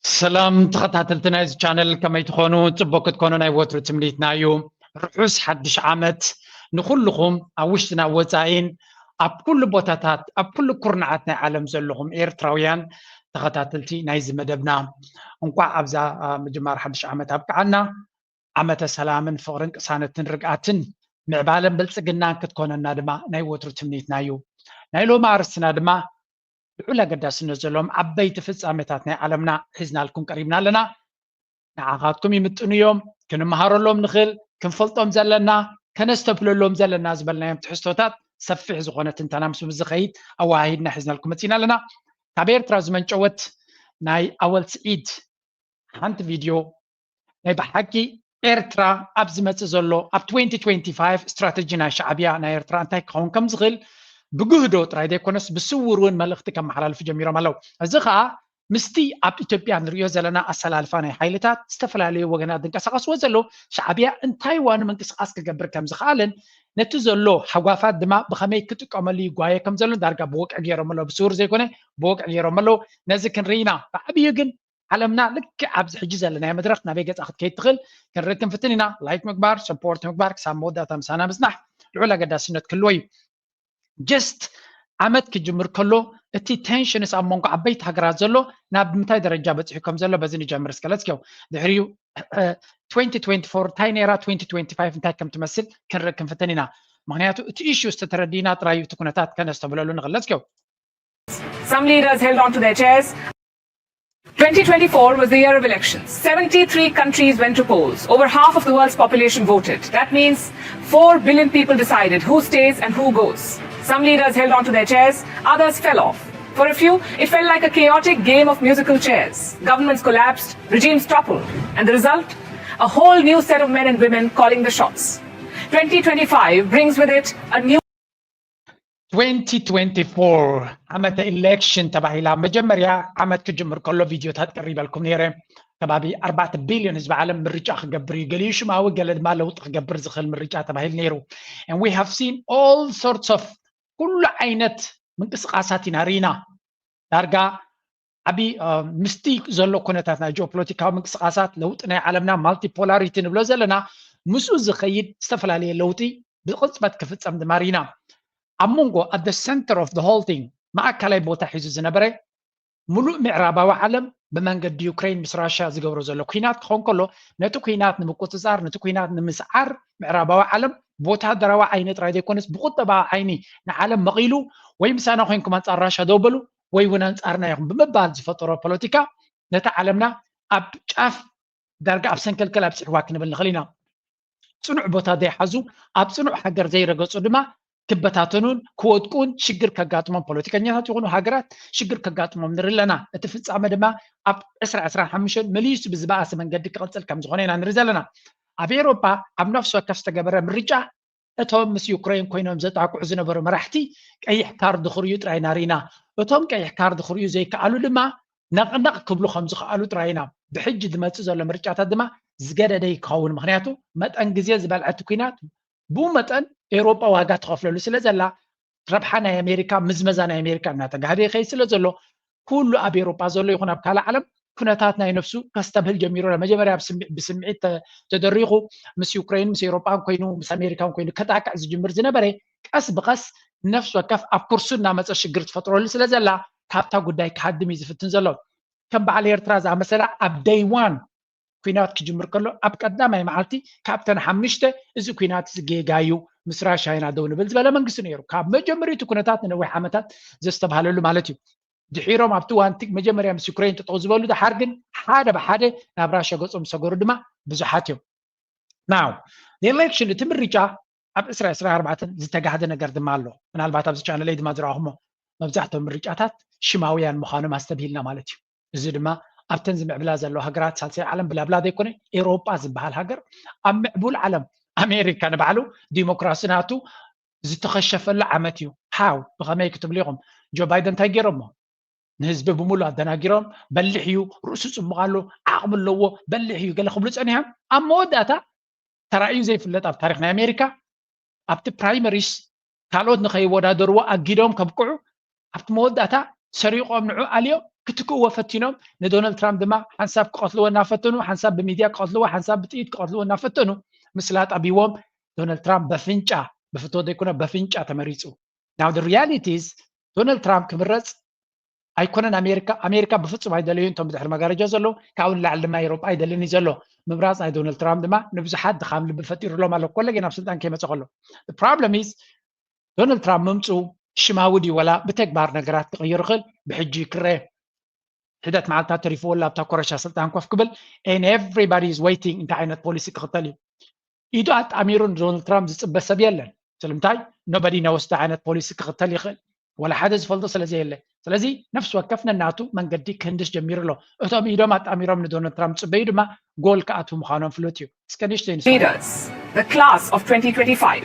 ሰላም ተኸታተልቲ ናይዚ ቻነል፣ ከመይ ትኾኑ? ጽቡቅ ክትኮኑ ናይ ወትሩ ትምኒትና እዩ። ርሑስ ሓድሽ ዓመት ንኹልኹም፣ ኣብ ውሽጥን ኣብ ወጻኢን፣ ኣብ ኩሉ ቦታታት፣ ኣብ ኩሉ ኩርናዓት ናይ ዓለም ዘለኹም ኤርትራውያን ተኸታተልቲ ናይዚ መደብና፣ እንቋዕ ኣብዛ፣ አ፣ ምጅማር ሓድሽ ዓመት ኣብቅዓና። ዓመተ ሰላምን ፍቕርን ቅሳነትን ርግኣትን ምዕባለን ብልጽግናን ክትኮነና ድማ ናይ ወትሩ ትምኒትና እዩ። ናይ ሎሚ ኣርእስትና ድማ ልዑል ኣገዳስነት ዘለዎም ዓበይቲ ፍጻሜታት ናይ ዓለምና ሒዝናልኩም ቀሪብና ኣለና። ንዓኻትኩም ይምጥኑ እዮም፣ ክንመሃረሎም ንኽእል፣ ክንፈልጦም ዘለና፣ ከነስተብህለሎም ዘለና ዝበልናዮም ትሕዝቶታት ሰፊሕ ዝኾነ ትንተና ምስ ዝኸይድ ኣወሃሂድና ሒዝናልኩም መጺና ኣለና። ካብ ኤርትራ ዝመንጨወት ናይ ኣወል ስዒድ ሓንቲ ቪድዮ ናይ ብሓቂ ኤርትራ ኣብ ዝመጽእ ዘሎ ኣብ ትዌንቲ ትዌንቲ ፋይቭ ስትራተጂ ናይ ሻዕብያ ናይ ኤርትራ እንታይ ክኸውን ከም ዝኽእል ብግህዶ ጥራይ ዘይኮነስ ብስውር እውን መልእኽቲ ከመሓላልፉ ጀሚሮም ኣለዉ። እዚ ኸኣ ምስቲ ኣብ ኢትዮጵያ ንሪኦ ዘለና ኣሰላልፋ ናይ ሓይልታት ዝተፈላለዩ ወገናት ዝንቀሳቐስዎ ዘለዉ ሻዕብያ እንታይ ዋኑ ምንቅስቓስ ክገብር ከም ዝኽኣልን ነቲ ዘሎ ሃጓፋት ድማ ብኸመይ ክጥቀመሉ ይጓየ ከም ዘሎ ዳርጋ ብወግዒ ገይሮም ኣለዉ። ብስውር ዘይኮነ ብወግዒ ገይሮም ኣለዉ። ነዚ ክንርኢ ኢና። ብዓብዩ ግን ዓለምና ልክዕ ኣብዚ ሕጂ ዘለናዮ መድረኽ ናበይ ገጻ ክትከይድ ትኽእል ክንርኢ ክንፍትን ኢና። ላይክ ምግባር፣ ሰፖርት ምግባር፣ ክሳብ መወዳእታ ምሳና ምጽናሕ ልዑል ኣገዳስነት ክህልዎ እዩ። ጀስት ዓመት ክጅምር ከሎ እቲ ቴንሽንስ ኣብ መንጎ ዓበይቲ ሃገራት ዘሎ ናብ ምንታይ ደረጃ በጺሑ ከም ዘሎ በዚ ንጀምር እስከ። ለትስ ጎ። ድሕሪኡ ትዌንቲ ትዌንቲ ፎር እንታይ ነይራ፣ ትዌንቲ ትዌንቲ ፋይቭ እንታይ ከም ትመስል ክንርኢ ክንፍትን ኢና። ምኽንያቱ እቲ ኢሹ ዝተተረዲና ጥራይ እዩ እቲ ኩነታት ከነስተብህለሉ ንኽእል። ለትስ ጎ። Some leaders held on to their chairs. Twenty twenty-four was the year of elections. Seventy-three countries went to polls. Over half of the world's population voted. That means four billion people decided who stays and who goes. Some leaders held on to their chairs, others fell off. For a few, it felt like a chaotic game of musical chairs. Governments collapsed, regimes toppled, and the result? A whole new set of men and women calling the shots. Twenty twenty-five brings with it a new ትዌንቲ ትዌንቲ ፎር ዓመተ ኢሌክሽን ተባሂላ። መጀመርያ ዓመት ክጅምር ከሎ ቪድዮታት ቀሪበልኩም ነይረ። ከባቢ ኣርባዕተ ቢልዮን ህዝቢ ዓለም ምርጫ ክገብር እዩ፣ ገሊኡ ሽማዊ፣ ገለ ድማ ለውጢ ክገብር ዝኽእል ምርጫ ተባሂሉ ነይሩ። And we have seen all sorts of ኩሉ ዓይነት ምንቅስቃሳት ኢና ርኢና። ዳርጋ ዓቢ ምስቲ ዘሎ ኩነታት ናይ ጂኦፖለቲካዊ ምንቅስቃሳት፣ ለውጢ ናይ ዓለምና፣ ማልቲፖላሪቲ ንብሎ ዘለና፣ ምስኡ ዝኸይድ ዝተፈላለየ ለውጢ ብቕጽበት ክፍጸም ድማ ርኢና። ኣብ መንጎ፣ at the center of the whole thing፣ ማእከላይ ቦታ ሒዙ ዝነበረ፣ ምሉእ ምዕራባዊ ዓለም ብመንገዲ ዩክሬን ምስ ራሽያ ዝገብሮ ዘሎ ኲናት ክኸውን ከሎ፣ ነቲ ኲናት ንምቁጽጻር፣ ነቲ ኲናት ንምስዓር፣ ምዕራባዊ ዓለም ብወተሃደራዊ ዓይኒ ጥራይ ዘይኮነስ ብቁጠባዊ ዓይኒ ንዓለም መቒሉ፣ ወይ ምሳና ኮይንኩም ኣንጻር ራሽያ ደው በሉ ወይ እውን ኣንጻርና ኢኹም ብምባል ዝፈጠሮ ፖለቲካ ነታ ዓለምና ኣብ ጫፍ ዳርጋ ኣብ ሰንከልከል ኣብጺሕዋ ክንብል ንኽእል ኢና። ጽኑዕ ቦታ ዘይሓዙ፣ ኣብ ጽኑዕ ሃገር ዘይረገጹ ድማ ክበታተኑን ክወድቁን ሽግር ከጋጥሞም ፖለቲከኛታት ይኹኑ ሃገራት ሽግር ከጋጥሞም ንርኢ ኣለና። እቲ ፍጻመ ድማ ኣብ ዕስራ ዕስራን ሓሙሽተን መሊሱ ብዝበኣሰ መንገዲ ክቕጽል ከም ዝኾነ ኢና ንርኢ ዘለና። ኣብ ኤውሮጳ ኣብ ነፍሲ ወከፍ ዝተገበረ ምርጫ እቶም ምስ ዩክሬን ኮይኖም ዘጣቅዑ ዝነበሩ መራሕቲ ቀይሕ ካርድ ክርእዩ ጥራይ ኢና ርኢና። እቶም ቀይሕ ካርድ ክርእዩ ዘይከኣሉ ድማ ነቕነቕ ክብሉ ከም ዝኸኣሉ ጥራይ ኢና። ብሕጂ ዝመጽእ ዘሎ ምርጫታት ድማ ዝገደደ ይኸውን። ምኽንያቱ መጠን ግዜ ዝበልዐ እቲ ኲናት ብኡ መጠን ኤውሮጳ ዋጋ ትኸፍለሉ ስለ ዘላ ረብሓ ናይ ኣሜሪካ፣ ምዝመዛ ናይ ኣሜሪካ እናተጋህደ ይኸይድ ስለ ዘሎ ኩሉ ኣብ ኤውሮጳ ዘሎ ይኹን ኣብ ካልእ ዓለም ኩነታት ናይ ነፍሱ ከስተብህል ጀሚሩ ኣሎ። መጀመርያ ብስምዒ- ብስምዒት ተ- ተደሪኹ ምስ ዩክሬን ምስ ኤውሮጳን ኮይኑ ምስ ኣሜሪካን ኮይኑ ከጣቅዕ ዝጅምር ዝነበረ ቀስ ብቐስ ነፍሲ ወከፍ ኣብ ኩርሱ እናመፀ ሽግር ትፈጥረሉ ስለ ዘላ ካብታ ጉዳይ ክሃድም እዩ ዝፍትን ዘሎ። ከም በዓል ኤርትራ ዝኣመሰላ ኣብ ደይ ዋን ኩናት ክጅምር ከሎ ኣብ ቀዳማይ መዓልቲ ካብተን ሓሙሽተ እዚ ኩናት እዚ ጌጋ እዩ ምስ ራሻ ኢና ደው ንብል ዝበለ መንግስቲ ነይሩ። ካብ መጀመሪቱ ኩነታት ንነዊሕ ዓመታት ዘስተብሃለሉ ማለት እዩ። ድሒሮም ኣብቲ ዋንቲ መጀመርያ ምስ ዩክሬን ጠጠው ዝበሉ ድሓር ግን ሓደ ብሓደ ናብ ራሻ ገጾም ዝሰገሩ ድማ ብዙሓት እዮም። ናው ኤሌክሽን እቲ ምርጫ ኣብ ዕስራ ዕስራ ኣርባዕተ ዝተጋህደ ነገር ድማ ኣሎ። ምናልባት ኣብዚ ቻነለይ ድማ ዝረኣኹሞ መብዛሕትኦም ምርጫታት ሽማውያን ምዃኖም ኣስተብሂልና ማለት እዩ። እዚ ድማ ኣብተን ዝምዕብላ ዘለዋ ሃገራት ሳልሳይ ዓለም ብላብላ ዘይኮነ ኤውሮጳ ዝበሃል ሃገር ኣብ ምዕቡል ዓለም ኣሜሪካ ንባዕሉ ዲሞክራሲ ናቱ ዝተኸሸፈሉ ዓመት እዩ። ሃው ብኸመይ ክትብሉ ኢኹም? ጆ ባይደን እንታይ ገይሮሞ? ንህዝቢ ብምሉእ ኣደናጊሮም። በሊሕ እዩ፣ ርእሱ ጽቡቕ ኣሎ፣ ዓቕሚ ኣለዎ፣ በሊሕ እዩ ገለ ክብሉ ጸኒሖም። ኣብ መወዳእታ ተራእዩ ዘይፍለጥ ኣብ ታሪኽ ናይ ኣሜሪካ ኣብቲ ፕራይመሪስ ካልኦት ንኸይወዳደርዎ ኣጊዶም ከብቅዑ ኣብቲ መወዳእታ ሰሪቖም ንዑ ኣልዮም ክትክእዎ ፈቲኖም፣ ንዶናልድ ትራምፕ ድማ ሓንሳብ ክቐትልዎ እናፈተኑ፣ ሓንሳብ ብሚድያ ክቐትልዎ፣ ሓንሳብ ብጥይት ክቐትልዎ እናፈተኑ ምስላጥ ኣቢዎም፣ ዶናልድ ትራምፕ በፍንጫ፣ ብፍትወት ዘይኮነ በፍንጫ ተመሪፁ። Now the reality is ዶናልድ ትራምፕ ክምረፅ ኣይኮነን ኣሜሪካ ኣሜሪካ ብፍፁም ኣይደለዩን እቶም ብድሕሪ መጋረጃ ዘለዉ። ካብኡ ንላዕሊ ድማ ኤሮጳ ኣይደልን እዩ ዘሎ። ምምራፅ ናይ ዶናልድ ትራምፕ ድማ ንብዙሓት ድኻም ልቢ ፈጢሩሎም ኣሎ፣ ኮለጌ ናብ ስልጣን ከይመፀ ከሎ። Problem is ዶናልድ ትራምፕ ምምፅኡ ሽማዊ ድዩ ወላ ብተግባር ነገራት ክቕይር ይኽእል? ብሕጂ ክረአ። ሒደት መዓልታት ተሪፍዎ ኣብታ ኮረሻ ስልጣን ኮፍ ክብል። And everybody is waiting እንታይ ዓይነት ፖሊሲ ክኽተል እዩ። ኢዱ ኣጣሚሩ ንዶናልድ ትራምፕ ዝፅበ ሰብ የለን። ስለምንታይ? Nobody knows እንታይ ዓይነት ፖሊሲ ክኽተል ይኽእል። ወላ ሓደ ዝፈልጦ ስለ ዘየለ። ስለዚ ነፍሲ ወከፍ ነናቱ መንገዲ ክህንድስ ጀሚሩ ኣሎ። እቶም ኢዶም ኣጣሚሮም ንዶናልድ ትራምፕ ዝፅበዩ ድማ ጎል ክኣትዉ ምዃኖም ፍሉጥ እዩ። እስከ ንእሽተይ ንስማዕ። Leaders, the class of twenty twenty-five.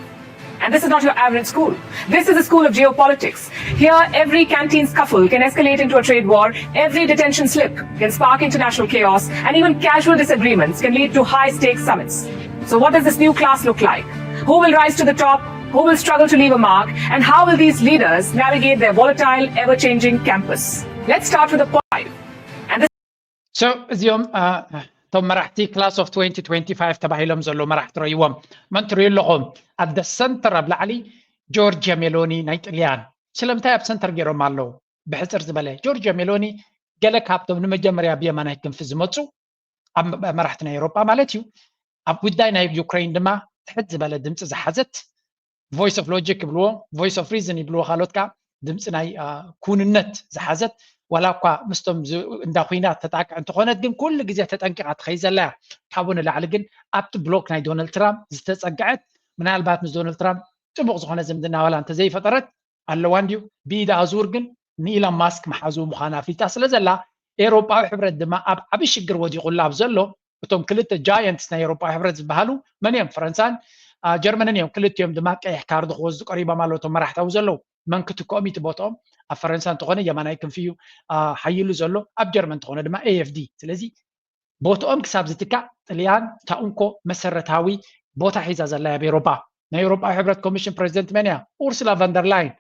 And this is not your average school. This is a school of geopolitics. Here, every canteen scuffle can escalate into a trade war, every detention slip can spark international chaos, and even casual disagreements can lead to high stakes summits. So, what does this new class look like? Who will rise to the top? Who will struggle to leave a mark? And how will these leaders navigate their volatile, ever changing campus? Let's start with the point. And this So እዚኦም እቶም መራሕቲ class of twenty twenty-five ተባሂሎም ዘለዉ መራሕቲ ረእይዎም። መን ትርእዩ ኣለኹም? ኣብ the center ኣብ ላዕሊ ጆርጅያ ሜሎኒ ናይ ጥልያን። ስለምንታይ ኣብ ሰንተር ገይሮም ኣለዉ? ብሕፅር ዝበለ ጆርጅያ ሜሎኒ ገለ ካብቶም ንመጀመርያ ብየማናይ ክንፊ ዝመፁ ኣብ መራሕቲ ናይ ኤውሮጳ ማለት እዩ። ኣብ ጉዳይ ናይ ዩክሬን ድማ ትሕት ዝበለ ድምፂ ዝሓዘት voice of logic ይብልዎ፣ voice of reason ይብልዎ ካልኦት ከዓ ድምፂ ናይ ክውንነት ዝሓዘት ዋላ እኳ ምስቶም እንዳ ኩናት ተጣቅዕ እንተኾነት ግን ኩሉ ግዜ ተጠንቂቓ ትኸይ ዘላ እያ። ካብኡ ንላዕሊ ግን ኣብቲ ብሎክ ናይ ዶናልድ ትራምፕ ዝተፀግዐት ምናልባት ምስ ዶናልድ ትራምፕ ጥቡቕ ዝኾነ ዝምድና ዋላ እንተዘይፈጠረት ኣለዋ እንድዩ ብኢድ ኣዙር ግን ንኢሎን ማስክ መሓዙ ምዃና ኣፍሊጣ ስለ ዘላ ኤውሮጳዊ ሕብረት ድማ ኣብ ዓብዪ ሽግር ወዲቑላ ኣብ ዘሎ እቶም ክልተ giants ናይ ኤውሮጳዊ ሕብረት ዝበሃሉ መን እዮም? ፈረንሳን ጀርመንን እዮም። ክልቲኦም ድማ ቀይሕ ካርድ ክወስዱ ቀሪቦም ኣለዉ። እቶም መራሕቲ ኣብኡ ዘለዉ መን ክትክኦም እዩ እቲ ቦትኦም? ኣብ ፈረንሳ እንተኾነ የማናይ ክንፊ እዩ ሓይሉ ዘሎ፣ ኣብ ጀርመን እንተኾነ ድማ AfD። ስለዚ ቦትኦም ክሳብ ዝትካእ ጥልያን እታ እንኮ መሰረታዊ ቦታ ሒዛ ዘላ እያ ኣብ ኤውሮጳ። ናይ ኤውሮጳዊ ሕብረት ኮሚሽን ፕሬዚደንት መን እያ? ኡርሱላ ቫንደርላይን።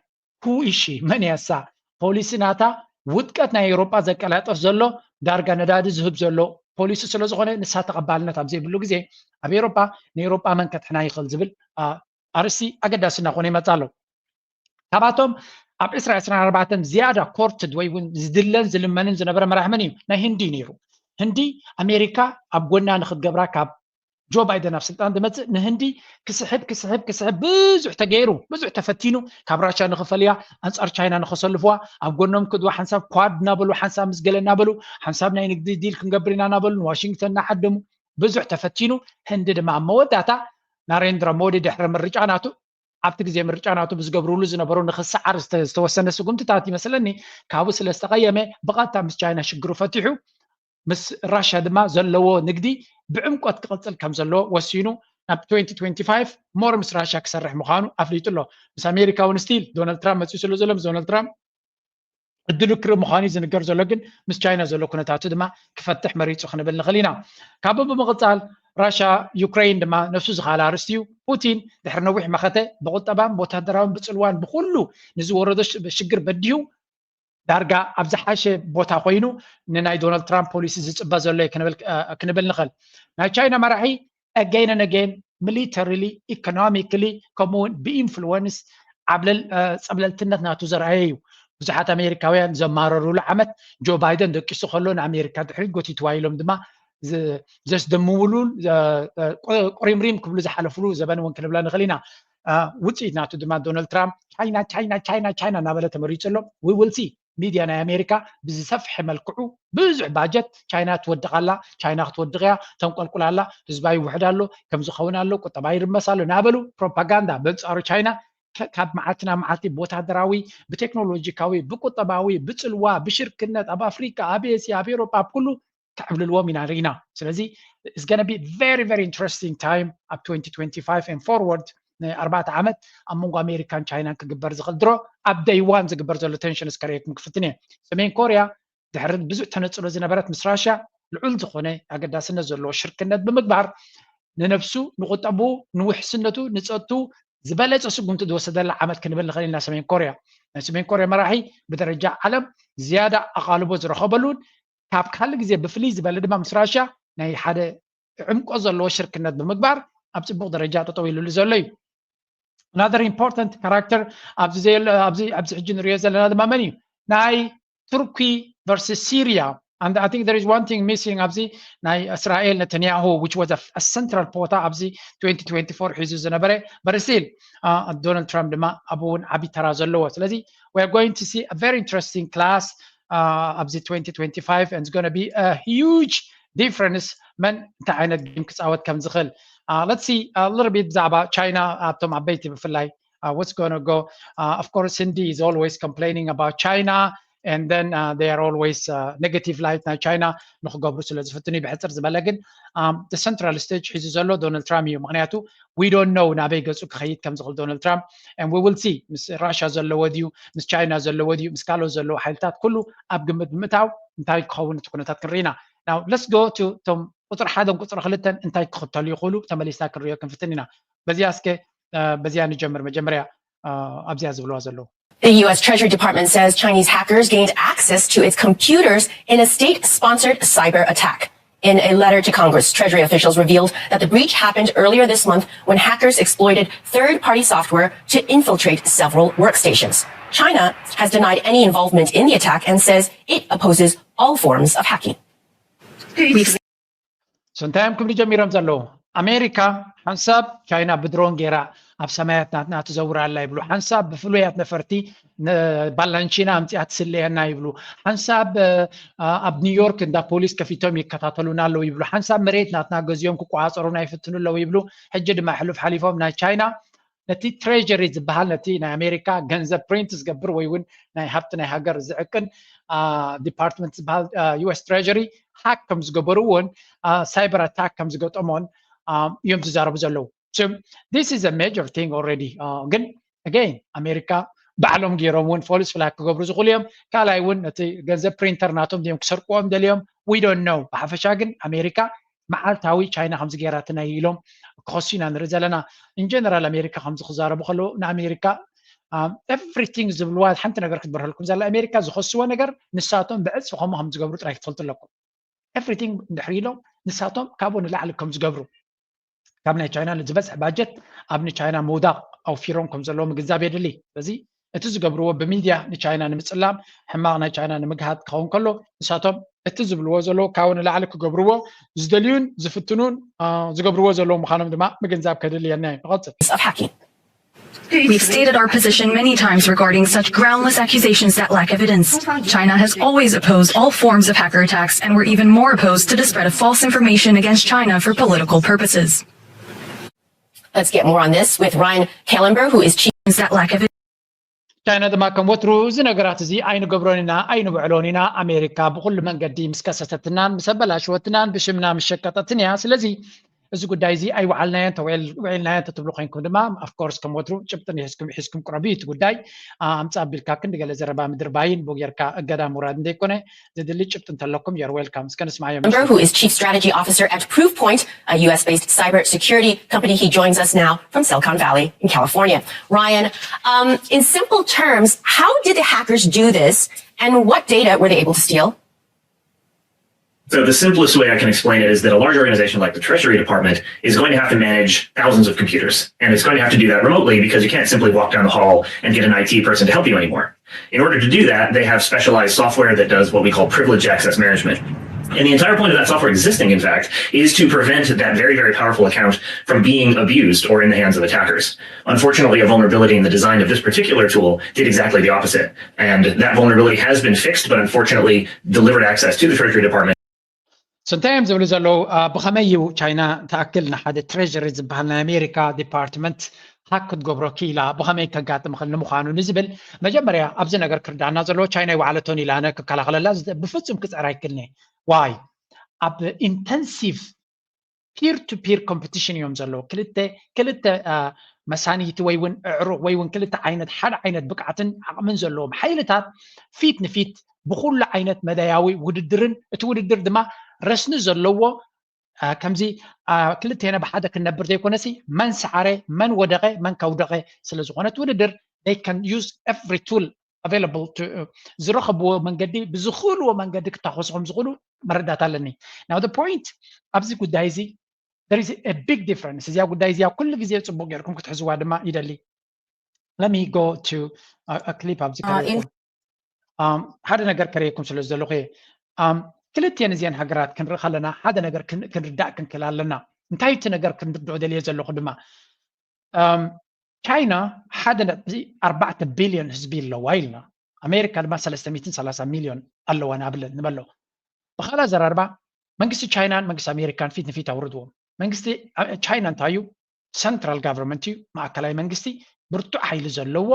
Who is she? መን እያ እሳ? ፖሊሲ ናታ ውድቀት ናይ ኤውሮጳ ዘቀላጥፍ ዘሎ ዳርጋ ነዳዲ ዝህብ ዘሎ ፖሊሲ ስለ ዝኾነ ንሳ ተቐባልነት ኣብ ዘይብሉ ግዜ ኣብ ኤውሮጳ ንኤውሮጳ መን ከድሕና ይኽእል ዝብል ኣርእስቲ ኣገዳሲ እናኾነ ይመጽእ ኣሎ። ካብኣቶም ኣብ ዕስራ ዕስራን ኣርባዕተን ዝያዳ courted ወይ እውን ዝድለን ዝልመንን ዝነበረ መራሒ መን እዩ? ናይ ህንዲ እዩ ነይሩ። ህንዲ ኣሜሪካ ኣብ ጎና ንክትገብራ ካብ ጆ ባይደን ኣብ ስልጣን ዝመፅእ ንህንዲ ክስሕብ ክስሕብ ክስሕብ ብዙሕ ተገይሩ፣ ብዙሕ ተፈቲኑ። ካብ ራሻ ንክፈልያ፣ ኣንፃር ቻይና ንከሰልፍዋ፣ ኣብ ጎኖም ክድዋ ሓንሳብ ኳድ እናበሉ ሓንሳብ ምስ ገለ እናበሉ ሓንሳብ ናይ ንግዲ ዲል ክንገብር ኢና እናበሉ ንዋሽንግተን እናዓደሙ ብዙሕ ተፈቲኑ። ህንዲ ድማ ኣብ መወዳእታ ናሬንድራ ሞዲ ድሕሪ ምርጫ ናቱ ኣብቲ ግዜ ምርጫ ናቱ ብዝገብርሉ ዝነበሩ ንክሰዓር ዝተወሰነ ስጉምትታት ይመስለኒ ካብኡ ስለ ዝተቐየመ ብቐጥታ ምስ ቻይና ሽግሩ ፈቲሑ ምስ ራሽያ ድማ ዘለዎ ንግዲ ብዕምቆት ክቕፅል ከም ዘለዎ ወሲኑ ናብ twenty twenty-five more ምስ ራሽያ ክሰርሕ ምዃኑ ኣፍሊጡ ኣሎ። ምስ ኣሜሪካ እውን ስቲል ዶናልድ ትራምፕ መፅኡ ስለ ዘሎ ምስ ዶናልድ ትራምፕ እድሉ ክርኢ ምዃኑ እዩ ዝንገር ዘሎ ግን ምስ ቻይና ዘሎ ኩነታቱ ድማ ክፈትሕ መሪፁ ክንብል ንኽእል ኢና። ካብኡ ብምቕፃል ራሽያ ዩክሬን ድማ ነፍሱ ዝኻለ ኣርእስቲ እዩ። ፑቲን ድሕሪ ነዊሕ መኸተ ብቁጠባን ብወታደራውን ብፅልዋን ብኩሉ ንዝወረዶ ሽግር በዲሁ ዳርጋ ኣብ ዝሓሸ ቦታ ኮይኑ ንናይ ዶናልድ ትራምፕ ፖሊሲ ዝፅበ ዘሎ እዩ ክንብል ንኽእል። ናይ ቻይና መራሒ again and again militarily economically ከምኡ እውን ብኢንፍሉወንስ ዓብለል ፀብለልትነት ናቱ ዘርኣየ እዩ። ብዙሓት ኣሜሪካውያን ዘማረሩሉ ዓመት ጆ ባይደን ደቂሱ ከሎ ንኣሜሪካ ድሕሪት ጎቲትዋ ኢሎም ድማ ዘስደምሙሉ ቁሪምሪም ክብሉ ዝሓለፍሉ ዘበን እውን ክንብላ ንኽእል ኢና። ውፅኢት ናቱ ድማ ዶናልድ ትራምፕ ቻይና ቻይና ቻይና ቻይና እናበለ ተመሪፁ ኣሎ። We will see ሚድያ ናይ ኣሜሪካ ብዝሰፍሐ መልክዑ ብዙሕ ባጀት ቻይና ትወድቕ ኣላ፣ ቻይና ክትወድቕ እያ፣ ተንቆልቁል ኣላ፣ ህዝባ ይውሕድ ኣሎ፣ ከም ዝኸውን ኣሎ፣ ቁጠባ ይርመስ ኣሎ እናበሉ ፕሮፓጋንዳ በንፃሩ ቻይና ካብ መዓልቲ ናብ መዓልቲ ብወታደራዊ፣ ብቴክኖሎጂካዊ፣ ብቁጠባዊ፣ ብፅልዋ፣ ብሽርክነት ኣብ ኣፍሪካ፣ ኣብ ኤስያ፣ ኣብ ኤውሮጳ፣ ኣብ ኩሉ ክዕብልልዎም ኢና ርኢና። ስለዚ it's gonna be very very interesting time ኣብ twenty twenty-five and forward ንኣርባዕተ ዓመት ኣብ መንጎ ኣሜሪካን ቻይናን ክግበር ዝኽእል ድሮ ኣብ day one ዝግበር ዘሎ ቴንሽን እስከርእየኩም ክፍትን እየ። ሰሜን ኮርያ ድሕሪ ብዙሕ ተነፅሎ ዝነበረት ምስ ራሽያ ልዑል ዝኾነ ኣገዳስነት ዘለዎ ሽርክነት ብምግባር ንነብሱ ንቁጠቡ ንውሕስነቱ ንፀጥቱ ዝበለፀ ስጉምቲ ዝወሰደላ ዓመት ክንብል ንኽእል ኢና ሰሜን ኮርያ። ናይ ሰሜን ኮርያ መራሒ ብደረጃ ዓለም ዝያዳ ኣቓልቦ ዝረኸበሉን ካብ ካልእ ግዜ ብፍልይ ዝበለ ድማ ምስ ራሽያ ናይ ሓደ ዕምቆ ዘለዎ ሽርክነት ብምግባር ኣብ ፅቡቕ ደረጃ ጠጠው ኢሉሉ ዘሎ እዩ። Another important character ኣብዚ ኣብዚ ሕጂ ንሪኦ ዘለና ድማ መን እዩ? ናይ ቱርኪ versus Syria and I think there is one thing missing ኣብዚ ናይ እስራኤል ነተንያሁ which was a central ቦታ ኣብዚ twenty twenty-four ሒዙ ዝነበረ but still ዶናልድ ትራምፕ ድማ ኣብኡ እውን ዓብዪ ተራ ዘለዎ። ስለዚ we are going to see a very interesting clash ኣብዚ twenty twenty-five and it's going to be a huge difference መን እንታይ ዓይነት game ክፃወት ከም ዝኽእል። Let's see a little bit ብዛዕባ ቻይና ኣብቶም ዓበይቲ ብፍላይ what's going to go. Of course ህንዲ is always complaining about China and then they are always negative light ናይ ቻይና ንክገብሩ ስለ ዝፍትኑ ብሕፅር ዝበለ ግን the central stage ሒዙ ዘሎ ዶናልድ ትራምፕ እዩ። ምክንያቱ we don't know ናበይ ገፁ ክኸይድ ከም ዝኽእል ዶናልድ ትራምፕ and we will see ምስ ራሽያ ዘለዎ ድዩ ምስ ቻይና ዘለዎ ድዩ ምስ ካልኦት ዘለዎ ሓይልታት ኩሉ ኣብ ግምት ብምእታው እንታይ ክኸውን እቲ ኩነታት ክንርኢ ኢና። Now let's go to እቶም ቁፅሪ ሓደን ቁፅሪ ክልተን እንታይ ክኽተሉ ይኽእሉ ተመሊስና ክንሪኦ ክንፍትን ኢና። በዚኣ እስከ በዚኣ ንጀምር። መጀመርያ ኣብዚኣ ዝብልዋ ዘለዉ The U S Treasury Department says Chinese hackers gained access to its computers in a state sponsored cyber attack. In a letter to Congress, Treasury officials revealed that the breach happened earlier this month when hackers exploited third party software to infiltrate several workstations. China has denied any involvement in the attack and says it opposes all forms of hacking. So እንታይ እዮም ክብሉ ጀሚሮም ዘለዉ? ኣሜሪካ ሓንሳብ ቻይና ብድሮን ገይራ ኣብ ሰማያት ናትና ትዘውር ኣላ ይብሉ። ሓንሳብ ብፍሉያት ነፈርቲ ባላንቺና ኣምፂኣ ትስለየና ይብሉ። ሓንሳብ ኣብ ኒውዮርክ እንዳ ፖሊስ ከፊቶም ይከታተሉና ኣለዉ ይብሉ። ሓንሳብ መሬት ናትና ገዚኦም ክቆፃፀሩና ይፍትኑ ኣለዉ ይብሉ። ሕጂ ድማ ሕሉፍ ሓሊፎም ናይ ቻይና ነቲ ትሬጀሪ ዝበሃል ነቲ ናይ ኣሜሪካ ገንዘብ ፕሪንት ዝገብር ወይ እውን ናይ ሃብቲ ናይ ሃገር ዝዕቅን ዲፓርትመንት ዝበሃል ዩ ኤስ ትሬጀሪ ሃክ ከም ዝገበርዎን ሳይበር ኣታክ ከም ዝገጠሞን እዮም ዝዛረቡ ዘለዉ። This is a major thing already ግን again ኣሜሪካ ባዕሎም ገይሮም እውን ፎልስ ፍላግ ክገብሩ ዝኽእሉ እዮም። ካልኣይ እውን ነቲ ገንዘብ ፕሪንተር ናቶም ድዮም ክሰርቅዎም ደልዮም we don't know። ብሓፈሻ ግን ኣሜሪካ መዓልታዊ ቻይና ከምዚ ገይራትና ኢሎም ክኸሱ ኢና ንርኢ ዘለና። ኢንጀነራል ኣሜሪካ ከምዚ ክዛረቡ ከለዉ ንኣሜሪካ ኤቭሪቲንግ ዝብልዋ ሓንቲ ነገር ክትበርሀልኩም ዘላ ኣሜሪካ ዝኸስዎ ነገር ንሳቶም ብዕፅፊ ከምኡ ከም ዝገብሩ ጥራይ ክትፈልጡ ኣለኩም። ኤቭሪቲንግ እንድሕር ኢሎም ንሳቶም ካብኡ ንላዕሊ ከም ዝገብሩ ካብ ናይ ቻይና ዝበዝሕ ባጀት ኣብ ንቻይና ምውዳቕ ኣውፊሮም ከም ዘለዉ ምግንዛብ የድሊ። ስለዚ እቲ ዝገብርዎ ብሚድያ ንቻይና ንምፅላም ሕማቕ ናይ ቻይና ንምግሃድ ክኸውን ከሎ ንሳቶም እቲ ዝብልዎ ዘለዉ ካብኡ ንላዕሊ ክገብርዎ ዝደልዩን ዝፍትኑን ዝገብርዎ ዘለዉ ምዃኖም ድማ ምግንዛብ ከድልየና እዩ። ንቐፅል። We've stated our position many times regarding such groundless accusations that lack evidence. China has always opposed all forms of hacker attacks, and we're even more opposed to the spread of false information against China for political purposes. Let's get more on this with Ryan Kallenberg, who is chief that lack evidence. ቻይና ድማ ከም ወትሩ እዚ ነገራት እዚ ኣይንገብሮን ኢና ኣይንብዕሎን ኢና። ኣሜሪካ ብኩሉ መንገዲ ምስ ከሰሰትናን ምስ ኣበላሸወትናን ብሽምና ምስ ሸቀጠትን እያ። ስለዚ እዚ ጉዳይ እዚ ኣይወዓልናዮን ተውዕልናዮን ተትብሉ ኮይንኩም ድማ ኣፍኮርስ ከም ወትሩ ጭብጥን ሒዝኩም ሒዝኩም ቅረቡ። እቲ ጉዳይ ኣምፃ ኣቢልካ ክንዲ ገለ ዘረባ ምድርባይን ብኡ ጌርካ እገዳ ምውራድ እንደይኮነ ዘድሊ ጭብጢ እንተለኩም you're welcome እስከ ንስማዮም። Who is chief strategy officer at Proofpoint, a U S based cyber security company. He joins us now from Silicon Valley in California. Ryan, um, in simple terms, how did the hackers do this and what data were they able to steal? So the simplest way I can explain it is that a large organization like the Treasury Department is going to have to manage thousands of computers, and it's going to have to do that remotely because you can't simply walk down the hall and get an I T person to help you anymore. In order to do that, they have specialized software that does what we call privileged access management. And the entire point of that software existing, in fact, is to prevent that very, very powerful account from being abused or in the hands of attackers. Unfortunately, a vulnerability in the design of this particular tool did exactly the opposite. And that vulnerability has been fixed, but unfortunately delivered access to the Treasury Department. So እንታይ እዮም ዝብሉ ዘለዉ? ብኸመይ እዩ ቻይና ትኣክል ንሓደ ትሬጀሪ ዝበሃል ናይ ኣሜሪካ ዲፓርትመንት ሃክ ክትገብሮ ክኢላ? ብኸመይ ከጋጥም ይኽእል ንምዃኑ ንዝብል መጀመርያ ኣብዚ ነገር ክርዳና ዘለዎ ቻይና ይወዓለቶን ኢላ ኣነ ክከላኸለላ ብፍጹም ክፅዕር ኣይክልኒ። ዋይ ኣብ ኢንተንሲቭ ፒር ቱ ፒር ኮምፒቲሽን እዮም ዘለዉ። ክልተ ክልተ መሳኒይቲ ወይ እውን እዕሩቕ ወይ እውን ክልተ ዓይነት ሓደ ዓይነት ብቅዓትን ዓቕምን ዘለዎም ሓይልታት ፊት ንፊት ብኩሉ ዓይነት መዳያዊ ውድድርን እቲ ውድድር ድማ ረስኒ ዘለዎ ከምዚ ክልቴና ብሓደ ክንነብር ዘይኮነሲ መን ሰዓረ መን ወደቐ መን ከውደቐ ስለ ዝኾነ እቲ ውድድር they can use every tool available to ዝረኸብዎ መንገዲ ብዝኽእልዎ መንገዲ ክታኾሱ ከም ዝኽእሉ መረዳት ኣለኒ። Now the point ኣብዚ ጉዳይ እዚ there is a big difference። እዚኣ ጉዳይ እዚኣ ኩሉ ግዜ ጽቡቕ ጌርኩም ክትሕዝዋ ድማ ይደሊ። Let me go to a clip ኣብዚ ከሪኩም ሓደ ነገር ከሪኩም ስለ ዘለኹ ክልቲኤን እዚአን ሃገራት ክንርኢ ከለና ሓደ ነገር ክንርዳእ ክንክእል ኣለና። እንታይ እቲ ነገር ክንርድኦ ደልየ ዘለኹ ድማ ቻይና ሓደ ነጥቢ ኣርባዕተ ቢልዮን ህዝቢ ኣለዋ ኢልና፣ ኣሜሪካ ድማ ሰለስተ ሚእትን ሰላሳ ሚልዮን ኣለዋ ንኣብለ ንበሎ። ብኻልእ ኣዘራርባ መንግስቲ ቻይናን መንግስቲ ኣሜሪካን ፊት ንፊት ኣውርድዎም። መንግስቲ ቻይና እንታይ እዩ? ሰንትራል ጋቨርንመንት እዩ፣ ማእከላይ መንግስቲ ብርቱዕ ሓይሊ ዘለዎ፣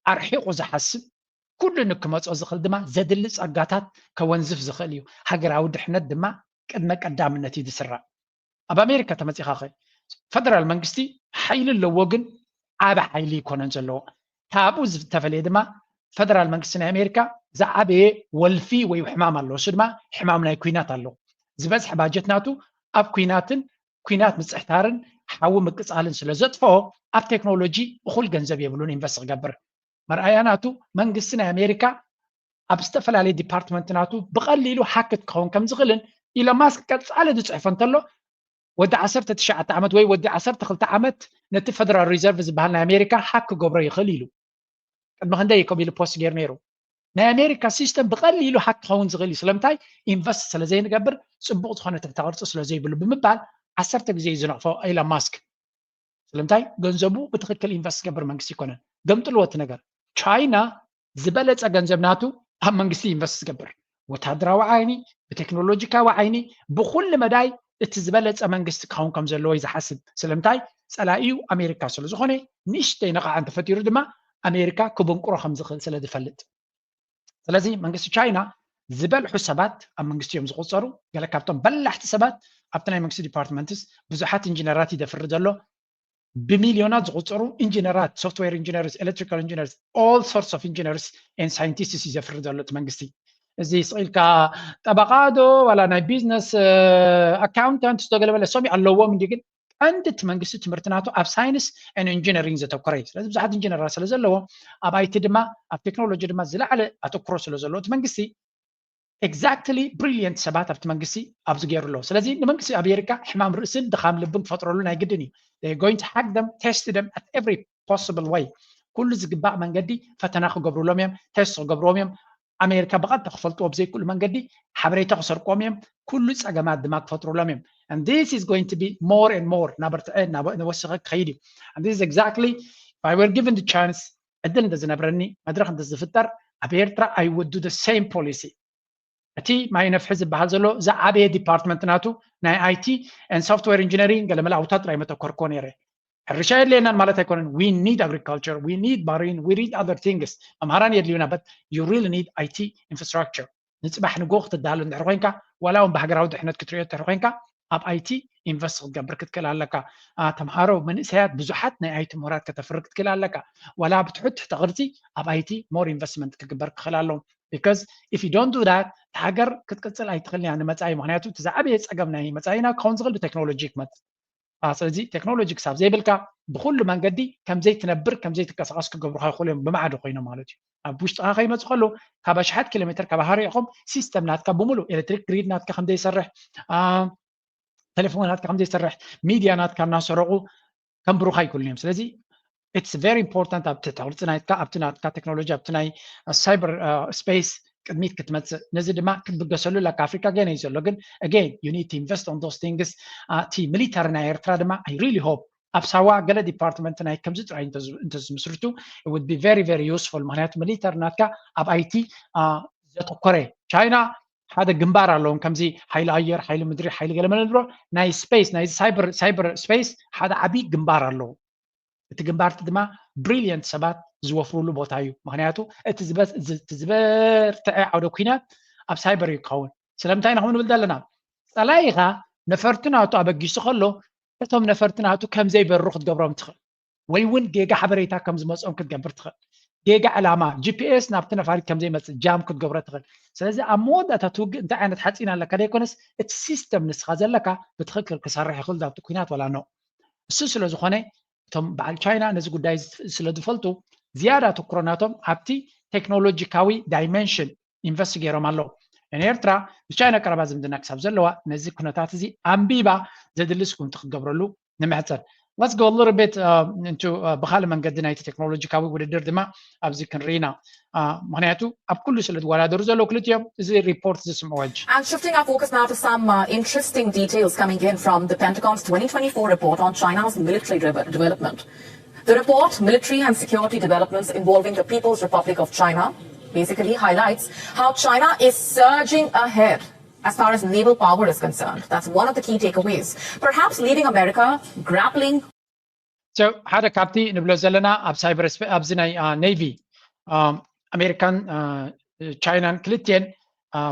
ኣርሒቑ ዝሓስብ፣ ኩሉ ንክመጾ ዝኽእል ድማ ዘድሊ ጸጋታት ከወንዝፍ ዝኽእል እዩ። ሃገራዊ ድሕነት ድማ ቅድመ ቀዳምነት እዩ ዝስራዕ። ኣብ ኣሜሪካ ተመጺኻ ኸ ፈደራል መንግስቲ ሓይሊ ኣለዎ፣ ግን ዓቢ ሓይሊ ይኮነን ዘለዎ። ካብኡ ዝተፈለየ ድማ ፈደራል መንግስቲ ናይ ኣሜሪካ ዝዓበየ ወልፊ ወይ ሕማም ኣለዎ። እሱ ድማ ሕማም ናይ ኩናት ኣለዎ። ዝበዝሐ ባጀት ናቱ ኣብ ኩናትን ኩናት ምጽሕታርን ሓዊ ምቅጻልን ስለ ዘጥፍኦ ኣብ ቴክኖሎጂ እኹል ገንዘብ የብሉን ኢንቨስት ክገብር። መርኣያ ናቱ መንግስቲ ናይ ኣሜሪካ ኣብ ዝተፈላለየ ዲፓርትመንት ናቱ ብቐሊሉ ሃክ ክኸውን ከም ዝኽእልን ኢሎን ማስክ ቀጻሊ ዝጽሕፎ እንተሎ ወዲ ዓሰርተ ትሽዓተ ዓመት ወይ ወዲ ዓሰርተ ክልተ ዓመት ነቲ ፈደራል ሪዘርቭ ዝበሃል ናይ ኣሜሪካ ሃክ ክገብሮ ይኽእል ኢሉ። ቅድሚ ክንደይ እዩ ከምኡ ኢሉ ፖስት ገይሩ ነይሩ። ናይ ኣሜሪካ ሲስተም ብቐሊሉ ሃክ ክኸውን ዝኽእል እዩ። ስለምንታይ? ኢንቨስት ስለ ዘይንገብር፣ ጽቡቕ ዝኾነ ትሕተ ቅርጺ ስለ ዘይብሉ ብምባል ዓሰርተ ግዜ እዩ ዝነቕፎ ኢሎን ማስክ። ስለምንታይ? ገንዘቡ ብትኽክል ኢንቨስት ዝገብር መንግስቲ ይኮነን። ገምጥልዎ እቲ ነገር። ቻይና ዝበለጸ ገንዘብ ናቱ ኣብ መንግስቲ ኢንቨስት ዝገብር፣ ወታደራዊ ዓይኒ፣ ብቴክኖሎጂካዊ ዓይኒ፣ ብኩሉ መዳይ እቲ ዝበለጸ መንግስቲ ክኸውን ከም ዘለዎ እዩ ዝሓስብ። ስለምንታይ? ጸላኢኡ ኣሜሪካ ስለ ዝኾነ፣ ንእሽተይ ነቓዕ እንተፈጢሩ ድማ ኣሜሪካ ክብንቁሮ ከም ዝኽእል ስለ ዝፈልጥ። ስለዚ መንግስቲ ቻይና ዝበልሑ ሰባት ኣብ መንግስቲ እዮም ዝቑጸሩ። ገለ ካብቶም በላሕቲ ሰባት ኣብቲ ናይ መንግስቲ ዲፓርትመንትስ ብዙሓት ኢንጂነራት ይደፍር ዘሎ፣ ብሚልዮናት ዝቑጸሩ ኢንጂነራት፣ ሶፍትዌር ኢንጂነርስ፣ ኤሌክትሪካል ኢንጂነርስ፣ all sorts of engineers and scientists እዩ ዘፍሪ ዘሎ እቲ መንግስቲ። እዚ ስቕ ኢልካ ጠበቓ ዶ ዋላ ናይ ቢዝነስ ኣካውንታንት ዶ ገለመለ ሰሚ ኣለዎም እንዲ፣ ግን ቀንዲ እቲ መንግስቲ ትምህርቲ ናቱ ኣብ ሳይንስ and ኢንጂነሪንግ ዘተኮረ እዩ። ስለዚ ብዙሓት ኢንጂነራት ስለ ዘለዎ ኣብ ኣይቲ ድማ ኣብ ቴክኖሎጂ ድማ ዝለዓለ ኣተኩሮ ስለ ዘለዎ እቲ መንግስቲ ኤግዛክትሊ ብሪሊየንት ሰባት ኣብቲ መንግስቲ ኣብዚ ገይሩ ኣለዎ። ስለዚ ንመንግስቲ ኣሜሪካ ሕማም ርእስን ድኻም ልብን ክፈጥረሉ ናይ ግድን እዩ። They're going to hack them, test them at every possible way. ኩሉ ዝግባእ መንገዲ ፈተና ክገብሩሎም እዮም፣ ቴስት ክገብርዎም እዮም። ኣሜሪካ ብቐጥታ ክፈልጥዎ ብዘይክእሉ መንገዲ ሓበሬታ ክሰርቆም እዮም። ኩሉ ጸገማት ድማ ክፈጥሩሎም እዮም። And this is going to be more and more እናበርትዐ እናወሰኸ ክኸይድ እዩ። And this is exactly if I were given the chance ዕድል እንተዝነብረኒ መድረኽ እንተዝፍጠር ኣብ ኤርትራ I would do the same policy። እቲ ማይ ነፍሒ ዝበሃል ዘሎ ዝዓበየ ዲፓርትመንት ናቱ ናይ ኣይቲ and software engineering ገለመለ ኣብታ ጥራይ መተኮርኮ ነይረ። ሕርሻ የድልየናን ማለት ኣይኮነን። We need agriculture, we need marine, we need other things. መምሃራን የድልዩና፣ but you really need ኣይቲ infrastructure። ንጽባሕ ንጎ ክትዳሉ እንድሕር ኮይንካ፣ ዋላ እውን ብሃገራዊ ድሕነት ክትሪኦ እንድሕር ኮይንካ፣ ኣብ ኣይቲ ኢንቨስት ክትገብር ክትክእል ኣለካ። ተምሃሮ መንእሰያት ብዙሓት ናይ ኣይቲ ምሁራት ከተፍሪ ክትክእል ኣለካ። ዋላ ብትሑት ትሕተ ቅርጺ ኣብ ኣይቲ ሞር ኢንቨስትመንት ክግበር ክኽእል ኣለዎም። Because if you don't do that ሃገር ክትቅጽል ኣይትኽእልን እያ ንመጻኢ። ምክንያቱ እቲ ዝዓበየ ጸገም ናይ መጻኢና ክኸውን ዝኽእል ብቴክኖሎጂ ክመጽእ። ስለዚ ቴክኖሎጂ ክሳብ ዘይብልካ ብኩሉ መንገዲ ከምዘይትነብር ከምዘይትንቀሳቐስ ክገብሩካ ይኽእሉ እዮም ብማዕዶ ኮይኖም ማለት እዩ። ኣብ ውሽጥኻ ከይመፁ ከለዉ ካብ ኣሽሓት ኪሎ ሜትር ካብ ሃሪእኹም ሲስተም ናትካ ብምሉእ ኤሌክትሪክ ግሪድ ናትካ ከምዘይሰርሕ፣ ቴሌፎን ናትካ ከምዘይሰርሕ፣ ሚድያ ናትካ እናሰረቑ ከንብሩካ ይክእሉ እዮም። ስለዚ it's very important ኣብ ትሕቲ ቅርፂ ናትካ ኣብቲ ናትካ ቴክኖሎጂ ኣብቲ ናይ ሳይበር ስፔስ ቅድሚት ክትመፅእ፣ ነዚ ድማ ክትብገሰሉ ኣለካ። ኣፍሪካ ገና እዩ ዘሎ፣ ግን again you need to invest on those things። እቲ ሚሊተሪ ናይ ኤርትራ ድማ I really hope ኣብ ሳዋ ገለ ዲፓርትመንት ናይ ከምዚ ጥራይ እንተዝምስርቱ it would be very very useful። ምክንያቱ ሚሊተሪ ናትካ ኣብ ኣይቲ ዘተኮረ። ቻይና ሓደ ግንባር ኣለዎም ከምዚ ሓይሊ ኣየር፣ ሓይሊ ምድሪ፣ ሓይሊ ገለመለ ንብሎ ናይ ስፔስ ናይ ሳይበር ሳይበር ስፔስ ሓደ ዓብዪ ግንባር ኣለዎ። እቲ ግንባር እቲ ድማ ብሪሊየንት ሰባት ዝወፍሩሉ ቦታ እዩ። ምክንያቱ እቲ ዝበርትዐ ዓውደ ኩናት ኣብ ሳይበር እዩ ክኸውን። ስለምንታይ ኢና ከምኡ ንብል ዘለና? ጸላኢኻ ነፈርቲ ናቱ ኣበጊሱ ከሎ እቶም ነፈርቲ ናቱ ከም ዘይበሩ ክትገብሮም ትኽእል፣ ወይ እውን ጌጋ ሓበሬታ ከም ዝመፅኦም ክትገብር ትኽእል። ጌጋ ዕላማ፣ ጂ ፒ ኤስ ናብቲ ነፋሪት ከም ዘይመፅእ ጃም ክትገብሮ ትኽእል። ስለዚ ኣብ መወዳእታ እቲ ውግእ እንታይ ዓይነት ሓፂን ኣለካ ዘይኮነስ እቲ ሲስተም ንስኻ ዘለካ ብትኽክል ክሰርሕ ይኽእል ዳብቲ ኩናት ወላ ኖ። እሱ ስለ ዝኾነ እቶም በዓል ቻይና ነዚ ጉዳይ ስለ ዝፈልጡ ዝያዳ ኣተኩሮ ናቶም ኣብቲ ቴክኖሎጂካዊ ዳይመንሽን ኢንቨስት ገይሮም ኣለዉ። ንኤርትራ ምስ ቻይና ቀረባ ዝምድና ክሳብ ዘለዋ ነዚ ኩነታት እዚ ኣንቢባ ዘድሊ ስጉምቲ ክትገብረሉ ንምሕጸን። Let's go a little bit uh, into uh, ብካልእ መንገዲ ናይቲ ቴክኖሎጂካዊ ውድድር ድማ ኣብዚ ክንርኢ ኢና። Uh, ምክንያቱ ኣብ ኩሉ ስለ ዝወዳደሩ ዘለዉ ክልቲኦም እዚ ሪፖርት ዝስምዕዎ ሕጂ። And shifting our focus now to some uh, interesting details coming in from the Pentagon's twenty twenty-four report on China's military development. The report, Military and Security Developments Involving the People's Republic of China, basically highlights how China is surging ahead as far as naval power is concerned. That's one of the key takeaways, perhaps leaving America grappling. So ሓደ ካብቲ ንብሎ ዘለና ኣብ ሳይበር ኣብዚ ናይ ኔቪ ኣሜሪካን ቻይናን ክልቲኤን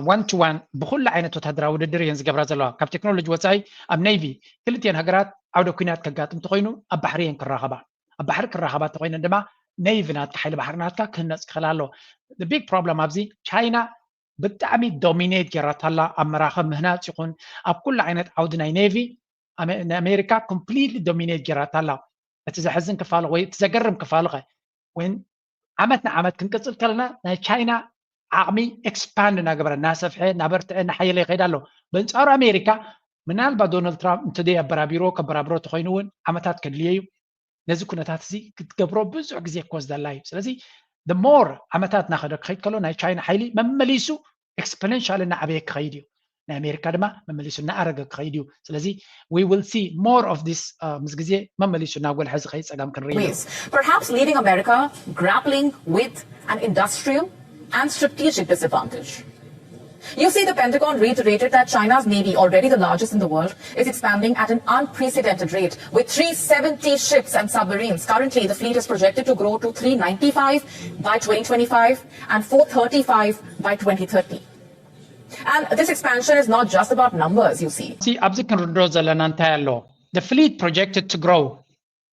ዋን ቱ ዋን ብኩሉ ዓይነት ወታደራዊ ውድድር እየን ዝገብራ ዘለዋ። ካብ ቴክኖሎጂ ወፃኢ ኣብ ኔቪ ክልቲኤን ሃገራት ዓውደ ኩናት ከጋጥም ተኮይኑ ኣብ ባሕሪ እየን ክራኸባ። ኣብ ባሕሪ ክራኸባ ተኮይነን ድማ ኔቪ ናትካ ሓይሊ ባሕሪ ናትካ ክህነፅ ክኽእል ኣሎ። ቢግ ፕሮብለም ኣብዚ ቻይና ብጣዕሚ ዶሚኔት ጌራታላ ኣብ መራኸብ ምህናፅ ይኹን ኣብ ኩሉ ዓይነት ዓውዲ ናይ ኔቪ ንኣሜሪካ ኮምፕሊትሊ ዶሚኔት ጌራታላ። እቲ ዘሕዝን ክፋሉ ወይ እቲ ዘገርም ክፋሉ ከ ወይ ዓመት ንዓመት ክንቅፅል ከለና ናይ ቻይና ዓቕሚ ኤክስፓንድ እናገበረ እናሰፍሐ እናበርትዐ እናሓየለ ይኸይድ ኣሎ። በንፃሩ ኣሜሪካ ምናልባት ዶናልድ ትራምፕ እንተደይ ኣበራቢሮ ከበራብሮ ተኮይኑ እውን ዓመታት ከድልዮ እዩ። ነዚ ኩነታት እዚ ክትገብሮ ብዙሕ ግዜ ክወስደላ እዩ። ስለዚ ሞር ዓመታት እናኸደ ክኸይድ ከሎ ናይ ቻይና ሓይሊ መመሊሱ ኤክስፖነንሻል እናዓበየ ክኸይድ እዩ። ናይ ኣሜሪካ ድማ መመሊሱ እናኣረገ ክኸይድ እዩ። ስለዚ we will see more of this ምስ ግዜ መመሊሱ እናጎልሐ ዝኸይድ ፀገም ክንርኢ ኢና። Perhaps leaving America grappling with an industrial and strategic disadvantage. You see, the Pentagon reiterated that China's navy, already the largest in the world, is expanding at an unprecedented rate, with three seventy ships and submarines. Currently, the fleet is projected to grow to three ninety-five by twenty twenty-five and four thirty-five by twenty thirty. And this expansion is not just about numbers, you see. ኣብዚ ክንርድኦ ዘለና እንታይ ኣሎ? The fleet projected to grow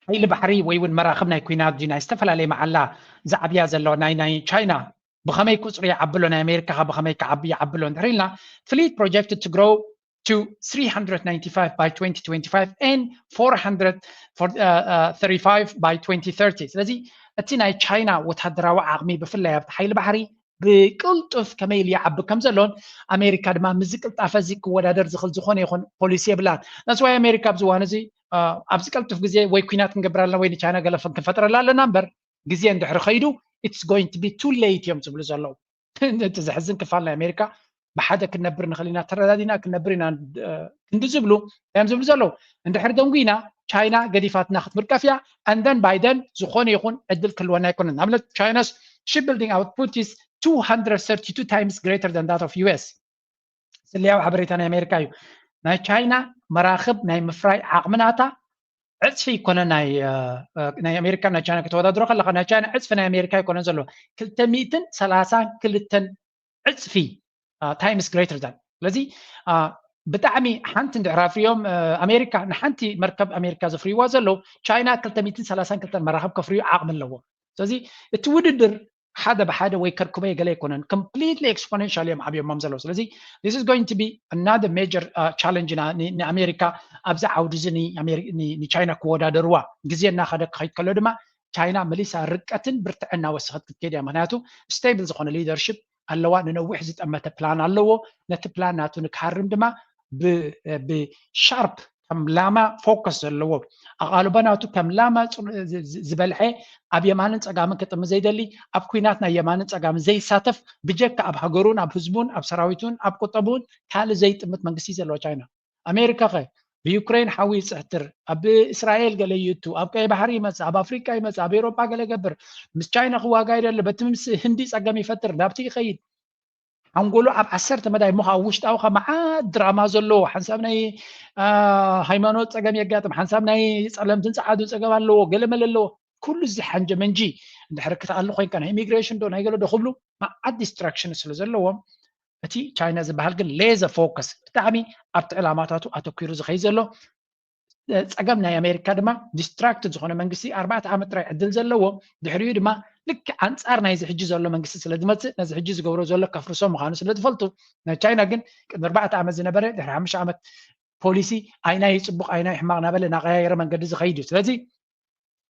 ሓይሊ ባሕሪ ወይ እውን መራኽብ ናይ ኩናት ድዩ ናይ ዝተፈላለየ መዓላ ዝዓብያ ዘሎ ናይ ናይ ቻይና ብኸመይ ቁፅሪ ይዓብሎ ናይ ኣሜሪካ ከ ብኸመይ ክዓቢ ይዓብሎ እንድሕር ኢልና fleet projected to grow to three hundred ninety-five by twenty twenty-five and four hundred thirty-five by twenty thirty። ስለዚ እቲ ናይ ቻይና ወታደራዊ ዓቕሚ ብፍላይ ኣብቲ ሓይሊ ባሕሪ ብቅልጡፍ ከመይ ኢሉ ይዓቢ ከም ዘሎን ኣሜሪካ ድማ ምስዚ ቅልጣፈ እዚ ክወዳደር ዝኽእል ዝኾነ ይኹን ፖሊሲ የብላን። That's why ኣሜሪካ ኣብዚ እዋን እዚ ኣብዚ ቀልጡፍ ግዜ ወይ ኩናት ክንገብር ኣለና ወይ ንቻይና ገለ ክንፈጥረላ ኣለና እምበር ግዜ እንድሕሪ ከይዱ it's going to be too late እዮም ዝብሉ ዘለዉ። እቲ ዘሕዝን ክፋል ናይ ኣሜሪካ ብሓደ ክንነብር ንኽእል ኢና ተረዳዲና ክንነብር ኢና ክንዲ ዝብሉ እዮም ዝብሉ ዘለዉ። እንድሕሪ ደንጉይና ቻይና ገዲፋትና ክትምርቀፍ እያ። And then by then ዝኾነ ይኹን ዕድል ክህልወና ኣይኮነን። ንኣብነት China's shipbuilding output is two hundred thirty-two times greater than that of U S። ስለያዊ ሓበሬታ ናይ ኣሜሪካ እዩ። ናይ ቻይና መራኽብ ናይ ምፍራይ ዓቕሚ ናታ ዕፅፊ ይኮነ ናይ ኣሜሪካ ናይ ቻይና ከተወዳድሮ ከለካ ናይ ቻይና ዕፅፊ ናይ ኣሜሪካ ይኮነ ዘሎ ክልተ ሚእትን ሰላሳን ክልተን ዕፅፊ times greater than። ስለዚ ብጣዕሚ ሓንቲ እንድሕር ኣፍርዮም ኣሜሪካ ንሓንቲ መርከብ ኣሜሪካ ዘፍርይዋ ዘለዉ ቻይና ክልተ ሚእትን ሰላሳን ክልተን መራኽብ ከፍርዩ ዓቕሚ ኣለዎ። ስለዚ እቲ ውድድር ሓደ ብሓደ ወይ ከርክቦ ገለ ኣይኮነን። Completely exponential እዮም ዓብዮሞም ዘለዉ። ስለዚ this is going to be another major challenge ንኣሜሪካ ኣብዚ ዓውዲ እዚ ንቻይና ክወዳደርዋ ግዜ እናኸደ ክኸይድ ከሎ ድማ ቻይና መሊሳ ርቀትን ብርትዐ እናወሰኸት ክትከይድ እያ። ምክንያቱ ስቴብል ዝኾነ ሊደርሽፕ ኣለዋ። ንነዊሕ ዝጠመተ ፕላን ኣለዎ። ነቲ ፕላን ናቱ ንክሃርም ድማ ብሻርፕ ከም ላማ ፎከስ ዘለዎ ኣቓልቦ ናቱ ከም ላማ ዝበልሐ ኣብ የማንን ፀጋምን ክጥምት ዘይደሊ ኣብ ኩናት ናይ የማንን ፀጋምን ዘይሳተፍ ብጀካ ኣብ ሃገሩን ኣብ ህዝቡን ኣብ ሰራዊቱን ኣብ ቁጠቡን ካልእ ዘይጥምት መንግስቲ ዘለዎ ቻይና። ኣሜሪካ ከ ብዩክሬን ሓዊ ይፅሕትር ኣብ እስራኤል ገለ ይእቱ ኣብ ቀይ ባሕሪ ይመፅእ ኣብ ኣፍሪቃ ይመፅእ ኣብ ኤሮጳ ገለ ይገብር ምስ ቻይና ክዋጋ ይደሊ በቲ ምስ ህንዲ ፀገም ይፈጥር ናብቲ ይኸይድ ሓንጎሉ ኣብ ዓሰርተ መዳይ ምኻ ውሽጣዊ ከ መዓት ድራማ ዘለዎ ሓንሳብ ናይ ሃይማኖት ፀገም የጋጥም ሓንሳብ ናይ ፀለምትን ፀዓዱን ፀገም ኣለዎ ገለመለ ኣለዎ ኩሉ እዚ ሓንጀ መንጂ እንድሕር ክትኣሉ ኮይንካ ናይ ኢሚግሬሽን ዶ ናይ ገለ ዶ ክብሉ መዓት ዲስትራክሽን ስለ ዘለዎም እቲ ቻይና ዝበሃል ግን ሌዘ ፎከስ ብጣዕሚ ኣብቲ ዕላማታቱ ኣተኪሩ ዝኸይ ዘሎ ፀገም ናይ ኣሜሪካ ድማ ዲስትራክትድ ዝኾነ መንግስቲ ኣርባዕተ ዓመት ጥራይ ዕድል ዘለዎ ድሕሪኡ ድማ ልክዕ ኣንፃር ናይዚ ሕጂ ዘሎ መንግስቲ ስለ ዝመፅእ ነዚ ሕጂ ዝገብሮ ዘሎ ከፍርሶ ምዃኑ ስለ ዝፈልጡ ናይ ቻይና ግን ቅድሚ ኣርባዕተ ዓመት ዝነበረ ድሕሪ ሓሙሽተ ዓመት ፖሊሲ ኣይናይ ፅቡቕ ኣይናይ ሕማቕ እናበለ እናቀያየረ መንገዲ ዝኸይድ እዩ ስለዚ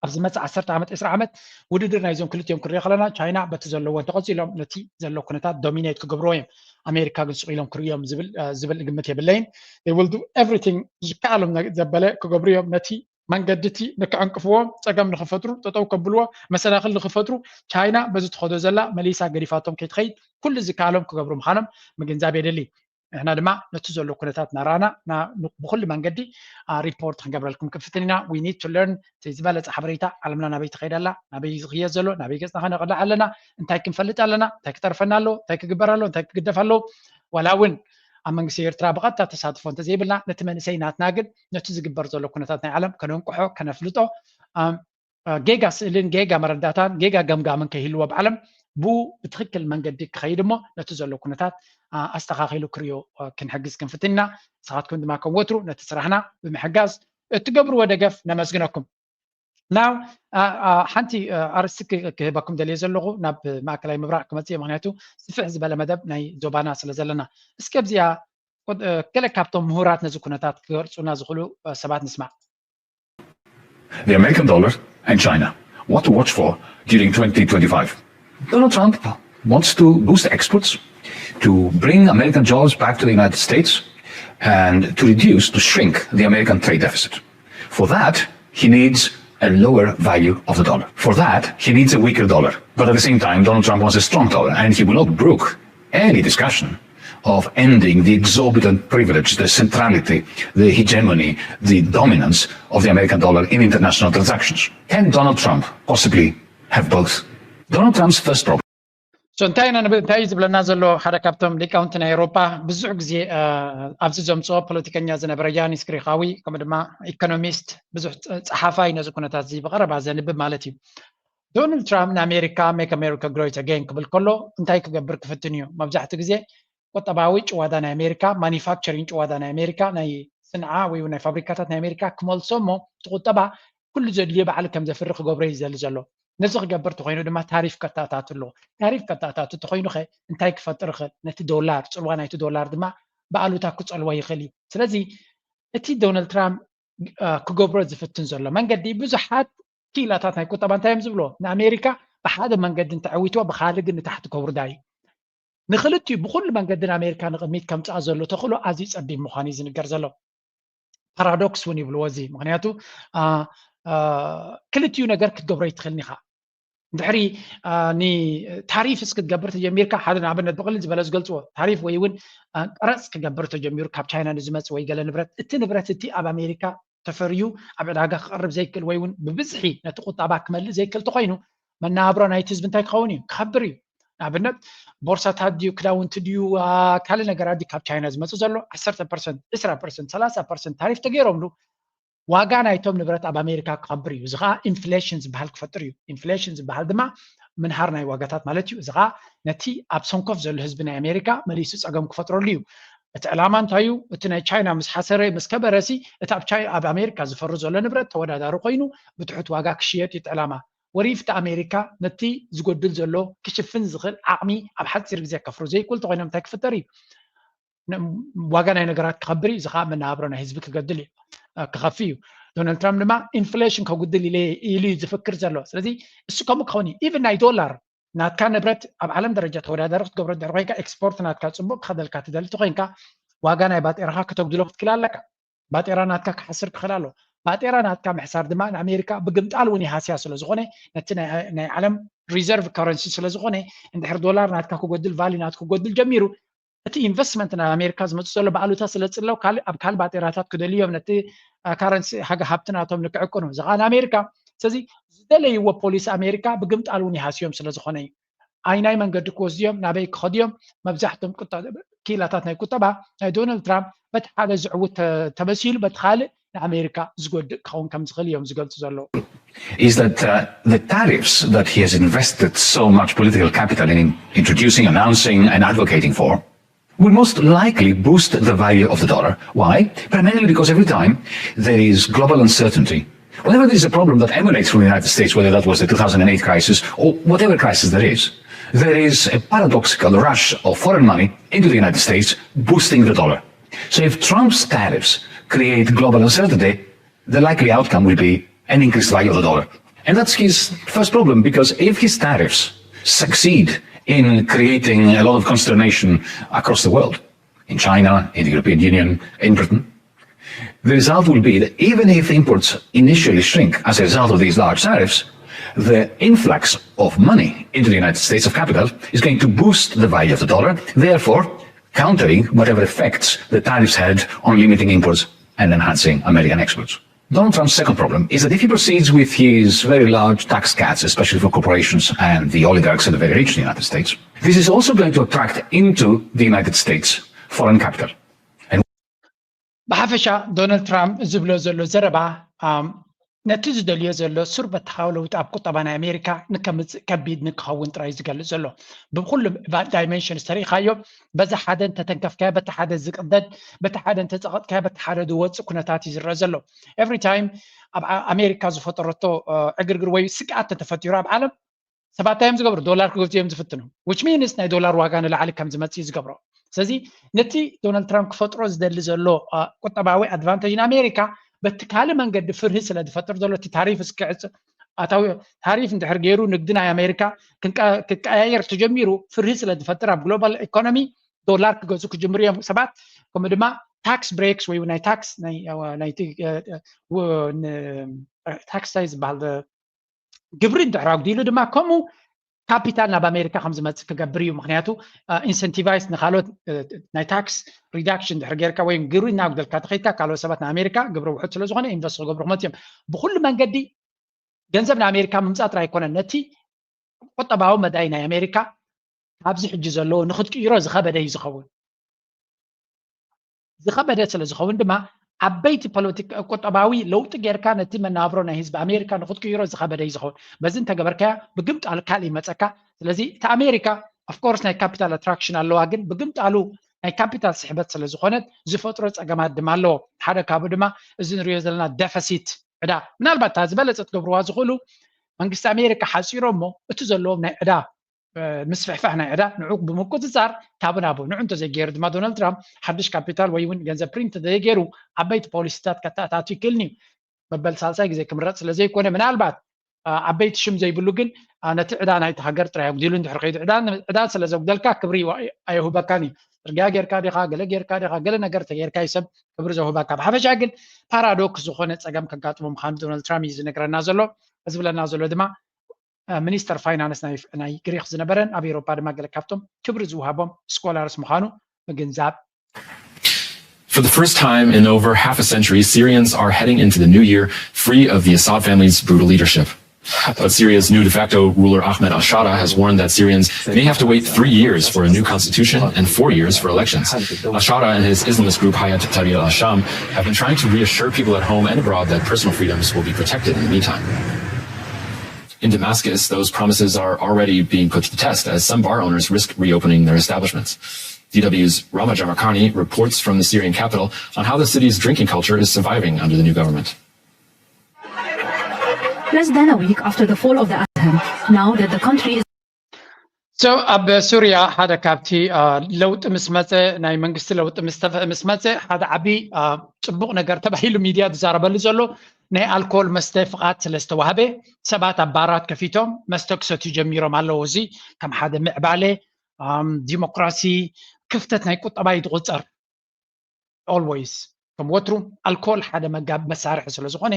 ኣብዚ መፅእ ዓሰርተ ዓመት፣ ዕስራ ዓመት ውድድር ናይዞም ክልቲኦም ክንሪኦ ከለና፣ ቻይና በቲ ዘለዎ እንተቐፂሎም ነቲ ዘሎ ኩነታት ዶሚኔት ክገብርዎ እዮም። ኣሜሪካ ግን ስቕ ኢሎም ክርእዮም ዝብል ዝብል ግምት የብለይን። They will do everything ዝከኣሎም ዘበለ ክገብሩ እዮም። ነቲ መንገዲ እቲ ንክዕንቅፍዎ፣ ፀገም ንክፈጥሩ፣ ጠጠው ከብልዎ፣ መሰናክል ንክፈጥሩ፣ ቻይና በዚ ትኸዶ ዘላ መሊሳ ገዲፋቶም ከይትኸይድ ኩሉ ዝከኣሎም ክገብሩ ምዃኖም ምግንዛብ የድሊ። ንሕና ድማ ነቲ ዘሎ ኩነታት እናረኣና ብኩሉ መንገዲ ሪፖርት ክንገብረልኩም ክንፍትን ኢና። We need to learn። ዝበለፀ ሓበሬታ፣ ዓለምና ናበይ ትኸይድ ኣላ፣ ናበይ ዝኽየድ ዘሎ፣ ናበይ ገፅና ከነቕልዕ ኣለና፣ እንታይ ክንፈልጥ ኣለና፣ እንታይ ክተርፈና ኣለዎ፣ እንታይ ክግበር ኣለዎ፣ እንታይ ክግደፍ ኣለዎ፣ ዋላ እውን ኣብ መንግስቲ ኤርትራ ብቐጥታ ተሳትፎ እንተዘይብልና፣ ነቲ መንእሰይ ናትና ግን ነቲ ዝግበር ዘሎ ኩነታት ናይ ዓለም ከነንቅሖ፣ ከነፍልጦ፣ ጌጋ ስእልን ጌጋ መረዳእታን ጌጋ ገምጋምን ከይህልዎ፣ ብዓለም ብኡ ብትኽክል መንገዲ ክኸይድ እሞ ነቲ ዘሎ ኩነታት ኣስተኻኺሉ ክርእዮ ክንሕግዝ ክንፍትን ኢና። ንስኻትኩም ድማ ከም ወትሩ ነቲ ስራሕና ብምሕጋዝ እትገብርዎ ደገፍ ነመስግነኩም። ናው ሓንቲ ኣርእስቲ ክህበኩም ደልየ ዘለኹ፣ ናብ ማእከላይ ምብራቕ ክመፅእ እየ፣ ምክንያቱ ስፍሕ ዝበለ መደብ ናይ ዞባና ስለ ዘለና። እስኪ ኣብዚኣ ገለ ካብቶም ምሁራት ነዚ ኩነታት ክገልፁና ዝኽእሉ ሰባት ንስማዕ። The American dollar and China. What to watch for during twenty twenty-five? Donald Trump wants to boost exports, to bring American jobs back to the United States, and to reduce, to shrink the American trade deficit. For that, he needs a lower value of the dollar. For that, he needs a weaker dollar. But at the same time, Donald Trump wants a strong dollar, and he will not brook any discussion of ending the exorbitant privilege, the centrality, the hegemony, the dominance of the American dollar in international transactions. Can Donald Trump possibly have both? Donald Trump's first problem. እንታይ እንታይ እዩ ዝብለና ዘሎ? ሓደ ካብቶም ሊቃውንቲ ናይ ኤውሮፓ ብዙሕ ግዜ ኣብዚ ዘምፅኦ ፖለቲከኛ ዝነበረ ያኒስ ግሪኻዊ፣ ከምኡ ድማ ኢኮኖሚስት፣ ብዙሕ ፀሓፋይ ነዚ ኩነታት እዚ ብቐረባ ዘንብብ ማለት እዩ። ዶናልድ ትራምፕ ንኣሜሪካ make America great again ክብል ከሎ እንታይ ክገብር ክፍትን እዩ? መብዛሕትኡ ግዜ ቁጠባዊ ጭዋዳ ናይ ኣሜሪካ፣ ማኒፋክቸሪንግ ጭዋዳ ናይ ኣሜሪካ፣ ናይ ስንዓ ወይ ናይ ፋብሪካታት ናይ ኣሜሪካ ክመልሶ እሞ እቲ ቁጠባ ኩሉ ዘድልዮ ባዕሉ ከም ዘፍሪ ክገብሮ እዩ ዝደሊ ዘሎ። ነዚ ክገብር ተኮይኑ ድማ ታሪፍ ከተኣታቱ ኣለዎ። ታሪፍ ከተኣታቱ ተኮይኑ ከ እንታይ ክፈጥር ይኽእል? ነቲ ዶላር፣ ፅልዋ ናይቲ ዶላር ድማ ብኣሉታ ክፀልዎ ይኽእል እዩ። ስለዚ እቲ ዶናልድ ትራምፕ ክገብሮ ዝፍትን ዘሎ መንገዲ ብዙሓት ክኢላታት ናይ ቁጠባ እንታይ እዮም ዝብልዎ? ንኣሜሪካ ብሓደ መንገዲ እንተዐዊትዎ ብካልእ ግን ንታሕቲ ከውርዳ እዩ። ንክልቲኡ ብኩሉ መንገዲ ንኣሜሪካ ንቅድሚት ከምፅኣ ዘሎ ተኽእሎ ኣዝዩ ፀቢብ ምዃኑ እዩ ዝንገር ዘሎ። ፓራዶክስ እውን ይብልዎ እዚ። ምክንያቱ ክልቲኡ ነገር ክትገብሮ ይትኽእልን ኢኻ። ድሕሪ ንታሪፍስ ክትገብር ተጀሚርካ፣ ሓደ ንኣብነት ብቕልል ዝበለ ዝገልፅዎ ታሪፍ ወይ እውን ቀረፅ ክገብር ተጀሚሩ ካብ ቻይና ንዝመፅ ወይ ገለ ንብረት፣ እቲ ንብረት እቲ ኣብ ኣሜሪካ ተፈርዩ ኣብ ዕዳጋ ክቐርብ ዘይክእል ወይ እውን ብብዝሒ ነቲ ቁጠባ ክመልእ ዘይክእል ተኮይኑ መነባብሮ ናይቲ ህዝቢ እንታይ ክኸውን እዩ? ክኸብር እዩ። ንኣብነት ቦርሳታት ድዩ፣ ክዳውንቲ ድዩ፣ ካልእ ነገራት ድዩ ካብ ቻይና ዝመፅእ ዘሎ? ዓሰርተ ፐርሰንት፣ ዕስራ ፐርሰንት፣ ሰላሳ ፐርሰንት ታሪፍ ተገይሮምሉ ዋጋ ናይቶም ንብረት ኣብ ኣሜሪካ ክኸብር እዩ። እዚ ከዓ ኢንፍሌሽን ዝበሃል ክፈጥር እዩ። ኢንፍሌሽን ዝበሃል ድማ ምንሃር ናይ ዋጋታት ማለት እዩ። እዚ ከዓ ነቲ ኣብ ሰንኮፍ ዘሎ ህዝቢ ናይ ኣሜሪካ መሊሱ ፀገም ክፈጥረሉ እዩ። እቲ ዕላማ እንታይ እዩ? እቲ ናይ ቻይና ምስ ሓሰረ ምስ ከበረሲ እቲ ኣብ ቻይ ኣብ ኣሜሪካ ዝፈሪ ዘሎ ንብረት ተወዳዳሪ ኮይኑ ብትሑት ዋጋ ክሽየጥ እዩ እቲ ዕላማ። ወሪፍቲ ኣሜሪካ ነቲ ዝጎድል ዘሎ ክሽፍን ዝኽእል ዓቕሚ ኣብ ሓፂር ግዜ ከፍሩ ዘይክእል ተኮይኖም እንታይ ክፍጠር እዩ? ዋጋ ናይ ነገራት ክኸብር እዩ። እዚ ከዓ መነባብሮ ናይ ህዝቢ ክገድል እዩ፣ ክኸፊ እዩ። ዶናልድ ትራምፕ ድማ ኢንፍሌሽን ከጉድል ኢሉ እዩ ዝፍክር ዘሎ። ስለዚ እሱ ከምኡ ክኸውን እዩ። ኢቭን ናይ ዶላር ናትካ ንብረት ኣብ ዓለም ደረጃ ተወዳዳሪ ክትገብሮ ድሕሪ ኮይንካ፣ ኤክስፖርት ናትካ ፅቡቅ ክኸደልካ ትደሊ ተኮይንካ ዋጋ ናይ ባጤራኻ ከተጉድሎ ክትክእል ኣለካ። ባጤራ ናትካ ክሓስር ክኽእል ኣሎ። ባጤራ ናትካ ምሕሳር ድማ ንኣሜሪካ ብግምጣል እውን ይሃስያ ስለዝኾነ፣ ነቲ ናይ ዓለም ሪዘርቭ ከረንሲ ስለዝኾነ፣ እንድሕር ዶላር ናትካ ክጎድል፣ ቫሊ ናትካ ክጎድል ጀሚሩ፣ እቲ ኢንቨስትመንት ናብ ኣሜሪካ ዝመፅእ ዘሎ ብኣሉታ ስለ ዝፅለው ካልእ ኣብ ካልእ ባጤራታት ክደልዮም ነቲ ካረንሲ ሃገ ሃብቲ ናቶም ንክዕቅኑ እዚ ከዓ ንኣሜሪካ ስለዚ ዝደለይዎ ፖሊሲ ኣሜሪካ ብግምጣል እውን ይሃስዮም ስለ ዝኾነ እዩ። ኣይናይ መንገዲ ክወስድዮም ናበይ ክኸድዮም መብዛሕቶም ክኢላታት ናይ ቁጠባ ናይ ዶናልድ ትራምፕ በቲ ሓደ ዝዕውት ተመሲሉ በቲ ካልእ ንኣሜሪካ ዝጎድእ ክኸውን ከም ዝኽእል እዮም ዝገልፁ ዘለዉ። Is that uh, the tariffs that he has invested so much political capital in introducing, announcing, and advocating for will most likely boost the value of the dollar. Why? Primarily because every time there is global uncertainty, whenever there is a problem that emanates from the United States, whether that was the two thousand eight crisis or whatever crisis there is, there is a paradoxical rush of foreign money into the United States, boosting the dollar. So if Trump's tariffs create global uncertainty, the likely outcome will be an increased value of the dollar. And that's his first problem, because if his tariffs succeed in creating a lot of consternation across the world, in China, in the European Union, in Britain, the result will be that even if imports initially shrink as a result of these large tariffs, the influx of money into the United States of capital is going to boost the value of the dollar, therefore countering whatever effects the tariffs had on limiting imports and enhancing American exports. Donald Trump's second problem is that if he proceeds with his very large tax cuts, especially for corporations and the oligarchs and the very rich in the United States, this is also going to attract into the United States foreign capital. ብሓፈሻ ዶናልድ ትራምፕ ዝብሎ ዘሎ ዘረባ ነቲ ዝደልዮ ዘሎ ሱር በተኻዊ ለውጢ ኣብ ቁጠባ ናይ ኣሜሪካ ንከምፅእ ከቢድ ንክኸውን ጥራይ ዝገልፅ ዘሎ። ብኩሉ ዳይሜንሽን ዝተሪኢኻዮ፣ በዚ ሓደ እንተተንከፍካዮ በቲ ሓደ ዝቅደድ፣ በቲ ሓደ እንተፀቐጥካዮ በቲ ሓደ ዝወፅእ ኩነታት እዩ ዝረአ ዘሎ። ኤቭሪ ታይም ኣብ ኣሜሪካ ዝፈጠረቶ ዕግርግር ወይ ስግኣት ተተፈጢሩ ኣብ ዓለም ሰባት እዮም ዝገብሩ፣ ዶላር ክገዙ እዮም ዝፍትኑ። ዊች ሚንስ ናይ ዶላር ዋጋ ንላዕሊ ከም ዝመፅእ ዝገብሮ። ስለዚ ነቲ ዶናልድ ትራምፕ ክፈጥሮ ዝደሊ ዘሎ ቁጠባዊ ኣድቫንቴጅ ንኣሜሪካ በቲ ካልእ መንገዲ ፍርሂ ስለ ዝፈጥር ዘሎ፣ እቲ ታሪፍ እስክዕፅ ኣታዊ ታሪፍ እንድሕር ገይሩ ንግዲ ናይ ኣሜሪካ ክቀያየር ተጀሚሩ ፍርሂ ስለ ዝፈጥር ኣብ ግሎባል ኢኮኖሚ ዶላር ክገዙ ክጅምሩ እዮም ሰባት። ከምኡ ድማ ታክስ ብሬክስ ወይ ናይ ታክስ ናይቲ ታክስ ታይ ዝበሃል ግብሪ እንድሕር ኣጉዲሉ ድማ ከምኡ ካፒታል ናብ ኣሜሪካ ከም ዝመፅእ ክገብር እዩ። ምክንያቱ ኢንሰንቲቫይስ ንካልኦት ናይ ታክስ ሪዳክሽን ድሕር ጌርካ ወይ ግብሪ እናጉደልካ ተኸይድካ ካልኦት ሰባት ንኣሜሪካ ግብሪ ውሑድ ስለዝኾነ ኢንቨስት ክገብሩ ክመፅእ እዮም። ብኩሉ መንገዲ ገንዘብ ንኣሜሪካ ምምፃእ ጥራይ ኣይኮነን፣ ነቲ ቁጠባዊ መዳይ ናይ ኣሜሪካ ካብዚ ሕጂ ዘለዎ ንክትቅይሮ ዝኸበደ እዩ ዝኸውን። ዝኸበደ ስለ ዝኸውን ድማ ዓበይቲ ፖለቲካ ቁጠባዊ ለውጢ ጌርካ ነቲ መናብሮ ናይ ህዝቢ ኣሜሪካ ንክትቅይሮ ዝኸበደ እዩ ዝኸውን። በዚ እንተገበርካያ ብግምጣሉ ካልእ ይመፀካ። ስለዚ እቲ ኣሜሪካ ኦፍኮርስ ናይ ካፒታል ኣትራክሽን ኣለዋ፣ ግን ብግምጣሉ ናይ ካፒታል ስሕበት ስለ ዝኾነት ዝፈጥሮ ፀገማት ድማ ኣለዎ። ሓደ ካብኡ ድማ እዚ ንሪኦ ዘለና ደፈሲት ዕዳ፣ ምናልባት እታ ዝበለፀ ትገብርዋ ዝኽእሉ መንግስቲ ኣሜሪካ ሓፂሮ እሞ እቲ ዘለዎም ናይ ዕዳ ምስፍሕፋሕ ናይ ዕዳ ንዑ ብምቁፅፃር ካብኡ ናብኡ ንዑ እንተዘይገይሩ ድማ ዶናልድ ትራምፕ ሓድሽ ካፒታል ወይ እውን ገንዘብ ፕሪንት እንተዘይገይሩ ዓበይቲ ፖሊሲታት ከተኣታቱ ይክእልን እዩ። መበል ሳልሳይ ግዜ ክምረፅ ስለዘይኮነ ምናልባት ዓበይቲ ሽም ዘይብሉ ግን ነቲ ዕዳ ናይቲ ሃገር ጥራይ ኣጉዲሉ እንድሕር ከይዱ ዕዳ ስለ ዘጉደልካ ክብሪ ኣየሁበካን እዩ። ፅርግያ ጌርካ ዲኻ፣ ገለ ጌርካ ዲኻ፣ ገለ ነገር ተጌርካ እዩ ሰብ ክብሪ ዘውህበካ። ብሓፈሻ ግን ፓራዶክስ ዝኾነ ፀገም ከጋጥሞ ምዃኑ ዶናልድ ትራምፕ እዩ ዝነግረና ዘሎ። ዝብለና ዘሎ ድማ ሚኒስተር ፋይናንስ ናይ ግሪክ ዝነበረን ኣብ ኤውሮፓ ድማ ገለ ካብቶም ክብሪ ዝውሃቦም ስኮላርስ ምዃኑ ምግንዛብ For the first time in over half a century, Syrians are heading into the new year free of the Assad family's brutal leadership. But Syria's new de facto ruler Ahmed al Sharaa has warned that Syrians may have to wait three years for a new constitution and four years for elections. Al Sharaa and his Islamist group Hayat Tahrir al Sham have been trying to reasure people at home and abroad that personal freedoms will be protected in the meantime. In Damascus, those promises are already being put to the test as some bar owners risk reopening their establishments. D W's Rama Jamarkani reports from the Syrian capital on how the city's drinking culture is surviving under the new government. Less than a week after the fall of the Azhar, now that the country is So ኣብ ሱርያ ሓደ ካብቲ ለውጢ ምስ መፀ ናይ መንግስቲ ለውጢ ምስ መፀ ሓደ ዓብዪ ፅቡቕ ነገር ተባሂሉ ሚድያ ዝዛረበሉ ዘሎ ናይ ኣልኮል መስተ ፍቓድ ስለ ዝተዋህበ ሰባት ኣብ ባራት ከፊቶም መስተ ክሰትዩ ጀሚሮም ኣለዉ። እዚ ከም ሓደ ምዕባለ ዲሞክራሲ ክፍተት ናይ ቁጠባ እዩ ዝቑፀር። Always ከም ወትሩ ኣልኮል ሓደ መጋብ መሳርሒ ስለ ዝኾነ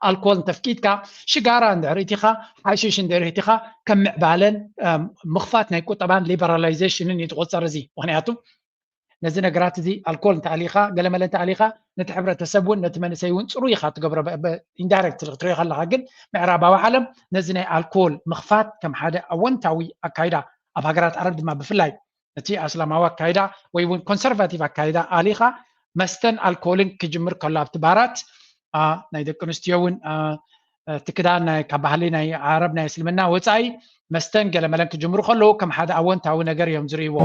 ኣልኮል እንተፍቂድካ ሽጋራ እንድሕር እቲኻ ሓሽሽ እንድሕር እቲኻ ከም ምዕባለን ምኽፋት ናይ ቁጠባን ሊበራላይዜሽንን እዩ ዝቑፀር። እዚ ምክንያቱ ነዚ ነገራት እዚ ኣልኮል እንተኣሊኻ ገለመለ እንተኣሊኻ ነቲ ሕብረተሰብ እውን ነቲ መንእሰይ እውን ፅሩ ኢኻ ትገብሮ ኢንዳይረክት ክትሪኦ ከለኻ። ግን ምዕራባዊ ዓለም ነዚ ናይ ኣልኮል ምኽፋት ከም ሓደ ኣወንታዊ ኣካይዳ ኣብ ሃገራት ዓረብ ድማ ብፍላይ እቲ ኣስላማዊ ኣካይዳ ወይ እውን ኮንሰርቫቲቭ ኣካይዳ ኣሊኻ መስተን ኣልኮልን ክጅምር ከሎ ኣብቲ ባራት ናይ ደቂ ኣንስትዮ እውን እቲ ክዳን ካብ ባህሊ ናይ ዓረብ ናይ እስልምና ወፃኢ መስተን ገለመለን ክጅምሩ ከለዉ ከም ሓደ ኣወንታዊ ነገር እዮም ዝርእይዎ።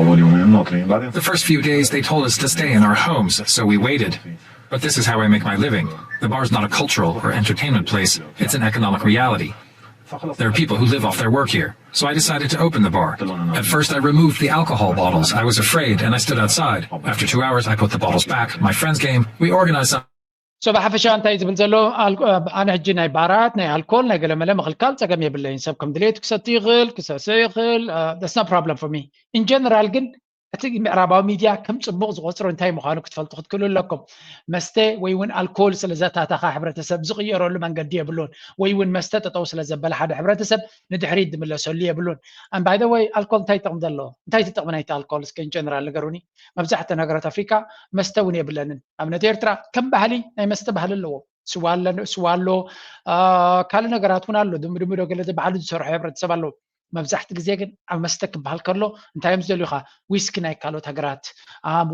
The first few days they told us to stay in our homes, so we waited. But this is how I make my living. The bar's not a cultural or entertainment place, it's an economic reality. There are people who live off their work here, so I decided to open the bar. At first, I removed the alcohol bottles. I was afraid, and I stood outside. After two hours, I put the bottles back. My friends came. We organized some. So ብሓፈሻ እንታይ ዝብል ዘሎ፣ ኣነ ሕጂ ናይ ባራት ናይ ኣልኮል ናይ ገለመለ ምኽልካል ጸገም የብለይን። ሰብ ከም ድሌቱ ክሰቲ ይኽእል፣ ክሰሰ ይኽእል። That's no problem for me። In general ግን እቲ ምዕራባዊ ሚድያ ከም ጽቡቕ ዝቆጽሮ እንታይ ምዃኑ ክትፈልጡ ክትክእሉ ኣለኩም። መስተ ወይ እውን ኣልኮል ስለ ዘታተኻ ሕብረተሰብ ዝቕየረሉ መንገዲ የብሉን። ወይ እውን መስተ ጠጠው ስለ ዘበለ ሓደ ሕብረተሰብ ንድሕሪት ዝምለሰሉ የብሉን። And by the way ኣልኮል እንታይ ጥቕሚ ዘለዎ? እንታይ ትጥቕሚ ናይቲ ኣልኮል እስከ in general ንገሩኒ። መብዛሕትኡ ነገራት ኣፍሪካ መስተ እውን የብለንን። ኣብነት ኤርትራ ከም ባህሊ ናይ መስተ ባህሊ ኣለዎ። ስዋ ኣሎ፣ ካልእ ነገራት እውን ኣሎ። ድምድምዶ ገለ ባዕሉ ዝሰርሖ ሕብረተሰብ ኣለዎ። መብዛሕቲ ግዜ ግን ኣብ መስተ ክበሃል ከሎ እንታይ እዮም ዝደልዩኻ? ዊስኪ ናይ ካልኦት ሃገራት፣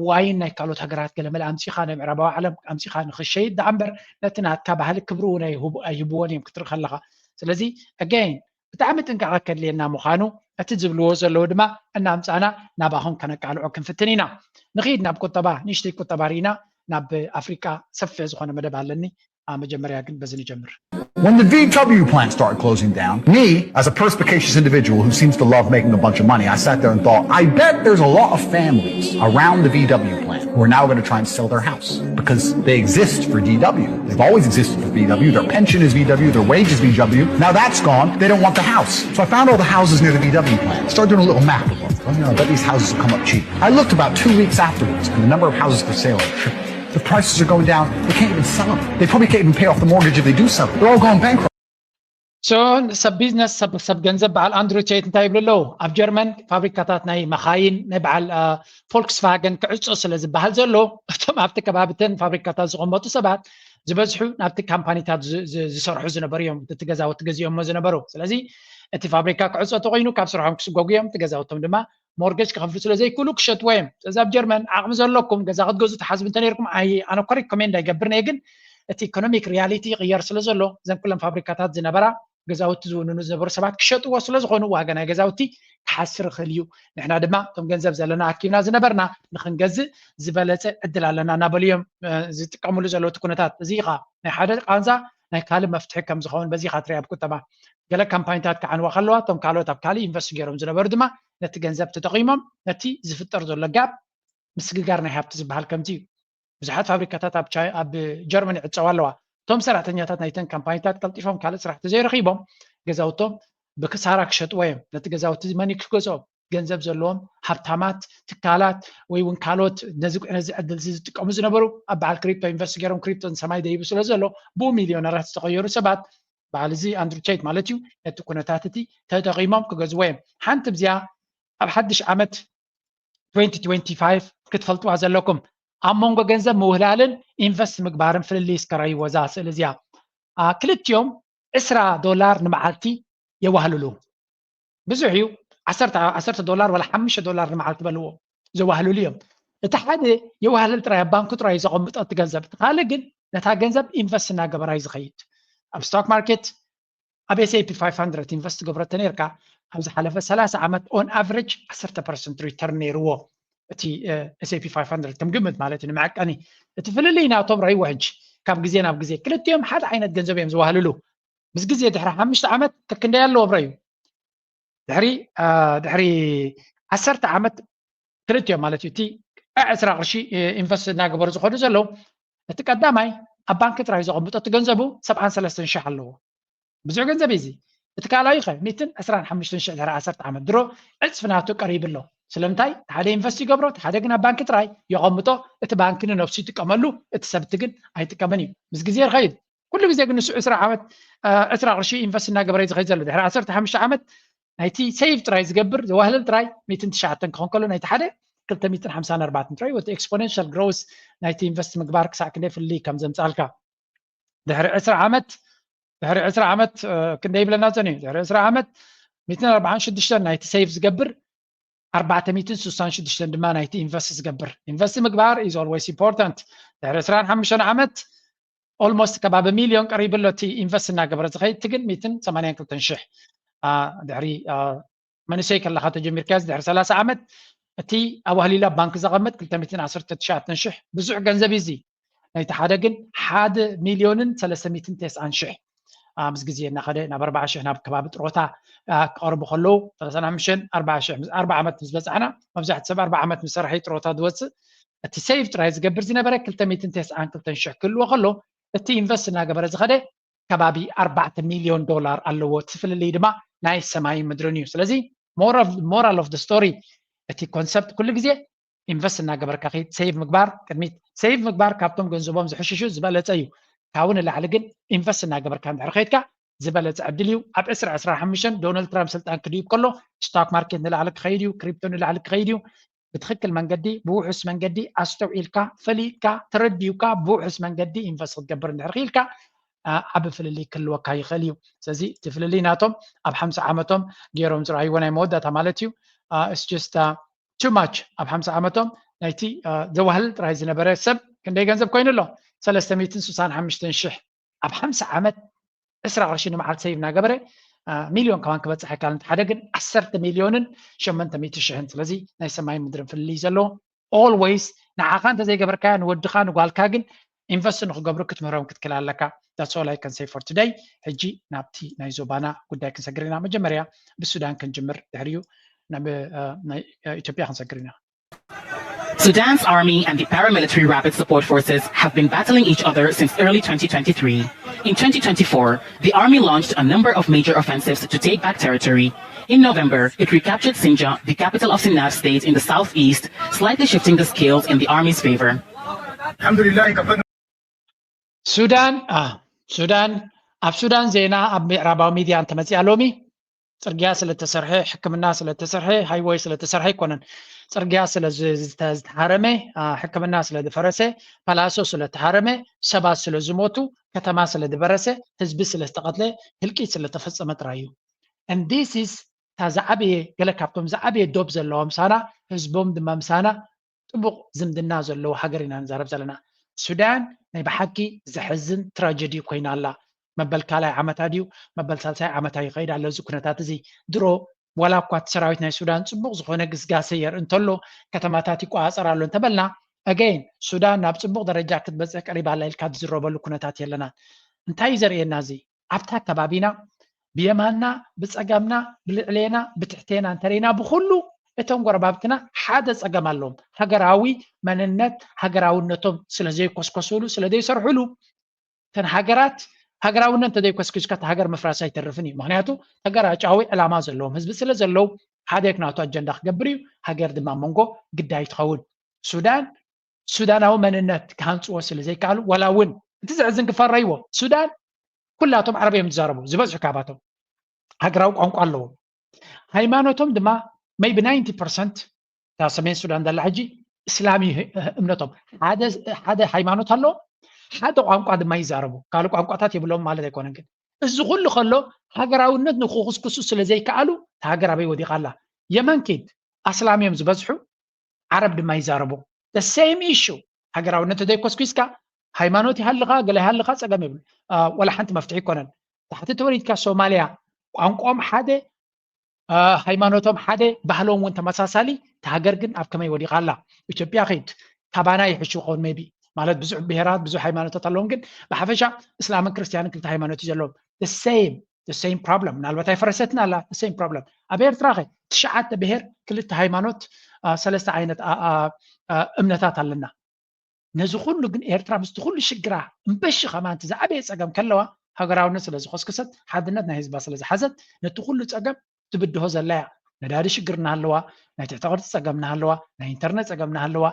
ዋይን ናይ ካልኦት ሃገራት ገለመለ ኣምፂኻ ናይ ምዕራባዊ ዓለም ኣምፂኻ ንክሸይጥ ደኣ እምበር ነቲ ናትካ ባህሊ ክብሪ እውን ኣይህብዎን እዮም ክትርኢ ከለኻ። ስለዚ again ብጣዕሚ ጥንቃቐ ከድልየና ምዃኑ እቲ ዝብልዎ ዘለዉ ድማ እናምፃና ናባኹም ከነቃልዖ ክንፍትን ኢና። ንኽይድ ናብ ቁጠባ፣ ንእሽተይ ቁጠባ ርኢና ናብ ኣፍሪቃ ሰፊሕ ዝኾነ መደብ ኣለኒ። መጀመርያ ግን በዚ ንጀምር። When the V W plant started closing down, me, as a perspicacious individual who seems to love making a bunch of money, I sat there and thought, I bet there's a lot of families around the V W plant who are now going to try and sell their house because they exist for V W. They've always existed for V W. Their pension is V W, their wage is V W. Now that's gone. They don't want the house. So I found all the houses near the V W plant. Started doing a little math. Well, you know, I bet these houses will come up cheap. I looked about two weeks afterwards, and the number of houses for sale tripled. The prices are going down. They can't even sell them. They probably can't even pay off the mortgage if they do sell it. They're all going bankrupt. So ሰብ ቢዝነስ ሰብ ሰብ ገንዘብ በዓል ኣንድሩ ቴት እንታይ ይብሉ ኣለዉ? ኣብ ጀርመን ፋብሪካታት ናይ መኻይን ናይ በዓል ፎልክስቫገን ክዕጾ ስለ ዝበሃል ዘሎ እቶም ኣብቲ ከባቢ እተን ፋብሪካታት ዝቐመጡ ሰባት ዝበዝሑ ናብቲ ካምፓኒታት ዝሰርሑ ዝነበሩ እዮም። እቲ ገዛውቲ ገዚኦሞ ዝነበሩ። ስለዚ እቲ ፋብሪካ ክዕጾ ተኮይኑ ካብ ስርሖም ክስጎጉ እዮም። እቲ ገዛውቶም ድማ ሞርገጅ ክኸፍሉ ስለ ዘይክእሉ ክሸጥዎ እዮም። ስለዚ ኣብ ጀርመን ዓቕሚ ዘለኩም ገዛ ክትገዝኡ ትሓስቡ እንተነይርኩም ኣነ እኮ ሪኮሜንድ ኣይገብርን እየ፣ ግን እቲ ኢኮኖሚክ ሪያሊቲ ይቕየር ስለ ዘሎ እዘን ኩለን ፋብሪካታት ዝነበራ ገዛውቲ ዝውንኑ ዝነበሩ ሰባት ክሸጥዎ ስለ ዝኾኑ ዋጋ ናይ ገዛውቲ ክሓስር ይኽእል እዩ። ንሕና ድማ እቶም ገንዘብ ዘለና ኣኪብና ዝነበርና ንኽንገዝእ ዝበለፀ ዕድል ኣለና እናበሉ እዮም ዝጥቀምሉ ዘለዉ እቲ ኩነታት። እዚ ኻ ናይ ሓደ ቃንዛ ናይ ካልእ መፍትሒ ከም ዝኸውን በዚ ኻ ትርኢ ኣብ ቁጠባ ገለ ካምፓኒታት ክዓንዋ ከለዋ እቶም ካልኦት ኣብ ካልእ ኢንቨስት ገይሮም ዝነበሩ ድማ ነቲ ገንዘብ ተጠቒሞም ነቲ ዝፍጠር ዘሎ ጋፕ ምስግጋር ናይ ሃብቲ ዝበሃል ከምዚ እዩ። ብዙሓት ፋብሪካታት ኣብ ጀርመን ይዕፀዋ ኣለዋ። እቶም ሰራሕተኛታት ናይተን ካምፓኒታት ቀልጢፎም ካልእ ስራሕ ተዘይረኺቦም ገዛውቶም ብክሳራ ክሸጥዎ እዮም። ነቲ ገዛውቲ መን ክገዝኦም? ገንዘብ ዘለዎም ሃብታማት ትካላት ወይ እውን ካልኦት ነዚ ዕድል እዚ ዝጥቀሙ ዝነበሩ ኣብ በዓል ክሪፕቶ ኢንቨስት ገይሮም ክሪፕቶ ንሰማይ ደይቡ ስለ ዘሎ ብኡ ሚሊዮነራት ዝተቐየሩ ሰባት በዓል እዚ ኣንድሩ ቴት ማለት እዩ ነቲ ኩነታት እቲ ተጠቒሞም ክገዝዎ እዮም። ሓንቲ ብዚኣ ኣብ ሓድሽ ዓመት twenty twenty-five ክትፈልጥዋ ዘለኩም ኣብ መንጎ ገንዘብ ምውህላልን ኢንቨስት ምግባርን ፍልልይ እስከ ረይዎ እዛ ስእሊ እዚኣ። ክልቲኦም ዕስራ ዶላር ንመዓልቲ የዋህልሉ። ብዙሕ እዩ። ዓሰርተ ዶላር ወላ ሓሙሽተ ዶላር ንመዓልቲ በልዎ ዘዋህልሉ እዮም። እቲ ሓደ የዋህልል ጥራይ ኣብ ባንኩ ጥራይ ዘቐምጦ እቲ ገንዘብ፣ እቲ ካልእ ግን ነታ ገንዘብ ኢንቨስት እናገበራ እዩ ዝኸይድ። ኣብ ስቶክ ማርኬት ኣብ S and P five hundred ኢንቨስት ትገብሮ ተነይርካ ኣብ ዝሓለፈ ሰላሳ ዓመት on average ዓሰርተ ፐርሰንት ሪተርን ነይርዎ። እቲ S and P five hundred ከም ግምት ማለት እዩ ንመዐቀኒ። እቲ ፍልልይ ናቶም ረይዎ ሕጂ ካብ ግዜ ናብ ግዜ ክልቲኦም ሓደ ዓይነት ገንዘብ እዮም ዝዋህልሉ። ምስ ግዜ ድሕሪ ሓሙሽተ ዓመት ከክንደይ ኣለዎም ረዩ። ድሕሪ ድሕሪ ዓሰርተ ዓመት ክልቲኦም ማለት እዩ እቲ ዕስራ ቅርሺ ኢንቨስት እናገበሩ ዝኸዱ ዘለዉ እቲ ቀዳማይ ኣብ ባንኪ ጥራይ ዘቐምጦ እቲ ገንዘቡ ሰብዓን ሰለስተን ሽሕ ኣለዎ። ብዙሕ ገንዘብ እዩ እዚ። እቲ ካልኣዩ ኸ ሚትን ዕስራን ሓሙሽተን ሽሕ ድሕሪ ዓሰርተ ዓመት ድሮ ዕፅፊ ናቱ ቀሪቡ ኣሎ። ስለምንታይ ሓደ ኢንቨስት ይገብሮ እቲ ሓደ ግን ኣብ ባንኪ ጥራይ የቐምጦ። እቲ ባንኪ ንነብሱ ይጥቀመሉ እቲ ሰብቲ ግን ኣይጥቀምን እዩ። ምስ ግዜ ይኸይድ ኩሉ ግዜ ግን ንሱ ዕስራ ዓመት ዕስራ ቅርሺ ኢንቨስት እናገበረ ዝኸይድ ዘሎ ድሕሪ ዓሰርተ ሓሙሽተ ዓመት ናይቲ ሴቭ ጥራይ ዝገብር ዘዋህልል ጥራይ ሚትን ትሽዓተን ክኾን ከሎ ናይቲ ሓደ ክልተ ሚትን ሓምሳን ኣርባዕተን ጥራይ ወቲ ኤክስፖነንሻል ግሮስ ናይቲ ኢንቨስት ምግባር ክሳዕ ክንደይ ፍልልይ ከም ዘምፃልካ ድሕሪ ዕስራ ዓመት ድሕሪ ዕስራ ዓመት ክንደይ ይብለና ጸኒሑ ድሕሪ ዕስራ ዓመት ሚትን ኣርባዓን ሽዱሽተን ናይቲ ሴቭ ዝገብር ኣርባዕተ ሚትን ስሳን ሽዱሽተን ድማ ናይቲ ኢንቨስት ዝገብር ኢንቨስት ምግባር is always important። ድሕሪ ዕስራን ሓሙሽተን ዓመት ኦልሞስት ከባቢ ሚልዮን ቀሪቡ ኣሎ እቲ ኢንቨስት እናገበረ ዝኸይድ እቲ ግን ሚትን ሰማንያን ክልተን ሽሕ ድሕሪ መንእሰይ ከለኻ ተጀሚርካዮ ድሕሪ ሰላሳ ዓመት እቲ ኣዋህሊሉ ኣብ ባንክ ዘቐምጥ ክልተ ሚትን ዓሰርተ ትሽዓተን ሽሕ ብዙሕ ገንዘብ እዩ እዚ። ናይቲ ሓደ ግን ሓደ ሚልዮንን ሰለስተ ሚትን ተስዓን ሽሕ ምስ ግዜ እናኸደ ናብ ኣርባዓ ሽሕ ናብ ከባቢ ጥሮታ ክቐርቡ ከለዉ ሰላሳን ሓሙሽተን ኣርባዓ ሽሕ ኣርባዓ ዓመት ምስ በፃሕና መብዛሕትኡ ሰብ ኣርባዓ ዓመት ምስ ሰርሐ ጥሮታ ዝወፅእ እቲ ሴቭ ጥራይ ዝገብር ዝነበረ ክልተ ሚትን ተስዓን ክልተን ሽሕ ክህልዎ ከሎ እቲ ኢንቨስት እናገበረ ዝኸደ ከባቢ ኣርባዕተ ሚሊዮን ዶላር ኣለዎ። እቲ ፍልልይ ድማ ናይ ሰማይ ምድርን እዩ። ስለዚ moral of the story፣ እቲ ኮንሰፕት ኩሉ ግዜ ኢንቨስት እናገበርካ ከይድ። ሴቭ ምግባር፣ ቅድሚት ሴቭ ምግባር ካብቶም ገንዘቦም ዝሕሽሹ ዝበለፀ እዩ። ካብኡ ንላዕሊ ግን ኢንቨስት እናገበርካ እንድሕር ከይድካ ዝበለፀ ዕድል እዩ። ኣብ ዕስራ ዕስራ ሓሙሽተ ዶናልድ ትራምፕ ስልጣን ክድይብ ከሎ ስቶክ ማርኬት ንላዕሊ ክኸይድ እዩ፣ ክሪፕቶ ንላዕሊ ክኸይድ እዩ። ብትኽክል መንገዲ፣ ብውሑስ መንገዲ ኣስተውዒልካ፣ ፈሊጥካ፣ ተረዲኡካ ብውሑስ መንገዲ ኢንቨስት ክትገብር እንድሕር ክኢልካ ዓቢ ፍልልይ ክህልወካ ይኽእል እዩ። ስለዚ እቲ ፍልልይ ናቶም ኣብ ሓምሳ ዓመቶም ገይሮም ዝረኣይዎ ናይ መወዳእታ ማለት እዩ። It's just too much። ኣብ ሓምሳ ዓመቶም ናይቲ ዘዋህልል ጥራይ ዝነበረ ሰብ ክንደይ ገንዘብ ኮይኑ ኣሎ? ሰለስተ ሚእትን ስሳን ሓሙሽተን ሽሕ። ኣብ ሓምሳ ዓመት ዕስራ ቅርሺ ንመዓልቲ ሰይቭ እናገበረ ሚልዮን ከማን ክበፅሕ ኣይካልን። ሓደ ግን ዓሰርተ ሚልዮንን ሸመንተ ሚእቲ ሽሕን። ስለዚ ናይ ሰማይ ምድርን ፍልልይ ዘለዎ። Always ንዓኻ እንተዘይገበርካያ ንወድኻ ንጓልካ ግን ኢንቨስት ንክገብሩ ክትምህሮም ክትክእል ኣለካ። That's all I can say for today። ሕጂ ናብቲ ናይ ዞባና ጉዳይ ክንሰግር ኢና። መጀመርያ ብሱዳን ክንጅምር፣ ድሕሪኡ ናብ ኢትዮጵያ ክንሰግር ኢና። Sudan's army and the paramilitary Rapid Support Forces have been battling each other since early twenty twenty-three. In twenty twenty-four, the army launched a number of major offensives to take back territory. In November, it recaptured Sinja, the capital of Sennar state in the southeast, slightly shifting the scales in the army's favor. ሱዳን ሱዳን ኣብ ሱዳን ዜና ኣብ ምዕራባዊ ሚድያ እንተመፅኣ ሎሚ ፅርግያ ስለተሰርሐ፣ ሕክምና ስለተሰርሐ፣ ሃይወይ ስለተሰርሐ ኣይኮነን። ፅርግያ ስለዝተሃረመ፣ ሕክምና ስለዝፈረሰ፣ ፓላሶ ስለተሃረመ፣ ሰባት ስለዝሞቱ፣ ከተማ ስለዝበረሰ፣ ህዝቢ ስለዝተቐትለ፣ ህልቂት ስለተፈፀመ ጥራይ እዩ። And this is እታ ዝዓበየ፣ ገለ ካብቶም ዝዓበየ ዶብ ዘለዎም ምሳና፣ ህዝቦም ድማ ምሳና ጥቡቕ ዝምድና ዘለዎ ሃገር ኢና ንዛረብ ዘለና። ሱዳን ናይ ብሓቂ ዘሕዝን ትራጀዲ ኮይና ኣላ። መበል ካልኣይ ዓመታ ድዩ መበል ሳልሳይ ዓመታ ይኸይድ ኣሎ እዚ ኩነታት እዚ። ድሮ ዋላ እኳ እቲ ሰራዊት ናይ ሱዳን ፅቡቕ ዝኾነ ግስጋሴ የርኢ እንተሎ፣ ከተማታት ይቆፃፀር ኣሎ እንተበልና፣ again ሱዳን ናብ ፅቡቕ ደረጃ ክትበፅሕ ቀሪባ ኣላ ኢልካ ትዝረበሉ ኩነታት የለናን። እንታይ እዩ ዘርእየና እዚ? ኣብታ ከባቢና ብየማንና ብፀገምና ብልዕሌና ብትሕቴና እንተሪና ብኩሉ እቶም ጎረባብትና ሓደ ፀገም ኣለዎም። ሃገራዊ መንነት ሃገራውነቶም ስለዘይኮስኮስሉ ስለዘይሰርሕሉ እተን ሃገራት ሃገራውነት እንተዘይኮስኪስካ እቲ ሃገር ምፍራስ ኣይተርፍን እዩ። ምክንያቱ ተገራጫዊ ዕላማ ዘለዎም ህዝቢ ስለ ዘለዉ ሓደ ክናቱ ኣጀንዳ ክገብር እዩ። ሃገር ድማ መንጎ ግዳይ ትኸውን። ሱዳን ሱዳናዊ መንነት ክሃንፅዎ ስለ ዘይከኣሉ ዋላ እውን እቲ ዘሕዝን ክፈረይዎ ሱዳን ኩላቶም ዓረብ እዮም ዝዛረቡ ዝበዝሑ ካባቶም ሃገራዊ ቋንቋ ኣለዎም። ሃይማኖቶም ድማ maybe ninety percent እታ ሰሜን ሱዳን ዘላ ሕጂ እስላም እዩ እምነቶም። ሓደ ሃይማኖት ኣለዎም፣ ሓደ ቋንቋ ድማ ይዛረቡ። ካልእ ቋንቋታት የብሎም ማለት ኣይኮነን፣ ግን እዚ ኩሉ ከሎ ሃገራውነት ንክኹስኩሱ ስለ ዘይከኣሉ እታ ሃገር ኣበይ ወዲቓ ኣላ? የመን ኪድ ኣስላም እዮም ዝበዝሑ፣ ዓረብ ድማ ይዛረቡ። The same issue። ሃገራውነት ተዘይኮስኩስካ ሃይማኖት ይሃልኻ ገለ ይሃልኻ ፀገም የብሉ። ወላ ሓንቲ መፍትሒ ይኮነን። ታሕቲ ተወሊድካ ሶማልያ ቋንቋኦም ሓደ ሃይማኖቶም ሓደ ባህሎም እውን ተመሳሳሊ። እቲ ሃገር ግን ኣብ ከመይ ወዲቓ ኣላ? ኢትዮጵያ ኺድ ካባና ይሕሹ ኸውን maybe ማለት ብዙሕ ብሄራት ብዙሕ ሃይማኖታት ኣለዎም፣ ግን ብሓፈሻ እስላምን ክርስትያንን ክልተ ሃይማኖት እዩ ዘለዎም። The same the same problem። ምናልባት ኣይፈረሰትን ኣላ the same problem። ኣብ ኤርትራ ኸ ትሽዓተ ብሄር ክልተ ሃይማኖት ሰለስተ ዓይነት እምነታት ኣለና። ነዚ ኩሉ ግን ኤርትራ ምስቲ ኩሉ ሽግራ እምበሺ ከማንቲ ዝዓበየ ፀገም ከለዋ ሃገራውነት ስለ ዝኮስከሰት ሓድነት ናይ ህዝባ ስለ ዝሓዘት ነቲ ኩሉ ፀገም ትብድሆ ዘላ እያ። ነዳዲ ሽግር እናሃለዋ፣ ናይ ትሕተ ቅርፂ ፀገም እናሃለዋ፣ ናይ ኢንተርነት ፀገም እናሃለዋ፣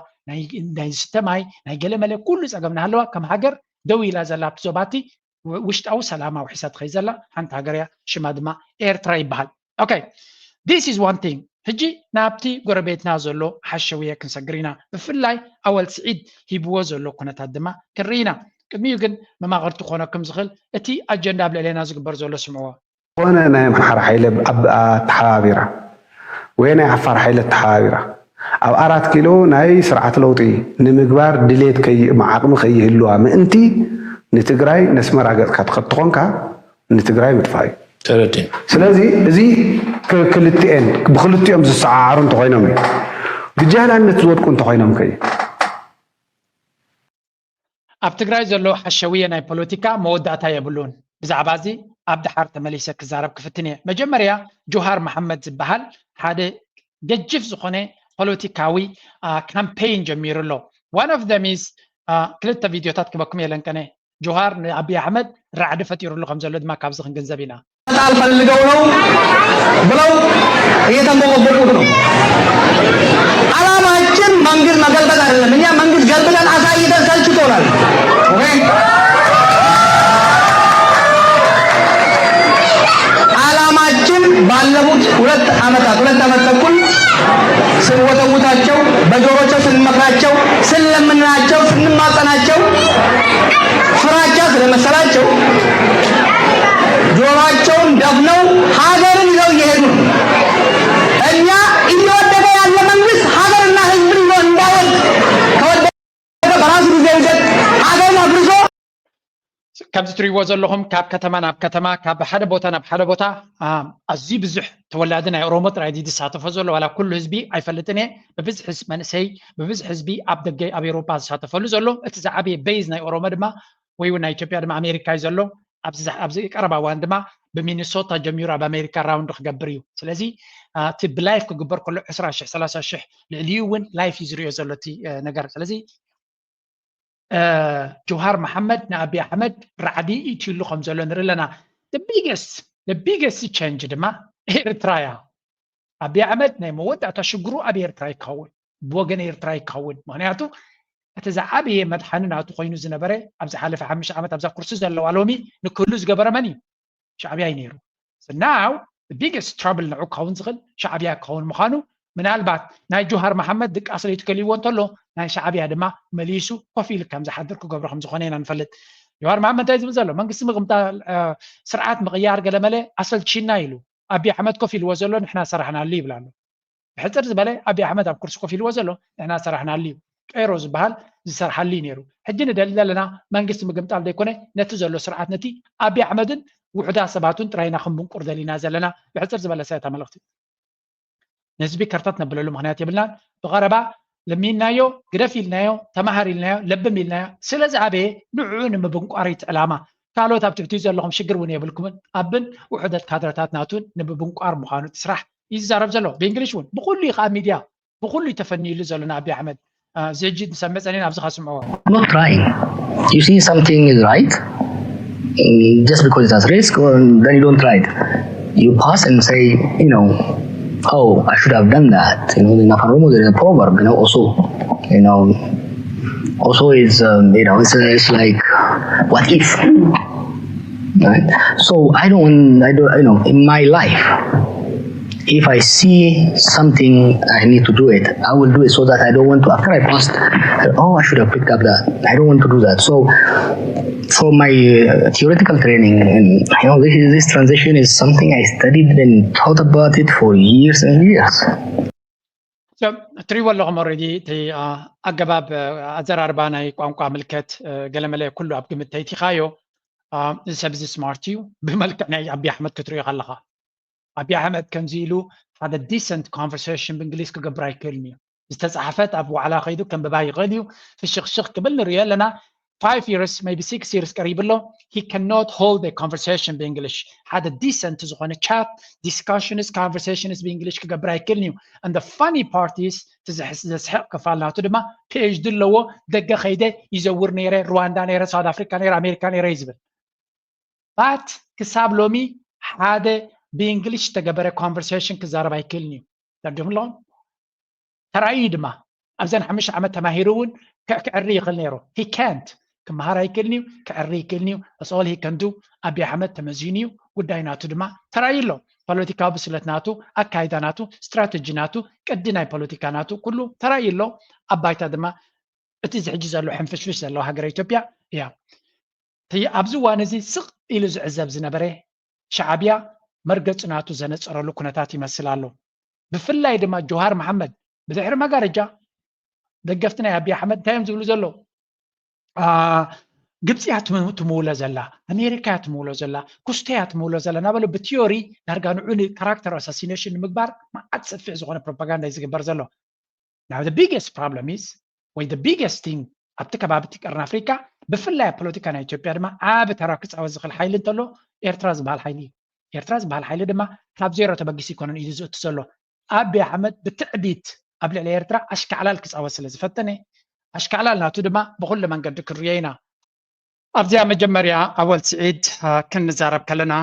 ናይ ዝስተ ማይ ናይ ገለመለ ኩሉ ፀገም እናሃለዋ ከም ሃገር ደው ኢላ ዘላ ኣብቲ ዞባቲ ውሽጣዊ ሰላማ ውሒሳ ትኸይድ ዘላ ሓንቲ ሃገር እያ። ሽማ ድማ ኤርትራ ይበሃል። Okay, this is one thing። ሕጂ ናብቲ ጎረቤትና ዘሎ ሓሸውየ ክንሰግር ኢና። ብፍላይ ኣወል ስዒድ ሂብዎ ዘሎ ኩነታት ድማ ክንርኢ ኢና። ቅድሚኡ ግን መማቕርቲ ክኾነኩም ዝኽእል እቲ ኣጀንዳ ኣብ ልዕሌና ዝግበር ዘሎ ስምዕዎ። ዝኾነ ናይ ኣምሓራ ሓይሊ ኣተሓባቢራ ወይ ናይ ዓፋር ሓይሊ ኣተሓባቢራ ኣብ ኣራት ኪሎ ናይ ስርዓት ለውጢ ንምግባር ድሌት ዓቕሚ ከይህልዋ ምእንቲ ንትግራይ ነስመራ ገፅካ ትኸድ ተኾንካ ንትግራይ ምጥፋእ እዩ። ተረዲእ። ስለዚ እዚ ክልቲኤን ብክልቲኦም ዝሰዓዓሩ እንተኮይኖም እዩ ብጃህላነት ዝወድቁ እንተኮይኖም ከ እዩ። ኣብ ትግራይ ዘሎ ሓሸውየ ናይ ፖለቲካ መወዳእታ የብሉን። ብዛዕባ እዚ ኣብ ደሓር ተመሊሰ ክዛረብ ክፍትን እየ። መጀመርያ ጆሃር መሓመድ ዝበሃል ሓደ ገጅፍ ዝኾነ ፖለቲካዊ ካምፔይን ጀሚሩ ኣሎ። One of them is ክልተ ቪድዮታት ክበኩም የለንቀነ ጆሃር ንኣብይ ኣሕመድ ራዕዲ ፈጢሩሉ ከም ዘሎ ድማ ካብዚ ክንግንዘብ ኢና። መጣል ፈልገው ነው ብለው እየተንቦቆቦቁት ነው። አላማችን መንግስት መገልበጥ አይደለም። እኛ መንግስት ገልብጠን አሳይተን ሰልችቶናል። ኦኬ? አላማችን ባለፉት ሁለት ዓመታት፣ ሁለት ዓመት ተኩል ስንወተውታቸው፣ በጆሮቸው ስንመክራቸው፣ ስንለምናቸው፣ ስንማጸናቸው ፍራቻ ስለመሰላቸው ጆሮአቸውን ደፍነው ሀገርን ይዘው እየሄዱ ነው። እኛ እየወደቀ ያለ መንግስት ሀገርና ህዝብን ይዞ እንዳይወድቅ፣ ከወደቀ በራሱ ጊዜ ይውደቅ፣ ሀገርን አፍርሶ ከምዚ ትሪእዎ ዘለኹም ካብ ከተማ ናብ ከተማ፣ ካብ ሓደ ቦታ ናብ ሓደ ቦታ፣ አ፣ ኣዝዩ ብዙሕ ተወላዲ ናይ ኦሮሞ ጥራይ ድዩ ዝሳተፎ ዘሎ? ዋላ ኩሉ ህዝቢ ኣይፈልጥን እየ። ብብዝሒ ህዝ-፣ መንእሰይ፣ ብብዝሒ ህዝቢ ኣብ ደገ፣ ኣብ ኤውሮጳ ዝሳተፈሉ ዘሎ። እቲ ዝዓበየ ቤዝ ናይ ኦሮሞ ድማ፣ ወይ እውን ናይ ኢትዮጵያ ድማ ኣሜሪካ እዩ ዘሎ። ኣብዚ ዝሓ-፣ ኣብዚ ቀረባ እዋን ድማ ብሚኒሶታ ጀሚሩ ኣብ ኣሜሪካ ራውንድ ክገብር እዩ። ስለዚ፣ አ፣ እቲ ብላይፍ ክግበር ከሎ ዕስራ ሽሕ፣ ሰላሳ ሽሕ ልዕሊኡ እውን ላይፍ እዩ ዝሪኦ ዘሎ እቲ፣ አ፣ ነገር። ስለዚ፣ እ፣ ጆሃር መሓመድ ንኣብይ ኣሕመድ ራዕዲ ይእትዩሉ ከም ዘሎ ንርኢ ኣለና። The biggest, the biggest change ድማ ኤርትራ እያ። ኣብይ ኣሕመድ ናይ መወዳእታ ሽግሩ ኣብ ኤርትራ ይከውን፣ ብወገን ኤርትራ ይከውን። ምኽንያቱ እቲ ዝዓበየ መድሓኒ ናቱ ኮይኑ ዝነበረ ኣብዚ ሓለፈ ሓሙሽተ ዓመት ኣብዛ ኩርሲ ዘለዋ ሎሚ ንክህሉ ዝገበረ መን እዩ? ሻዕብያ እዩ ነይሩ። So now the biggest trouble ንዑ ክኸውን ዝኽእል ሻዕብያ ክኸውን ምዃኑ፣ ምናልባት ናይ ጆሃር መሓመድ ድቃስ ለይቱ ከልይዎ እንተሎ፣ ናይ ሻዕብያ ድማ መሊሱ ኮፍ ኢሉ ከም ዝሓድር ክገብሮ ከም ዝኾነ ኢና ንፈልጥ። ጆሃር መሓመድ እንታይ ዝብል ዘሎ? መንግስቲ ምቕምጣል፣ እ፣ ስርዓት ምቕያር ገለመለ ኣሰልቺና ኢሉ። ኣብይ ኣሕመድ ኮፍ ኢልዎ ዘሎ ንሕና ሰራሕናሉ ይብል ኣሎ። ብሕጽር ዝበለ ኣብይ ኣሕመድ ኣብ ኩርሲ ኮፍ ኢልዎ ዘሎ ንሕና ሰራሕናሉ እዩ። ቀይሮ ዝበሃል ዝሰርሓሉ እዩ ነይሩ። ሕጂ ንደሊ ዘለና መንግስቲ ምግምጣል ዘይኮነ ነቲ ዘሎ ስርዓት ነቲ ኣብይ ኣሕመድን ውሑዳት ሰባቱን ጥራይ ኢና ክንብንቁር ደሊና ዘለና። ብሕጽር ዝበለ ሰ እታ መልእኽቲ። ንህዝቢ ከርተት ነብለሉ ምኽንያት የብልናን። ብቐረባ ለሚንናዮ፣ ግደፍ ኢልናዮ፣ ተማሃር ኢልናዮ፣ ለብም ኢልናዮ ስለ ዝኣበየ ንዕኡ ንምብንቋር እዩ እቲ ዕላማ። ካልኦት ኣብ ትሕቲኡ ዘለኹም ሽግር እውን የብልኩምን። ኣብን ውሑዳት ካድረታት ናቱን ንምብንቋር ምዃኑ እቲ ስራሕ እዩ ዝዛረብ ዘሎ። ብእንግሊሽ እውን ብኹሉ እዩ ከዓ ሚድያ ብኹሉ እዩ ተፈንዩሉ ዘሎ ንኣብይ ኣሕመድ። አ፣ እዚ ሕጂ ንሰምዕ ጸኒሕና ኣብዚ ከስምዕዎ። Not trying. You see something is right, mm, just because it has risk, or then you don't try it. You pass and say, you know, oh, I should have done that. You know, in Afan Oromo, there is a proverb, you know, also, you know, also is, um, you know, it's, it's like, what if? Right? So I don't, I don't, you know, in my life, if I see something, I need to do it, I will do it so that I don't want to, after I passed, oh, I should have picked up that. I don't want to do that. So for my uh, theoretical training, and you know, this, is, this transition is something I studied and thought about it for years and years. So, እትሪእዎ ኣለኹም already እቲ፣ አ፣ ኣገባብ፣ አ፣ ኣዘራርባ ናይ ቋንቋ ምልከት፣ አ፣ ገለመለ ኩሉ ኣብ ግምት ተይቲኻዮ። አ፣ እዚ ሰብ እዚ ስማርት እዩ። ብመልክዕ ናይ ኣብይ ኣሕመድ ክትሪኦ ከለኻ፣ ኣብይ ኣሕመድ ከምዚ ኢሉ ሓደ ዲሰንት ኮንቨርሴሽን ብእንግሊዝ ክገብር ኣይክእልን እዩ። ዝተጻሕፈት ኣብ ዋዕላ ከይዱ ከንብባ ይኽእል እዩ። ፍሽኽሽኽ ክብል ንሪኦ ኣለና። Five years, maybe six years ቀሪቡ ኣሎ። He cannot hold a conversation ብእንግሊሽ። ሓደ ዲሰንት ዝኾነ ቻት፣ ዲስካሽንስ፣ ኮንቨርሴሽንስ ብእንግሊሽ ክገብር ኣይክእልን እዩ። And the funny part is፣ እቲ ዘሕስ-፣ ዘስሕቕ ክፋል ናቱ ድማ፣ ፒ ኤች ዲ ኣለዎ። ደገ ከይደ ይዘውር ነይረ፣ ሩዋንዳ ነይረ፣ ሳውት ኣፍሪካ ነይረ፣ ኣሜሪካ ነይረ እዩ ዝብል። But ክሳብ ሎሚ ሓደ ብእንግሊሽ ዝተገበረ ኮንቨርሴሽን ክዛረብ ኣይክእልን እዩ። ተረዲኹም ኣለኹም? ተራእዩ ድማ ኣብዘን ሓሙሽተ ዓመት ተማሂሩ እውን ከ-፣ ከዕሪ ይኽእል ነይሩ። He can't። ክመሃር ኣይክእልን እዩ፣ ከዕሪ ይክእልን እዩ። That's all he can do። ኣብይ ኣሕመድ ተመዚኑ እዩ። ጉዳይ ናቱ ድማ ተራእዩ ኣሎ። ፖለቲካዊ ብስለት ናቱ፣ ኣካይዳ ናቱ፣ ስትራተጂ ናቱ፣ ቅዲ ናይ ፖለቲካ ናቱ ኩሉ ተራእዩ ኣሎ። ኣብ ባይታ ድማ እቲ እዚ ሕጂ ዘሎ ሕንፍሽፍሽ ዘለዎ ሃገረ ኢትዮጵያ እያ። እቲ ኣብዚ እዋን እዚ ስቕ ኢሉ ዝዕዘብ ዝነበረ ሻዕብያ መርገጺ ናቱ ዘነጸረሉ ኩነታት ይመስል ኣሎ። ብፍላይ ድማ ጆሃር መሓመድ ብድሕሪ መጋረጃ ደገፍቲ ናይ ኣብይ ኣሕመድ እንታይ እዮም ዝብሉ ዘለዉ? አ፣ ግብፂ እያ ትም-፣ ትምውሎ ዘላ፣ ኣሜሪካ እያ ትምውሎ ዘላ፣ ኩስቶ እያ ትምውሎ ዘላ እናበሉ ብቲዮሪ ዳርጋ ንዑ ንካራክተር ኣሳሲኔሽን ንምግባር መዓት ሰፊሕ ዝኾነ ፕሮፓጋንዳ እዩ ዝግበር ዘሎ። Now the biggest problem is ወይ the biggest thing ኣብቲ ከባቢ እቲ ቀርኒ ኣፍሪካ ብፍላይ ኣብ ፖለቲካ ናይ ኢትዮጵያ ድማ ዓቢ ተራ ክፃወት ዝኽእል ሓይሊ እንተሎ ኤርትራ ዝበሃል ሓይሊ እዩ። ኤርትራ ዝበሃል ሓይሊ ድማ ካብ ዜሮ ተበጊሱ ኣይኮነን ኢዱ ዘእቱ ዘሎ። ኣብይ ኣሕመድ ብትዕቢት ኣብ ልዕሊ ኤርትራ ኣሽካዕላል ክፃወት ስለ ዝፈተነ ኣሽካዕላል ናቱ ድማ ብኩሉ መንገዲ ክንሪኦ ኢና። ኣብዚኣ መጀመርያ ኣወል ስዒድ ክንዛረብ ከለና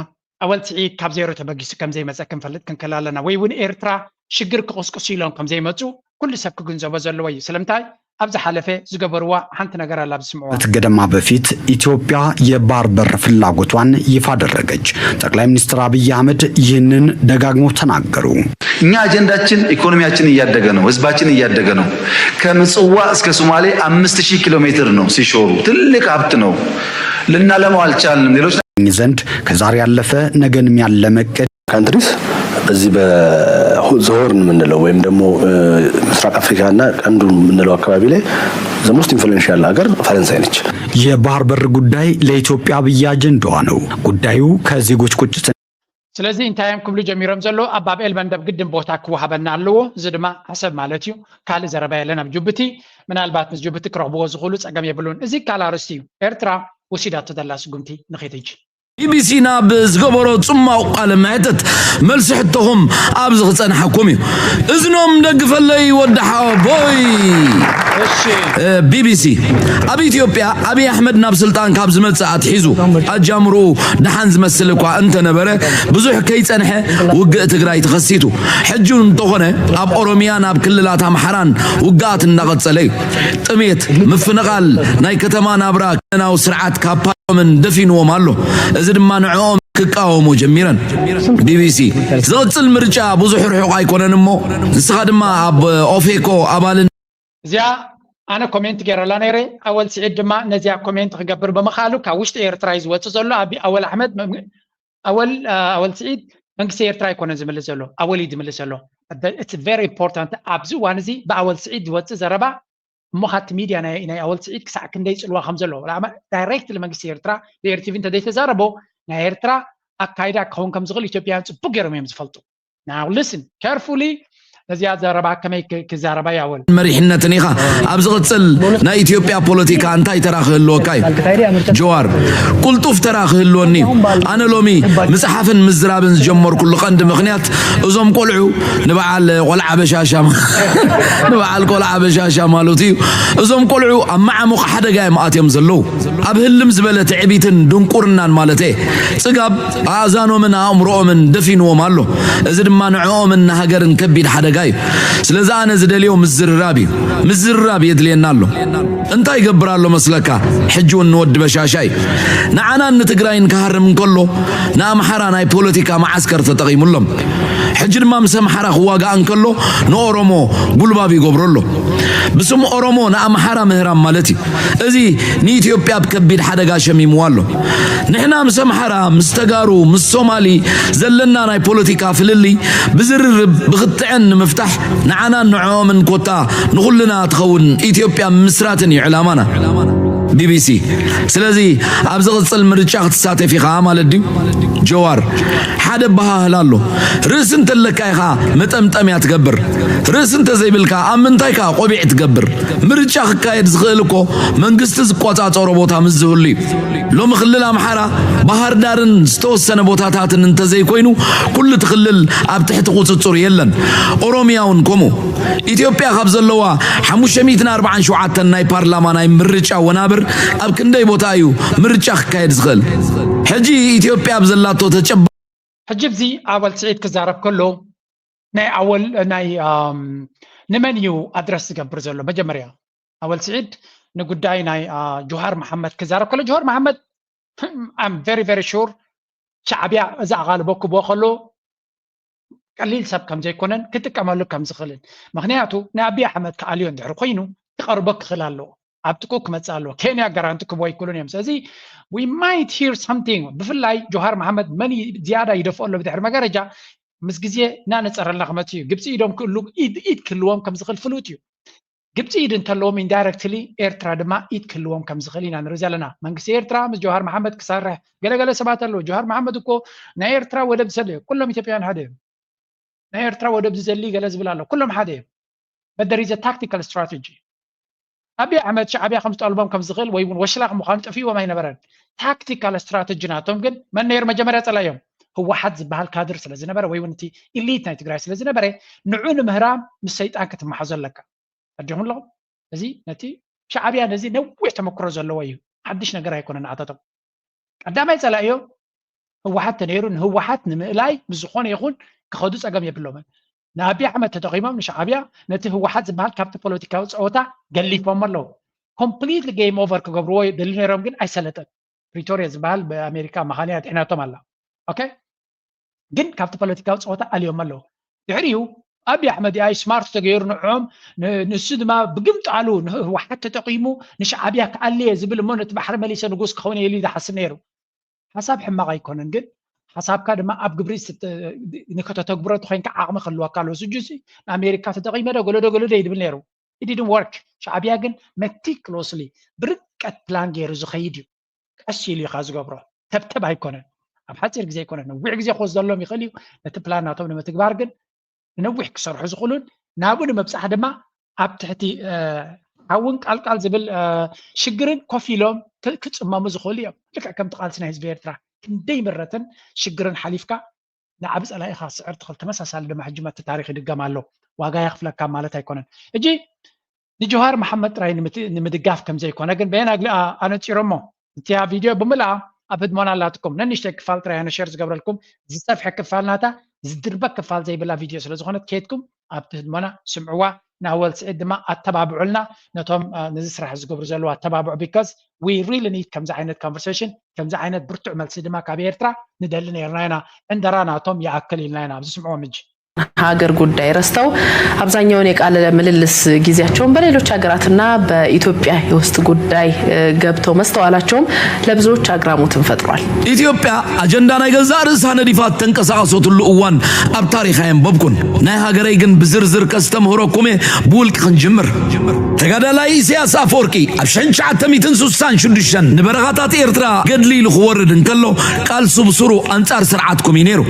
ኣወል ስዒድ ካብ ዜሮ ተበጊሱ ከም ዘይመፀ ክንፈልጥ ክንክእል ኣለና። ወይ እውን ኤርትራ ሽግር ክቕስቅሱ ኢሎም ከም ዘይመፁ ኩሉ ሰብ ክግንዘቦ ዘለዎ እዩ። ስለምንታይ? ኣብ ዝሓለፈ ዝገበርዋ ሓንቲ ነገር ኣላ ብዝስምዕዋ። ከትገደማ በፊት ኢትዮጵያ የባህር በር ፍላጎቷን ይፋ አደረገች። ጠቅላይ ሚኒስትር አብይ አህመድ ይህንን ደጋግመው ተናገሩ። እኛ አጀንዳችን ኢኮኖሚያችን እያደገ ነው፣ ህዝባችን እያደገ ነው። ከምጽዋ እስከ ሶማሌ አምስት ሺህ ኪሎ ሜትር ነው ሲሾሩ፣ ትልቅ ሀብት ነው። ልናለማው አልቻልንም። ሌሎች ዘንድ ከዛሬ ያለፈ ነገን የሚያለመ እቅድ countries በዚህ በሆርን የምንለው ወይም ደግሞ ምስራቅ አፍሪካ እና ቀንዱ የምንለው አካባቢ ላይ most influential ሀገር ፈረንሳይ ነች። የባህር በር ጉዳይ ለኢትዮጵያ አብይ አጀንዳዋ ነው። ጉዳዩ ከዜጎች ቁጭት ስለዚ እንታይ እዮም ክብሉ ጀሚሮም ዘሎ? ኣብ ባብኤል መንደብ ግድን ቦታ ክወሃበና ኣለዎ። እዚ ድማ ዓሰብ ማለት እዩ። ካልእ ዘረባ የለን ኣብ ጅቡቲ። ምናልባት ምስ ጅቡቲ ክረኽብዎ ዝኽእሉ ጸገም የብሉን። እዚ ካልእ ኣርእስቲ እዩ። ኤርትራ ወሲዳቶ ዘላ ስጉምቲ ንኺድ ሕጂ። ቢቢሲ ናብ ዝገበሮ ጽማቕ ቃለ መሕትት መልሲ ሕቶኹም ኣብዚ ክጸንሓኩም እዩ። እዝኖም ደግፈለይ ወዲ ሓወቦይ። ቢቢሲ ኣብ ኢትዮጵያ ኣብይ ኣሕመድ ናብ ስልጣን ካብ ዝመጽእ ኣትሒዙ ኣጃምርኡ ደሓን ዝመስል እኳ እንተነበረ ብዙሕ ከይጸንሐ ውግእ ትግራይ ተኸሲቱ። ሕጂ እንተኾነ ኣብ ኦሮሚያን ኣብ ክልላት ኣምሓራን ውግኣት እንዳቐጸለ እዩ። ጥሜት፣ ምፍንቓል፣ ናይ ከተማ ናብራ ክልላዊ ስርዓት ካፓሎምን ደፊንዎም ኣሎ። እዚ ድማ ንዕኦም ክቃወሙ ጀሚረን። ቢቢሲ ዝቕጽል ምርጫ ብዙሕ ርሑቕ ኣይኮነን እሞ ንስኻ ድማ ኣብ ኦፌኮ ኣባልን እዚኣ ኣነ ኮሜንት ገይረላ ነይረ። ኣወል ስዒድ ድማ ነዚኣ ኮሜንት ክገብር ብምኻሉ ካብ ውሽጢ ኤርትራ እዩ ዝወፅእ ዘሎ። ኣብ ኣወል ኣሕመድ መም- ኣወል ኣወል ስዒድ መንግስቲ ኤርትራ ኣይኮነን ዝምልስ ዘሎ፣ ኣወል እዩ ዝምልስ ዘሎ። It's very important ኣብዚ እዋን እዚ ብኣወል ስዒድ ዝወፅእ ዘረባ እሞ ካብቲ ሚድያ ናይ ናይ ኣወል ስዒድ ክሳዕ ክንደይ ፅልዋ ከም ዘለዎ ዳይሬክትሊ መንግስቲ ኤርትራ ብኤርቲቪ እንተዘይተዛረቦ ናይ ኤርትራ ኣካይዳ ክኸውን ከም ዝኽእል ኢትዮጵያውያን ፅቡቅ ገይሮም እዮም ዝፈልጡ። Now listen carefully ነዚኣ ዘረባ ከመይ ክዛረባ ያወል መሪሕነትን ኢኻ ኣብ ዝቕጽል ናይ ኢትዮጵያ ፖለቲካ እንታይ ተራ ክህልወካ እዩ? ጀዋር ቁልጡፍ ተራ ክህልወኒ እዩ። ኣነ ሎሚ ምጽሓፍን ምዝራብን ዝጀመርኩሉ ቀንዲ ምኽንያት እዞም ቆልዑ ንበዓል ቆልዓ በሻሻ ንበዓል ቆልዓ በሻሻ ማለት እዩ። እዞም ቆልዑ ኣብ መዓሙቕ ሓደጋ እዮም ኣትዮም ዘለዉ። ኣብ ህልም ዝበለ ትዕቢትን ድንቁርናን ማለተየ ጽጋብ ኣእዛኖምን ኣእምሮኦምን ደፊንዎም ኣሎ። እዚ ድማ ንዕኦምን ንሃገርን ከቢድ ሓደጋ እዩ። ስለዚ ኣነ ዝደልዮ ምዝርራብ እዩ። ምዝርራብ የድልየና ኣሎ። እንታይ ይገብር ኣሎ መስለካ? ሕጂ እውን ንወዲ በሻሻ እዩ። ንዓናን ንትግራይን ክሃርም እንከሎ ንኣምሓራ ናይ ፖለቲካ መዓስከር ተጠቒሙሎም። ሕጂ ድማ ምስ ኣምሓራ ክዋጋእ እንከሎ ንኦሮሞ ጉልባብ ይገብሮ ኣሎ። ብስም ኦሮሞ ንኣምሓራ ምህራም ማለት እዩ። እዚ ንኢትዮጵያ ኣብ ከቢድ ሓደጋ ሸሚምዋ ኣሎ። ንሕና ምስ ኣምሓራ፣ ምስ ተጋሩ፣ ምስ ሶማሊ ዘለና ናይ ፖለቲካ ፍልልይ ብዝርርብ ብክትዐን ንምፍታሕ ንዓናን ንዕኦምን ኮታ ንኹልና ትኸውን ኢትዮጵያ ምስራትን እዩ ዕላማና። ቢቢሲ ስለዚ ኣብ ዝቕጽል ምርጫ ክትሳተፍ ኢኻ ማለት ድዩ? ጀዋር ሓደ ኣበሃህላ ኣሎ። ርእሲ እንተለካ ኢኻ መጠምጠምያ ትገብር። ርእሲ እንተዘይብልካ ኣብ ምንታይ ከኣ ቆቢዕ ትገብር? ምርጫ ክካየድ ዝኽእል እኮ መንግስቲ ዝቆጻጸሮ ቦታ ምስ ዝህሉ እዩ። ሎሚ ክልል ኣምሓራ ባህር ዳርን ዝተወሰነ ቦታታትን እንተዘይኮይኑ ኩሉ እቲ ክልል ኣብ ትሕቲ ቁጽጽሩ የለን። ኦሮሚያ እውን ከምኡ። ኢትዮጵያ ካብ ዘለዋ ሓሙሽተ ሚእትን ኣርባዓን ሸውዓተን ናይ ፓርላማ ናይ ምርጫ ወናብር ኣብ ክንደይ ቦታ እዩ ምርጫ ክካየድ ዝኽእል? ሕጂ ኢትዮጵያ ኣብ ዘላቶ ተጨባ ሕጂ ኣብዚ ኣወል ስዒድ ክዛረብ ከሎ ናይ ኣወል ናይ ኣም፣ ንመን እዩ ኣድረስ ዝገብር ዘሎ? መጀመርያ ኣወል ስዒድ ንጉዳይ ናይ አ፣ ጆሃር መሓመድ ክዛረብ ከሎ ጆሃር መሓመድ I'm very very sure ሻዕብያ እዚ ኣቓልቦ ክቦ ከሎ ቀሊል ሰብ ከም ዘይኮነን ክጥቀመሉ ከም ዝኽእልን ምክንያቱ ንኣብይ ኣሕመድ ክኣልዮ እንድሕር ኮይኑ ክቐርቦ ክኽእል ኣለዎ። ኣብ ጥቁ ክመፅእ ኣለዎ። ኬንያ ጋራንቲ ክቦ ኣይክእሉን እዮም። ስለዚ we might hear something ብፍላይ ጆሃር መሓመድ መን ዝያዳ ይደፍኦ ኣሎ ብድሕሪ መጋረጃ ምስ ግዜ እናነፀረልና ክመፅእ እዩ። ግብፂ ኢዶም ክእሉ ኢድ ኢድ ክህልዎም ከም ዝኽእል ፍሉጥ እዩ። ግብፂ ኢድ እንተለዎም indirectly ኤርትራ ድማ ኢድ ክህልዎም ከም ዝኽእል ኢና ንርኢ ዘለና። መንግስቲ ኤርትራ ምስ ጆሃር መሓመድ ክሰርሕ ገለገለ ሰባት ኣለዉ። ጆሃር መሓመድ እኮ ናይ ኤርትራ ወደብ ዝሰለ እዩ። ኩሎም ኢትዮጵያውያን ሓደ እዮም። ናይ ኤርትራ ወደብ ዝዘሊ ገለ ዝብል ኣሎ። ኩሎም ሓደ እዮም። But there is a tactical strategy። ኣብይ ኣሕመድ ሻዕብያ ከም ዝጠልቦም ከም ዝኽእል ወይ እውን ወሽላኽ ምዃኑ ጠፊዎም ኣይነበረን። ታክቲካል ስትራተጂ ናቶም ግን መን ነይሩ መጀመርያ ጸላዮም? ህወሓት ዝበሃል ካድር ስለ ዝነበረ ወይ እውን እቲ ኢሊት ናይ ትግራይ ስለ ዝነበረ ንዑ ንምህራም ምስ ሰይጣን ክትመሓዞ ኣለካ። ኣዲኹም ኣለኹም? እዚ ነቲ ሻዕብያ ነዚ ነዊሕ ተመክሮ ዘለዎ እዩ። ሓድሽ ነገር ኣይኮነን። ኣታቶም ቀዳማይ ጸላእዮ ህወሓት ተነይሩ፣ ንህወሓት ንምእላይ ምስ ዝኾነ ይኹን ክኸዱ ጸገም የብሎምን። ንኣብይ ኣሕመድ ተጠቒሞም ንሻዕብያ ነቲ ህወሓት ዝበሃል ካብቲ ፖለቲካዊ ጸወታ ገሊፎም ኣለዉ። ኮምፕሊትሊ ጌም ኦቨር ክገብርዎ ይደልዩ ነይሮም፣ ግን ኣይሰለጠን። ፕሪቶሪያ ዝበሃል ብኣሜሪካ መኻንያ ድሒናቶም ኣላ። ኦኬ፣ ግን ካብቲ ፖለቲካዊ ጸወታ ኣልዮም ኣለዉ። ድሕሪኡ ኣብይ ኣሕመድ ኣይ ስማርት ተገይሩ ንዕኦም፣ ን- ንሱ ድማ ብግምጣሉ ንህወሓት ተጠቒሙ ንሻዕብያ ክኣልየ ዝብል እሞ ነቲ ባሕሪ መሊሰ ንጉስ ክኸውን እየ ኢሉ እዩ ዝሓስብ ነይሩ። ሓሳብ ሕማቕ ኣይኮነን፣ ግን ሓሳብካ ድማ ኣብ ግብሪ ስት- ንከተተግብሮ ተኾይንካ ዓቕሚ ክህልወካ ኣለዎ። ስጁሲ ንኣሜሪካ ተጠቒመ ዶ ገለዶ ገለዶ እዩ ዝብል ነይሩ። It didn't work። ሻዕብያ ግን መቲክሎስሊ ብርቀት ፕላን ገይሩ ዝኸይድ እዩ። ቀስ ኢሉ ኢኻ ዝገብሮ። ተብተብ ኣይኮነን። ኣብ ሓፂር ግዜ ኣይኮነን። ነዊሕ ግዜ ክወስደሎም ይኽእል እዩ። ነቲ ፕላን ናቶም ንምትግባር ግን ንነዊሕ ክሰርሑ ዝኽእሉን ናብኡ ንምብፃሕ ድማ ኣብ ትሕቲ ሓውን ቃልቃል ዝብል ሽግርን ኮፍ ኢሎም ክፅመሙ ዝኽእሉ እዮም። ልክዕ ከምቲ ቃልሲ ናይ ህዝቢ ኤርትራ ክንደይ ምረትን ሽግርን ሓሊፍካ ንዓቢ ፀላኢኻ ስዕር ትኽእል። ተመሳሳሊ ድማ ሕጂ መቲ ታሪኽ ይድገም ኣሎ። ዋጋ የኽፍለካ ማለት ኣይኮነን። ሕጂ ንጀውሃር መሓመድ ጥራይ ንምድጋፍ ከም ዘይኮነ ግን በየን ኣግሊ ኣነፂሮሞ። እቲያ ቪድዮ ብምልኣ ኣብ ህድሞና ኣላትኩም። ነንሽተይ ክፋል ጥራይ ኣነ ሸር ዝገብረልኩም፣ ዝሰፍሐ ክፋል ናታ ዝድርበ ክፋል ዘይብላ ቪድዮ ስለ ዝኾነት ከይድኩም ኣብቲ ህድሞና ስምዕዋ። ንኣወል ስዒድ ድማ ኣተባብዑልና፣ ነቶም ነዚ ስራሕ ዝገብሩ ዘለዉ ኣተባብዑ። Because we really need ከምዚ ዓይነት ኮንቨርሴሽን፣ ከምዚ ዓይነት ብርቱዕ መልሲ ድማ ካብ ኤርትራ ንደሊ ነርና ኢና። ዕንደራ ናቶም ይኣክል ኢልና ኢና ኣብዚ ስምዕዎም። እጂ ሀገር ጉዳይ ረስተው አብዛኛውን የቃለ ምልልስ ጊዜያቸውን በሌሎች ሀገራትና በኢትዮጵያ የውስጥ ጉዳይ ገብተው መስተዋላቸውም ለብዙዎች አግራሞትን ፈጥሯል። ኢትዮጵያ ኣጀንዳ ናይ ገዛእ ርእሳ ነዲፋ እተንቀሳቐሰትሉ እዋን ኣብ ታሪኽ ኣየንበብኩን። ናይ ሃገረይ ግን ብዝርዝር ከስተምህረኩም እየ። ብውልቂ ክንጅምር። ተጋዳላይ ኢሳያስ ኣፈወርቂ ኣብ ሽሕን ትሽዓተ ሚእትን ስሳን ሽዱሽተን ንበረኻታት ኤርትራ ገድሊ ኢሉ ክወርድ እንከሎ ቃልሱ ብሱሩ ኣንጻር ስርዓት ኮም እዩ ነይሩ።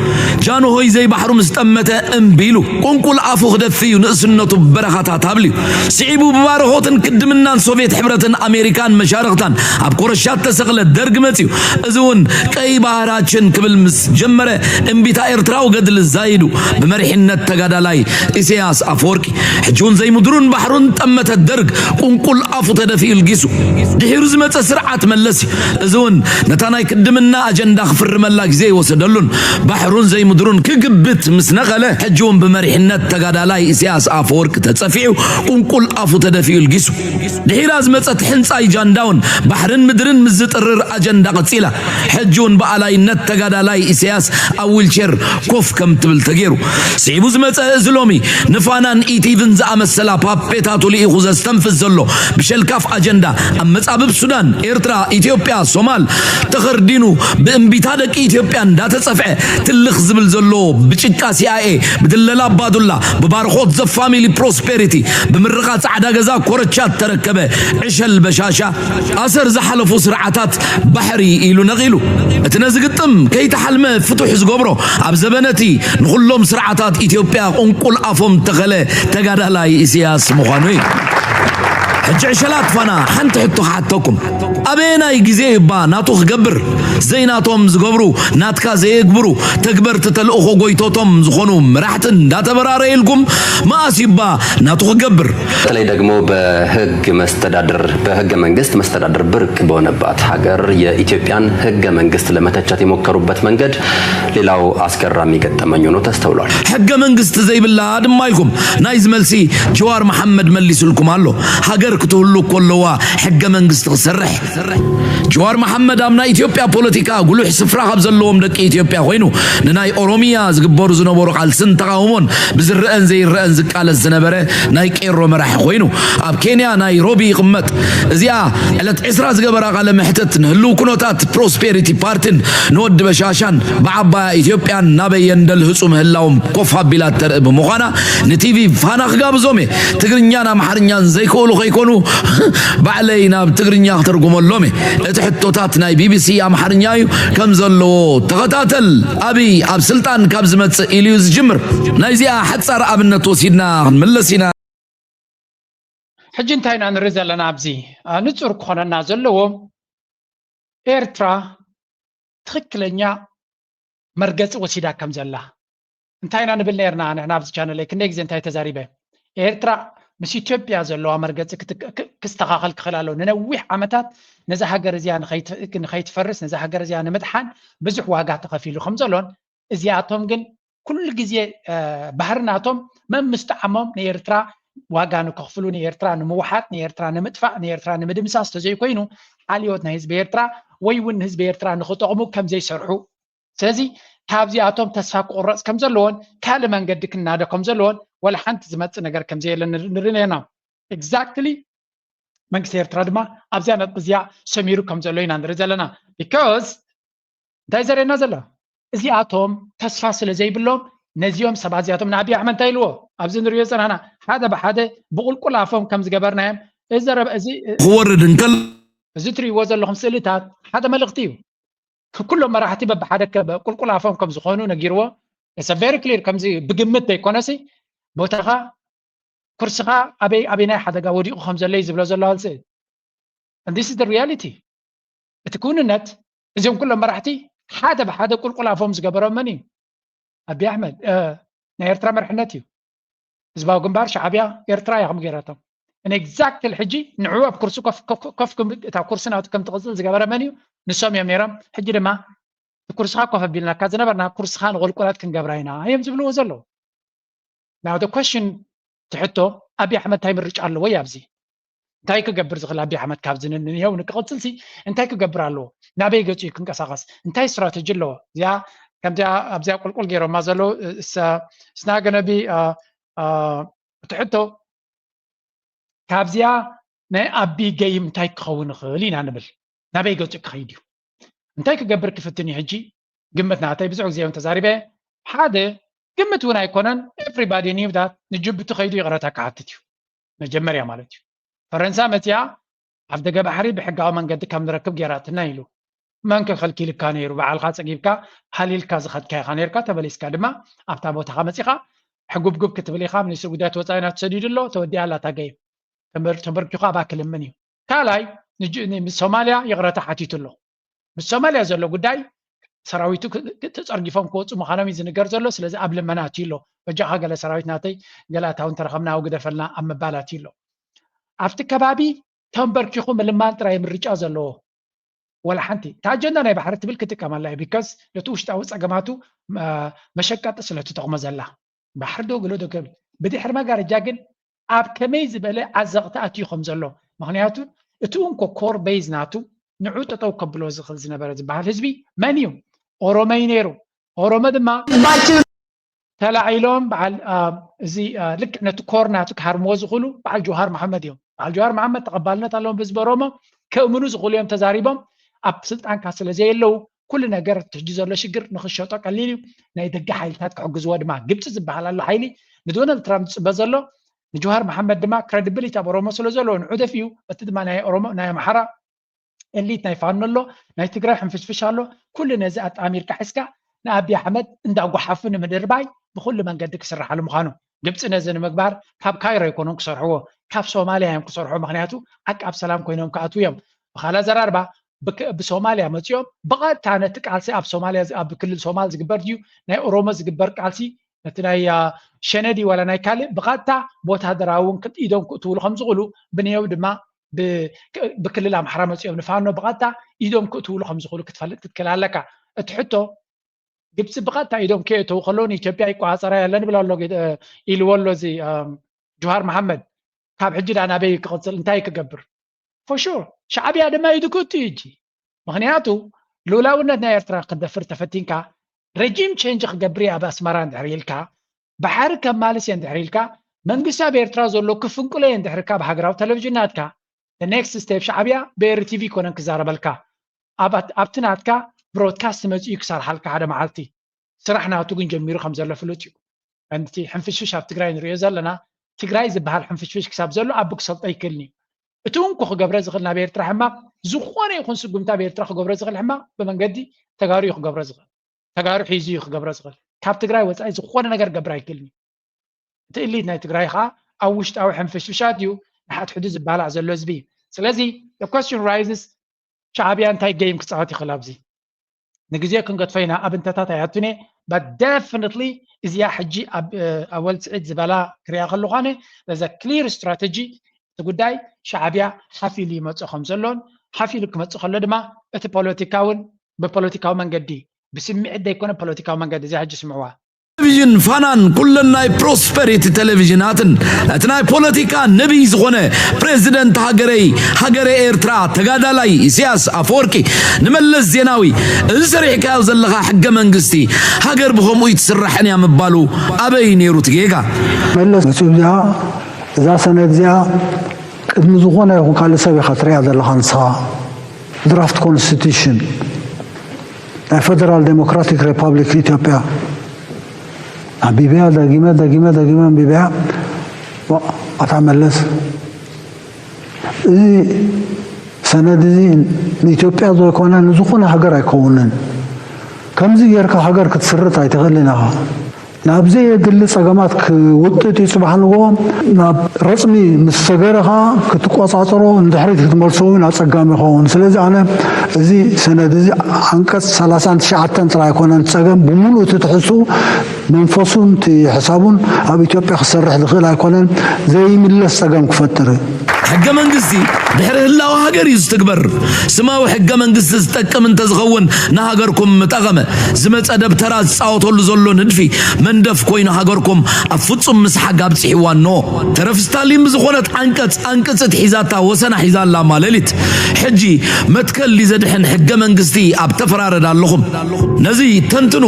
ጃንሆይ ዘይባሕሩ ምስ ጠመተ እምቢ ኢሉ ቁንቁል ኣፉ ክደፊ እዩ ንእስነቱ ብበረኻታት ኣብልዩ። ስዒቡ ብባርኾትን ክድምናን ሶቭየት ሕብረትን ኣሜሪካን መሻርኽታን ኣብ ኮረሻት ተሰቕለ ደርግ መጽዩ። እዚ እውን ቀይ ባህራችን ክብል ምስ ጀመረ እምቢታ ኤርትራዊ ገድሊ ዛይዱ ብመሪሕነት ተጋዳላይ ኢሳያስ ኣፈወርቂ። ሕጂ እውን ዘይምድሩን ባሕሩን ጠመተ ደርግ ቁንቁል ኣፉ ተደፊኡ ልጊሱ። ድሒሩ ዝመጸ ስርዓት መለስ እዩ። እዚ እውን ነታ ናይ ክድምና ኣጀንዳ ክፍርመላ ግዜ ይወሰደሉን ባሕሩን ዘይምድሩን ክግብት ምስ ነቐለ ሕጂ እውን ብመሪሕነት ተጋዳላይ ኢሳያስ ኣፈወርቂ ተጸፊዑ ቁንቁል ኣፉ ተደፊኡ ልጊሱ። ድሒራ ዝመጸት ሕንጻይ ጃንዳውን ባሕርን ምድርን ምስ ዝጥርር ኣጀንዳ ቀጺላ። ሕጂ እውን ብኣላይነት ተጋዳላይ ኢሳያስ ኣብ ዊልቸር ኮፍ ከም ትብል ተገይሩ። ስዒቡ ዝመጸ እዚ ሎሚ ንፋናን ኢቲቪን ዝኣመሰላ ፓፔታቱ ልኢኹ ዘስተንፍስ ዘሎ ብሸልካፍ ኣጀንዳ ኣብ መጻብብ ሱዳን፣ ኤርትራ፣ ኢትዮጵያ፣ ሶማል ተኸርዲኑ ብእምቢታ ደቂ ኢትዮጵያ እንዳተጸፍዐ ትልኽ ዝብል ዘሎ ብጭቃ ሲኣይኤ ብድለላ ኣባዱላ ብባርኾት ዘፋሚሊ ፕሮስፔሪቲ ብምርቓ ጻዕዳ ገዛ ኮረቻት ተረከበ ዕሸል በሻሻ ኣሰር ዝሓለፉ ስርዓታት ባሕሪ ኢሉ ነቒሉ። እቲ ነዚ ግጥም ከይተሓልመ ፍቱሕ ዝገብሮ ኣብ ዘበነቲ ንኹሎም ስርዓታት ኢትዮጵያ ቁንቁል ኣፎም ተኸለ ተጋዳላይ ኢሳያስ ምዃኑ እዩ። ሕጂ ዕሸላት ፋና ሓንቲ ሕቶ ክሓተኩም። ኣበየናይ ግዜ እባ ናቱ ክገብር ዘይናቶም ዝገብሩ ናትካ ዘየግብሩ ተግበርቲ ተልእኾ ጎይቶቶም ዝኾኑ መራሕቲ እንዳተበራረየልኩም መኣስ እባ ናቱ ክገብር? በተለይ ደግሞ በህግ መስተዳድር በህገ መንግስት መስተዳድር ብርቅ በሆነባት ሀገር የኢትዮጵያን ህገ መንግስት ለመተቸት የሞከሩበት መንገድ ሌላው አስገራሚ ገጠመኝ ሆኖ ተስተውሏል። ሕገ መንግስቲ ዘይብላ ድማ ኢልኩም። ናይዚ መልሲ ጀዋር መሓመድ መሊሱልኩም ኣሎ። ሃገር ክትህሉ እኮ ኣለዋ ሕገ መንግስቲ ክሰርሕ። ጀዋር መሓመድ ኣብ ናይ ኢትዮጵያ ፖለቲካ ጉሉሕ ስፍራ ካብ ዘለዎም ደቂ ኢትዮጵያ ኮይኑ ንናይ ኦሮሚያ ዝግበሩ ዝነበሩ ቃልስን ተቓውሞን ብዝረአን ዘይረአን ዝቃለስ ዝነበረ ናይ ቄሮ መራሒ ኮይኑ ኣብ ኬንያ ናይሮቢ ይቕመጥ። እዚኣ ዕለት ዕስራ ዝገበራ ቃለ መሕትት ንህልው ኩነታት ፕሮስፔሪቲ ፓርቲን ንወዲ በሻሻን ብዓባያ ኢትዮጵያን ናበየን ደልህፁ ምህላዎም ኮፍ ኣቢላ እተርኢ ብምዃና ንቲቪ ፋና ክጋብዞም እየ። ትግርኛን ኣምሓርኛን ዘይክእሉ ከይኮኑ ባዕለይ ናብ ትግርኛ ክተርጉመሎም እየ። እቲ ሕቶታት ናይ ቢቢሲ ኣምሓርኛ እዩ ከም ዘለዎ ተኸታተል። ኣብይ ኣብ ስልጣን ካብ ዝመፅእ ኢሉ እዩ ዝጅምር። ናይዚኣ ሓፃር ኣብነት ወሲድና ክንምለስ ኢና። ሕጂ እንታይ ኢና ንርኢ ዘለና ኣብዚ ንጹር ክኾነና ዘለዎ ኤርትራ ትኽክለኛ መርገጺ ወሲዳ ከም ዘላ እንታይ ኢና ንብል ነርና ንሕና ኣብዚ ቻነለይ ክንደይ ግዜ እንታይ ተዛሪበ ኤርትራ ምስ ኢትዮጵያ ዘለዋ መርገፂ ክስተኻኸል ክኽእል ኣለዎ። ንነዊሕ ዓመታት ነዛ ሃገር እዚኣ ንኸይትፈርስ፣ ነዛ ሃገር እዚኣ ንምድሓን ብዙሕ ዋጋ ተኸፊሉ ከም ዘሎን፣ እዚኣቶም ግን ኩሉ ግዜ ባህሪ ናቶም መምስጣዓሞም ንኤርትራ ዋጋ ንክኽፍሉ፣ ንኤርትራ ንምውሓጥ፣ ንኤርትራ ንምጥፋእ፣ ንኤርትራ ንምድምሳስ ተዘይኮይኑ፣ ሓልዮት ናይ ህዝቢ ኤርትራ ወይ እውን ንህዝቢ ኤርትራ ንክጠቕሙ ከም ዘይሰርሑ። ስለዚ ካብዚኣቶም ተስፋ ክቑረፅ ከም ዘለዎን ካልእ መንገዲ ክናደ ከም ዘለዎን ወላ ሓንቲ ዝመፅእ ነገር ከም ዘየለ ንርኢ ኣለና። ኤግዛክትሊ መንግስቲ ኤርትራ ድማ ኣብዚኣ ነጥቢ እዚኣ ሰሚሩ ከም ዘሎ ኢና ንርኢ ዘለና። ቢካዝ እንታይ ዘርእየና ዘሎ? እዚኣቶም ተስፋ ስለ ዘይብሎም ነዚኦም ሰባት እዚኣቶም ንኣብይ ኣሕመድ እንታይ ኢልዎ? ኣብዚ ንሪኦ ዝፀናሕና ሓደ ብሓደ ብቁልቁል ኣፎም ከም ዝገበርናዮም እዚ ክወርድ እንከሎ እዚ ትሪእዎ ዘለኹም ስእልታት ሓደ መልእኽቲ እዩ። ኩሎም መራሕቲ በብሓደ ቁልቁል ኣፎም ከም ዝኾኑ ነጊርዎ። ቨሪ ክሊር ከምዚ ብግምት ዘይኮነሲ ቦታኻ ኩርስኻ ኣበይ ኣበይናይ ሓደጋ ወዲቑ ከም ዘሎ እዩ ዝብሎ ዘሎ ኣልስእ this is the reality። እቲ ክውንነት እዚኦም ኩሎም መራሕቲ ሓደ ብሓደ ቁልቁል ኣፎም ዝገበሮም መን እዩ? ኣቢ ኣሕመድ ናይ ኤርትራ መርሕነት እዩ። ህዝባዊ ግንባር ሻዕብያ ኤርትራ እያ ከም ገይራቶም። ኤግዛክትሊ ሕጂ ንዕኡ ኣብ ኩርሲ ኮፍ እታ ኩርሲ ናቱ ከም ትቕፅል ዝገበረ መን እዩ? ንሶም እዮም ነይሮም። ሕጂ ድማ እቲ ኩርስኻ ኮፍ ኣቢልናካ ዝነበርና ኩርስኻ ንቆልቆላት ክንገብራ ኢና እዮም ዝብልዎ ዘለዉ። ናው ደ ኮሽን ትሕቶ ኣቢ ኣሕመድ እንታይ ምርጫ ኣለዎ እዩ ኣብዚ እንታይ ክገብር ዝኽእል ኣቢ ኣሕመድ ካብዚ ንንሄው ንክቕፅል ሲ እንታይ ክገብር ኣለዎ? ናበይ ገፂኡ ክንቀሳቐስ እንታይ ስትራተጂ ኣለዎ? እዚኣ ከምዚኣ ኣብዚኣ ቁልቁል ገይሮማ ዘለዉ ስና ገነቢ እቲ ሕቶ ካብዚኣ ናይ ኣቢ ገይም እንታይ ክኸውን ይኽእል ኢና ንብል። ናበይ ገፂኡ ክኸይድ እዩ? እንታይ ክገብር ክፍትን እዩ ሕጂ? ግምት ናተይ ብዙሕ ግዜ እውን ተዛሪበ ሓደ ግምት እውን ኣይኮነን። Everybody knew that ንጅቡቲ ከይዱ ይቕረታ ክሓትት እዩ መጀመርያ ማለት እዩ። ፈረንሳ መፅያ ኣፍ ደገ ባሕሪ ብሕጋዊ መንገዲ ከም ንረክብ ገይራትና ኢሉ መን ከ ከልኪልካ ነይሩ? በዓልካ ፀጊብካ ሃሊልካ ዝኸድካ ኢኻ ነይርካ። ተመሊስካ ድማ ኣብታ ቦታኻ መፂኻ ሕጉብጉብ ክትብል ኢኻ። ሚኒስትሪ ጉዳያት ወፃኢ ናት ሰዲዱ ኣሎ ተወዲኣ ኣላ እታ ገይም። ተንበርኪኹ ኣባ ክልምን እዩ። ካልኣይ ሶማልያ ይቕረታ ሓቲቱ ኣሎ። ምስ ሶማልያ ዘሎ ጉዳይ ሰራዊቱ ተፀርጊፎም ክወፁ ምዃኖም እዩ ዝንገር ዘሎ። ስለዚ ኣብ ልመና ኣትዩ ኣሎ። በጃኻ ገለ ሰራዊት ናተይ ገለ ኣታዊ እንተረኸብና ኣውግደፈልና ኣብ ምባል ኣትዩ ኣሎ። ኣብቲ ከባቢ ተንበርኪኹ ምልማን ጥራይ ምርጫ ዘለዎ ወላ ሓንቲ እታ ኣጀንዳ ናይ ባሕሪ ትብል ክጥቀመላ እዩ። ቢካዝ ነቲ ውሽጣዊ ፀገማቱ መሸቀጢ ስለ ትጠቕሞ ዘላ ባሕሪ ዶ ገሎ ዶ ከብል ብድሕሪ መጋረጃ ግን ኣብ ከመይ ዝበለ ዓዘቕቲ ኣትዩ ከም ዘሎ ምክንያቱ እቲ እንኮ ኮር ቤዝ ናቱ ንዑ ጠጠው ከብሎ ዝኽእል ዝነበረ ዝበሃል ህዝቢ መን እዩ? ኦሮሞ እዩ ነይሩ። ኦሮሞ ድማ ተላዒሎም በዓል እዚ ልክዕ ነቲ ኮር ናቱ ክሃርምዎ ዝኽእሉ በዓል ጀውሃር መሓመድ እዮም። በዓል ጀውሃር መሓመድ ተቐባልነት ኣለዎም ብህዝቢ ኦሮሞ። ከእምኑ ዝኽእሉ እዮም ተዛሪቦም። ኣብ ስልጣንካ ስለ ዘየለዉ ኩሉ ነገር እቲ ሕጂ ዘሎ ሽግር ንኽሸጦ ቀሊል እዩ። ናይ ደገ ሓይልታት ክሕግዝዎ ድማ ግብፂ ዝበሃል ኣሎ ሓይሊ ንዶናልድ ትራምፕ ዝፅበ ዘሎ ንጀውሃር መሓመድ ድማ ክረዲብሊቲ ኣብ ኦሮሞ ስለ ዘለዎ ንዑ ደፊኡ እቲ ድማ ናይ ኦሮሞ ናይ ኣምሓራ ኤሊት ናይ ፋኖ ኣሎ ናይ ትግራይ ሕንፍሽፍሽ ኣሎ። ኩሉ ነዚ ኣጣሚርካ ሒዝካ ንኣቢ ኣሕመድ እንዳጓሓፉ ንምድርባይ ብኩሉ መንገዲ ክስርሓሉ ምዃኑ ግብፂ ነዚ ንምግባር ካብ ካይሮ ኣይኮኑን ክሰርሕዎ ካብ ሶማልያ እዮም ክሰርሑ። ምክንያቱ ዓቃብ ሰላም ኮይኖም ክኣትዉ እዮም። ብካልእ ኣዘራርባ ብሶማልያ መፂኦም ብቐጥታ ነቲ ቃልሲ ኣብ ሶማልያ ኣብ ክልል ሶማል ዝግበር ድዩ ናይ ኦሮሞ ዝግበር ቃልሲ ነቲ ናይ ሸነዲ ዋላ ናይ ካልእ ብቐጥታ ብወታደራዊ እውን ኢዶም ክእትውሉ ከም ዝኽእሉ ብንየው ድማ ብክልል ኣምሓራ መፂኦም ንፋኖ ብቐጥታ ኢዶም ክእትውሉ ከም ዝኽእሉ ክትፈልጥ ክትክእል ኣለካ። እቲ ሕቶ ግብፂ ብቐጥታ ኢዶም ከየእተው ከለዉ ንኢትዮጵያ ይቆፃፀራ ያለን ይብል ኣሎ ኢልዎ ኣሎ እዚ ጆሃር መሓመድ። ካብ ሕጂ ዳ ናበይ ክቕፅል እንታይ ክገብር? ፎሹር ሻዕብያ ድማ ኢዱ ክእቱ እዩ እጂ። ምክንያቱ ልኡላውነት ናይ ኤርትራ ክደፍር ተፈቲንካ ረጂም ቼንጅ ክገብር እየ ኣብ ኣስመራ እንድሕር ኢልካ ባሕሪ ከማልስ እየ እንድሕር ኢልካ መንግስቲ ኣብ ኤርትራ ዘሎ ክፍንቅሎ እየ እንድሕር ካብ ሃገራዊ ቴሌቪዥን ናትካ ኔክስት ስቴፕ ሻዕብያ ብኤሪ ቲቪ ይኮነን ክዛረበልካ ኣብቲ ናትካ ብሮድካስት መፂኡ ክሰርሓልካ ሓደ መዓልቲ ስራሕ ናቱ ግን ጀሚሩ ከም ዘሎ ፍሉጥ እዩ። እቲ ሕንፍሽፍሽ ኣብ ትግራይ ንሪኦ ዘለና ትግራይ ዝበሃል ሕንፍሽፍሽ ክሳብ ዘሎ ኣቢ ክሰልጦ ኣይክእልን እዩ። እቲ እንኮ ክገብረ ዝኽእል ናብ ኤርትራ ሕማቕ ዝኾነ ይኹን ስጉምቲ ኣብ ኤርትራ ክገብረ ዝኽእል ሕማቕ ብመንገዲ ተጋሩ እዩ ክገብረ ዝኽእል። ተጋሩ ሒዙ እዩ ክገብረ ዝኽእል። ካብ ትግራይ ወፃኢ ዝኾነ ነገር ክገብር ኣይክእልን እዩ። እቲ እሊት ናይ ትግራይ ከዓ ኣብ ውሽጣዊ ሕንፍሽፍሻት እዩ ንሓድሕዱ ዝባላዕ ዘሎ ህዝቢ። ስለዚ question rises ሻዕብያ እንታይ ገይም ክፃወት ይኽእል ኣብዚ ንግዜ ክንገድፎ ኢና ኣብ እንተታት ኣይኣቱን እየ But definitely እዚኣ ሕጂ ኣብ ወልፅዒት ዝበላ ክሪያ ከለኳነ በዛ clear strategy እቲ ጉዳይ ሻዕብያ ሓፊሉ ይመፅእ ከም ዘሎን ሓፊሉ ክመፅእ ከሎ ድማ እቲ ፖለቲካውን ብፖለቲካዊ መንገዲ ብስምዒት ዘይኮነ ፖለቲካዊ መንገዲ እዚኣ ሕጂ ስምዕዋ። ቴሌቪዥን ፋናን ኩለን ናይ ፕሮስፐሪቲ ቴሌቪዥናትን ነቲ ናይ ፖለቲካ ነቢይ ዝኾነ ፕሬዚደንት ሃገረይ ሃገረ ኤርትራ ተጋዳላይ ኢሳያስ ኣፈወርቂ ንመለስ ዜናዊ እዚ ሰሪሕካዮ ዘለኻ ሕገ መንግስቲ ሃገር ብኸምኡ ይትስራሕን እያ ምባሉ ኣበይ ነይሩ እቲ ጌጋ? መለስ መፂኡ እዚኣ እዛ ሰነድ እዚኣ ቅድሚ ዝኾነ ይኹን ካልእ ሰብ ኢኻ ትሪኣ ዘለኻ ንስኻ ድራፍት ኮንስቲቱሽን ናይ ፈደራል ዴሞክራቲክ ሪፓብሊክ ኢትዮጵያ ኣንቢበያ ደጊመ ደጊመ ደጊመ ኣንቢበያ ኣታ መለስ እዚ ሰነድ እዚ ንኢትዮጵያ ዘይኮነ ንዝኾነ ሃገር ኣይከውንን። ከምዚ ጌርካ ሃገር ክትስርት ኣይትኽእልን ኢኻ። ናብ ዘየድሊ ጸገማት ክውጥጥ እዩ። ጽባሕ ንግሆ ናብ ረጽሚ ምስ ሰገረ ኸኣ ክትቆጻጸሮ ንድሕሪት ክትመልሶ እውን ኣጸጋሚ ይኸውን። ስለዚ ኣነ እዚ ሰነድ እዚ ዓንቀጽ ሰላሳን ትሽዓተን ጥራይ ኣይኮነን እቲ ጸገም፣ ብምሉእ እቲ ትሕዝትኡ መንፈሱን እቲ ሕሳቡን ኣብ ኢትዮጵያ ክሰርሕ ዝኽእል ኣይኮነን፣ ዘይምለስ ጸገም ክፈጥር እዩ። ሕገ መንግስቲ ድሕሪ ህላወ ሃገር እዩ ዝትግበር። ስማዊ ሕገ መንግስቲ ዝጠቅም እንተዝኸውን ንሃገርኩም ምጠቐመ። ዝመፀ ደብተራ ዝፃወተሉ ዘሎ ንድፊ መንደፍ ኮይኑ ሃገርኩም ኣብ ፍፁም ምስሓግ ኣብፂሕዋ እኖ። ተረፍ ስታሊን ብዝኾነት ዓንቀፅ ኣንቅፅት ሒዛታ ወሰና ሒዛላ ማለሊት። ሕጂ መትከል ዘድሕን ሕገ መንግስቲ ኣብ ተፈራረድ ኣለኹም። ነዚ ተንትኑ።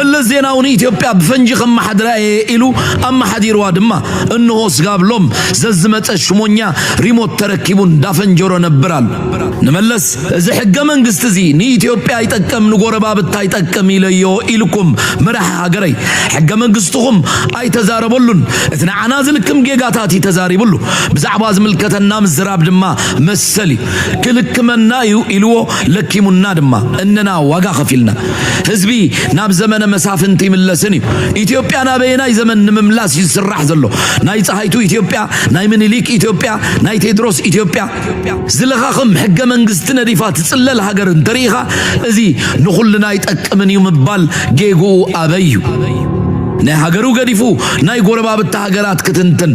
መለስ ዜናዊ ንኢትዮጵያ ብፈንጂ ከመሓድራ እየ ኢሉ ኣመሓዲርዋ ድማ። እንሆ ስጋብ ሎም ዘዝመፀ ሽሞኛ ሪሞት ተረኪቡ እንዳፈንጀሮ ነብር ኣሎ። ንመለስ እዚ ሕገ መንግስቲ እዚ ንኢትዮጵያ ይጠቅም ንጎረባብታ ይጠቅም ኢለዮ ኢልኩም መራሒ ሃገረይ ሕገ መንግስትኹም ኣይተዛረበሉን። እቲ ንዓና ዝልክም ጌጋታት እዩ ተዛሪብሉ። ብዛዕባ ዝምልከተና ምዝራብ ድማ መሰል እዩ። ክልክመና እዩ ኢልዎ ለኪሙና ድማ እነና ዋጋ ከፊልና። ህዝቢ ናብ ዘመነ መሳፍንቲ ይምለስን እዩ። ኢትዮጵያ ናበየናይ ዘመን ንምምላስ እዩ ዝስራሕ ዘሎ? ናይ ፀሃይቱ ኢትዮጵያ፣ ናይ ምኒሊክ ኢትዮጵያ፣ ናይ ቴድሮስ ኢትዮጵያ? ዝለኻኽም ሕገ መንግስቲ ነዲፋ ትፅለል ሃገር እንተርኢኻ እዚ ንኹልና ኣይጠቅምን እዩ ምባል ጌግኡ ኣበይ እዩ? ናይ ሃገሩ ገዲፉ ናይ ጎረባብቲ ሃገራት ክትንትን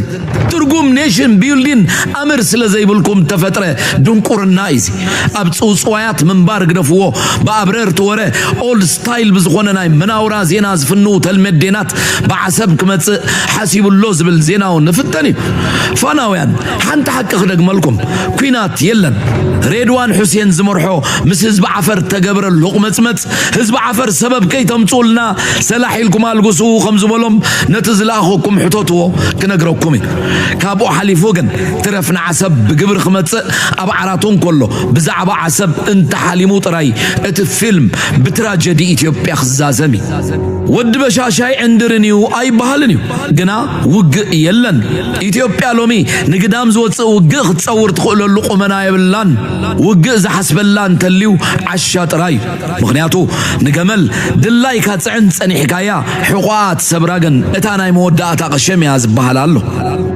ትርጉም ኔሽን ቢልዲን ኣምር ስለ ዘይብልኩም ተፈጥረ ድንቁርና እዩ። ኣብ ጽውጽዋያት ምንባር ግደፍዎ። ብኣብረርቲ ወረ ኦልድ ስታይል ብዝኾነ ናይ መናውራ ዜና ዝፍንው ተልመዴናት ብዓሰብ ክመጽእ ሓሲቡ ኣሎ ዝብል ዜናው ንፍተን እዩ። ፋናውያን ሓንቲ ሓቂ ክደግመልኩም፣ ኲናት የለን። ሬድዋን ሑሴን ዝመርሖ ምስ ህዝቢ ዓፈር ተገብረ ሎቕመጽመጽ ህዝቢ ዓፈር ሰበብ ከይተምጽኡልና ሰላሕ ኢልኩም ኣልግሱ ከም ዝበሎም ነቲ ዝለኣኸኩም ሕተትዎ ክነግረኩም እዩ። ካብኡ ሓሊፉ ግን ትረፍ ንዓሰብ ብግብሪ ክመጽእ ኣብ ዓራቱ እንከሎ ብዛዕባ ዓሰብ እንተሓሊሙ ጥራይ እቲ ፊልም ብትራጀዲ ኢትዮጵያ ክዛዘም እዩ። ወዲ በሻሻ ኣይዕንድርን እዩ ኣይበሃልን እዩ። ግና ውግእ የለን። ኢትዮጵያ ሎሚ ንግዳም ዝወፅእ ውግእ ክትፀውር ትኽእለሉ ቁመና የብላን። ውግእ ዝሓስበላ እንተልዩ ዓሻ ጥራይ እዩ። ምኽንያቱ ንገመል ድላይካ ፅዕን ፀኒሕካያ ሕቖኣ ትሰብራ ግን እታ ናይ መወዳእታ ቀሸም እያ ዝበሃል ኣሎ።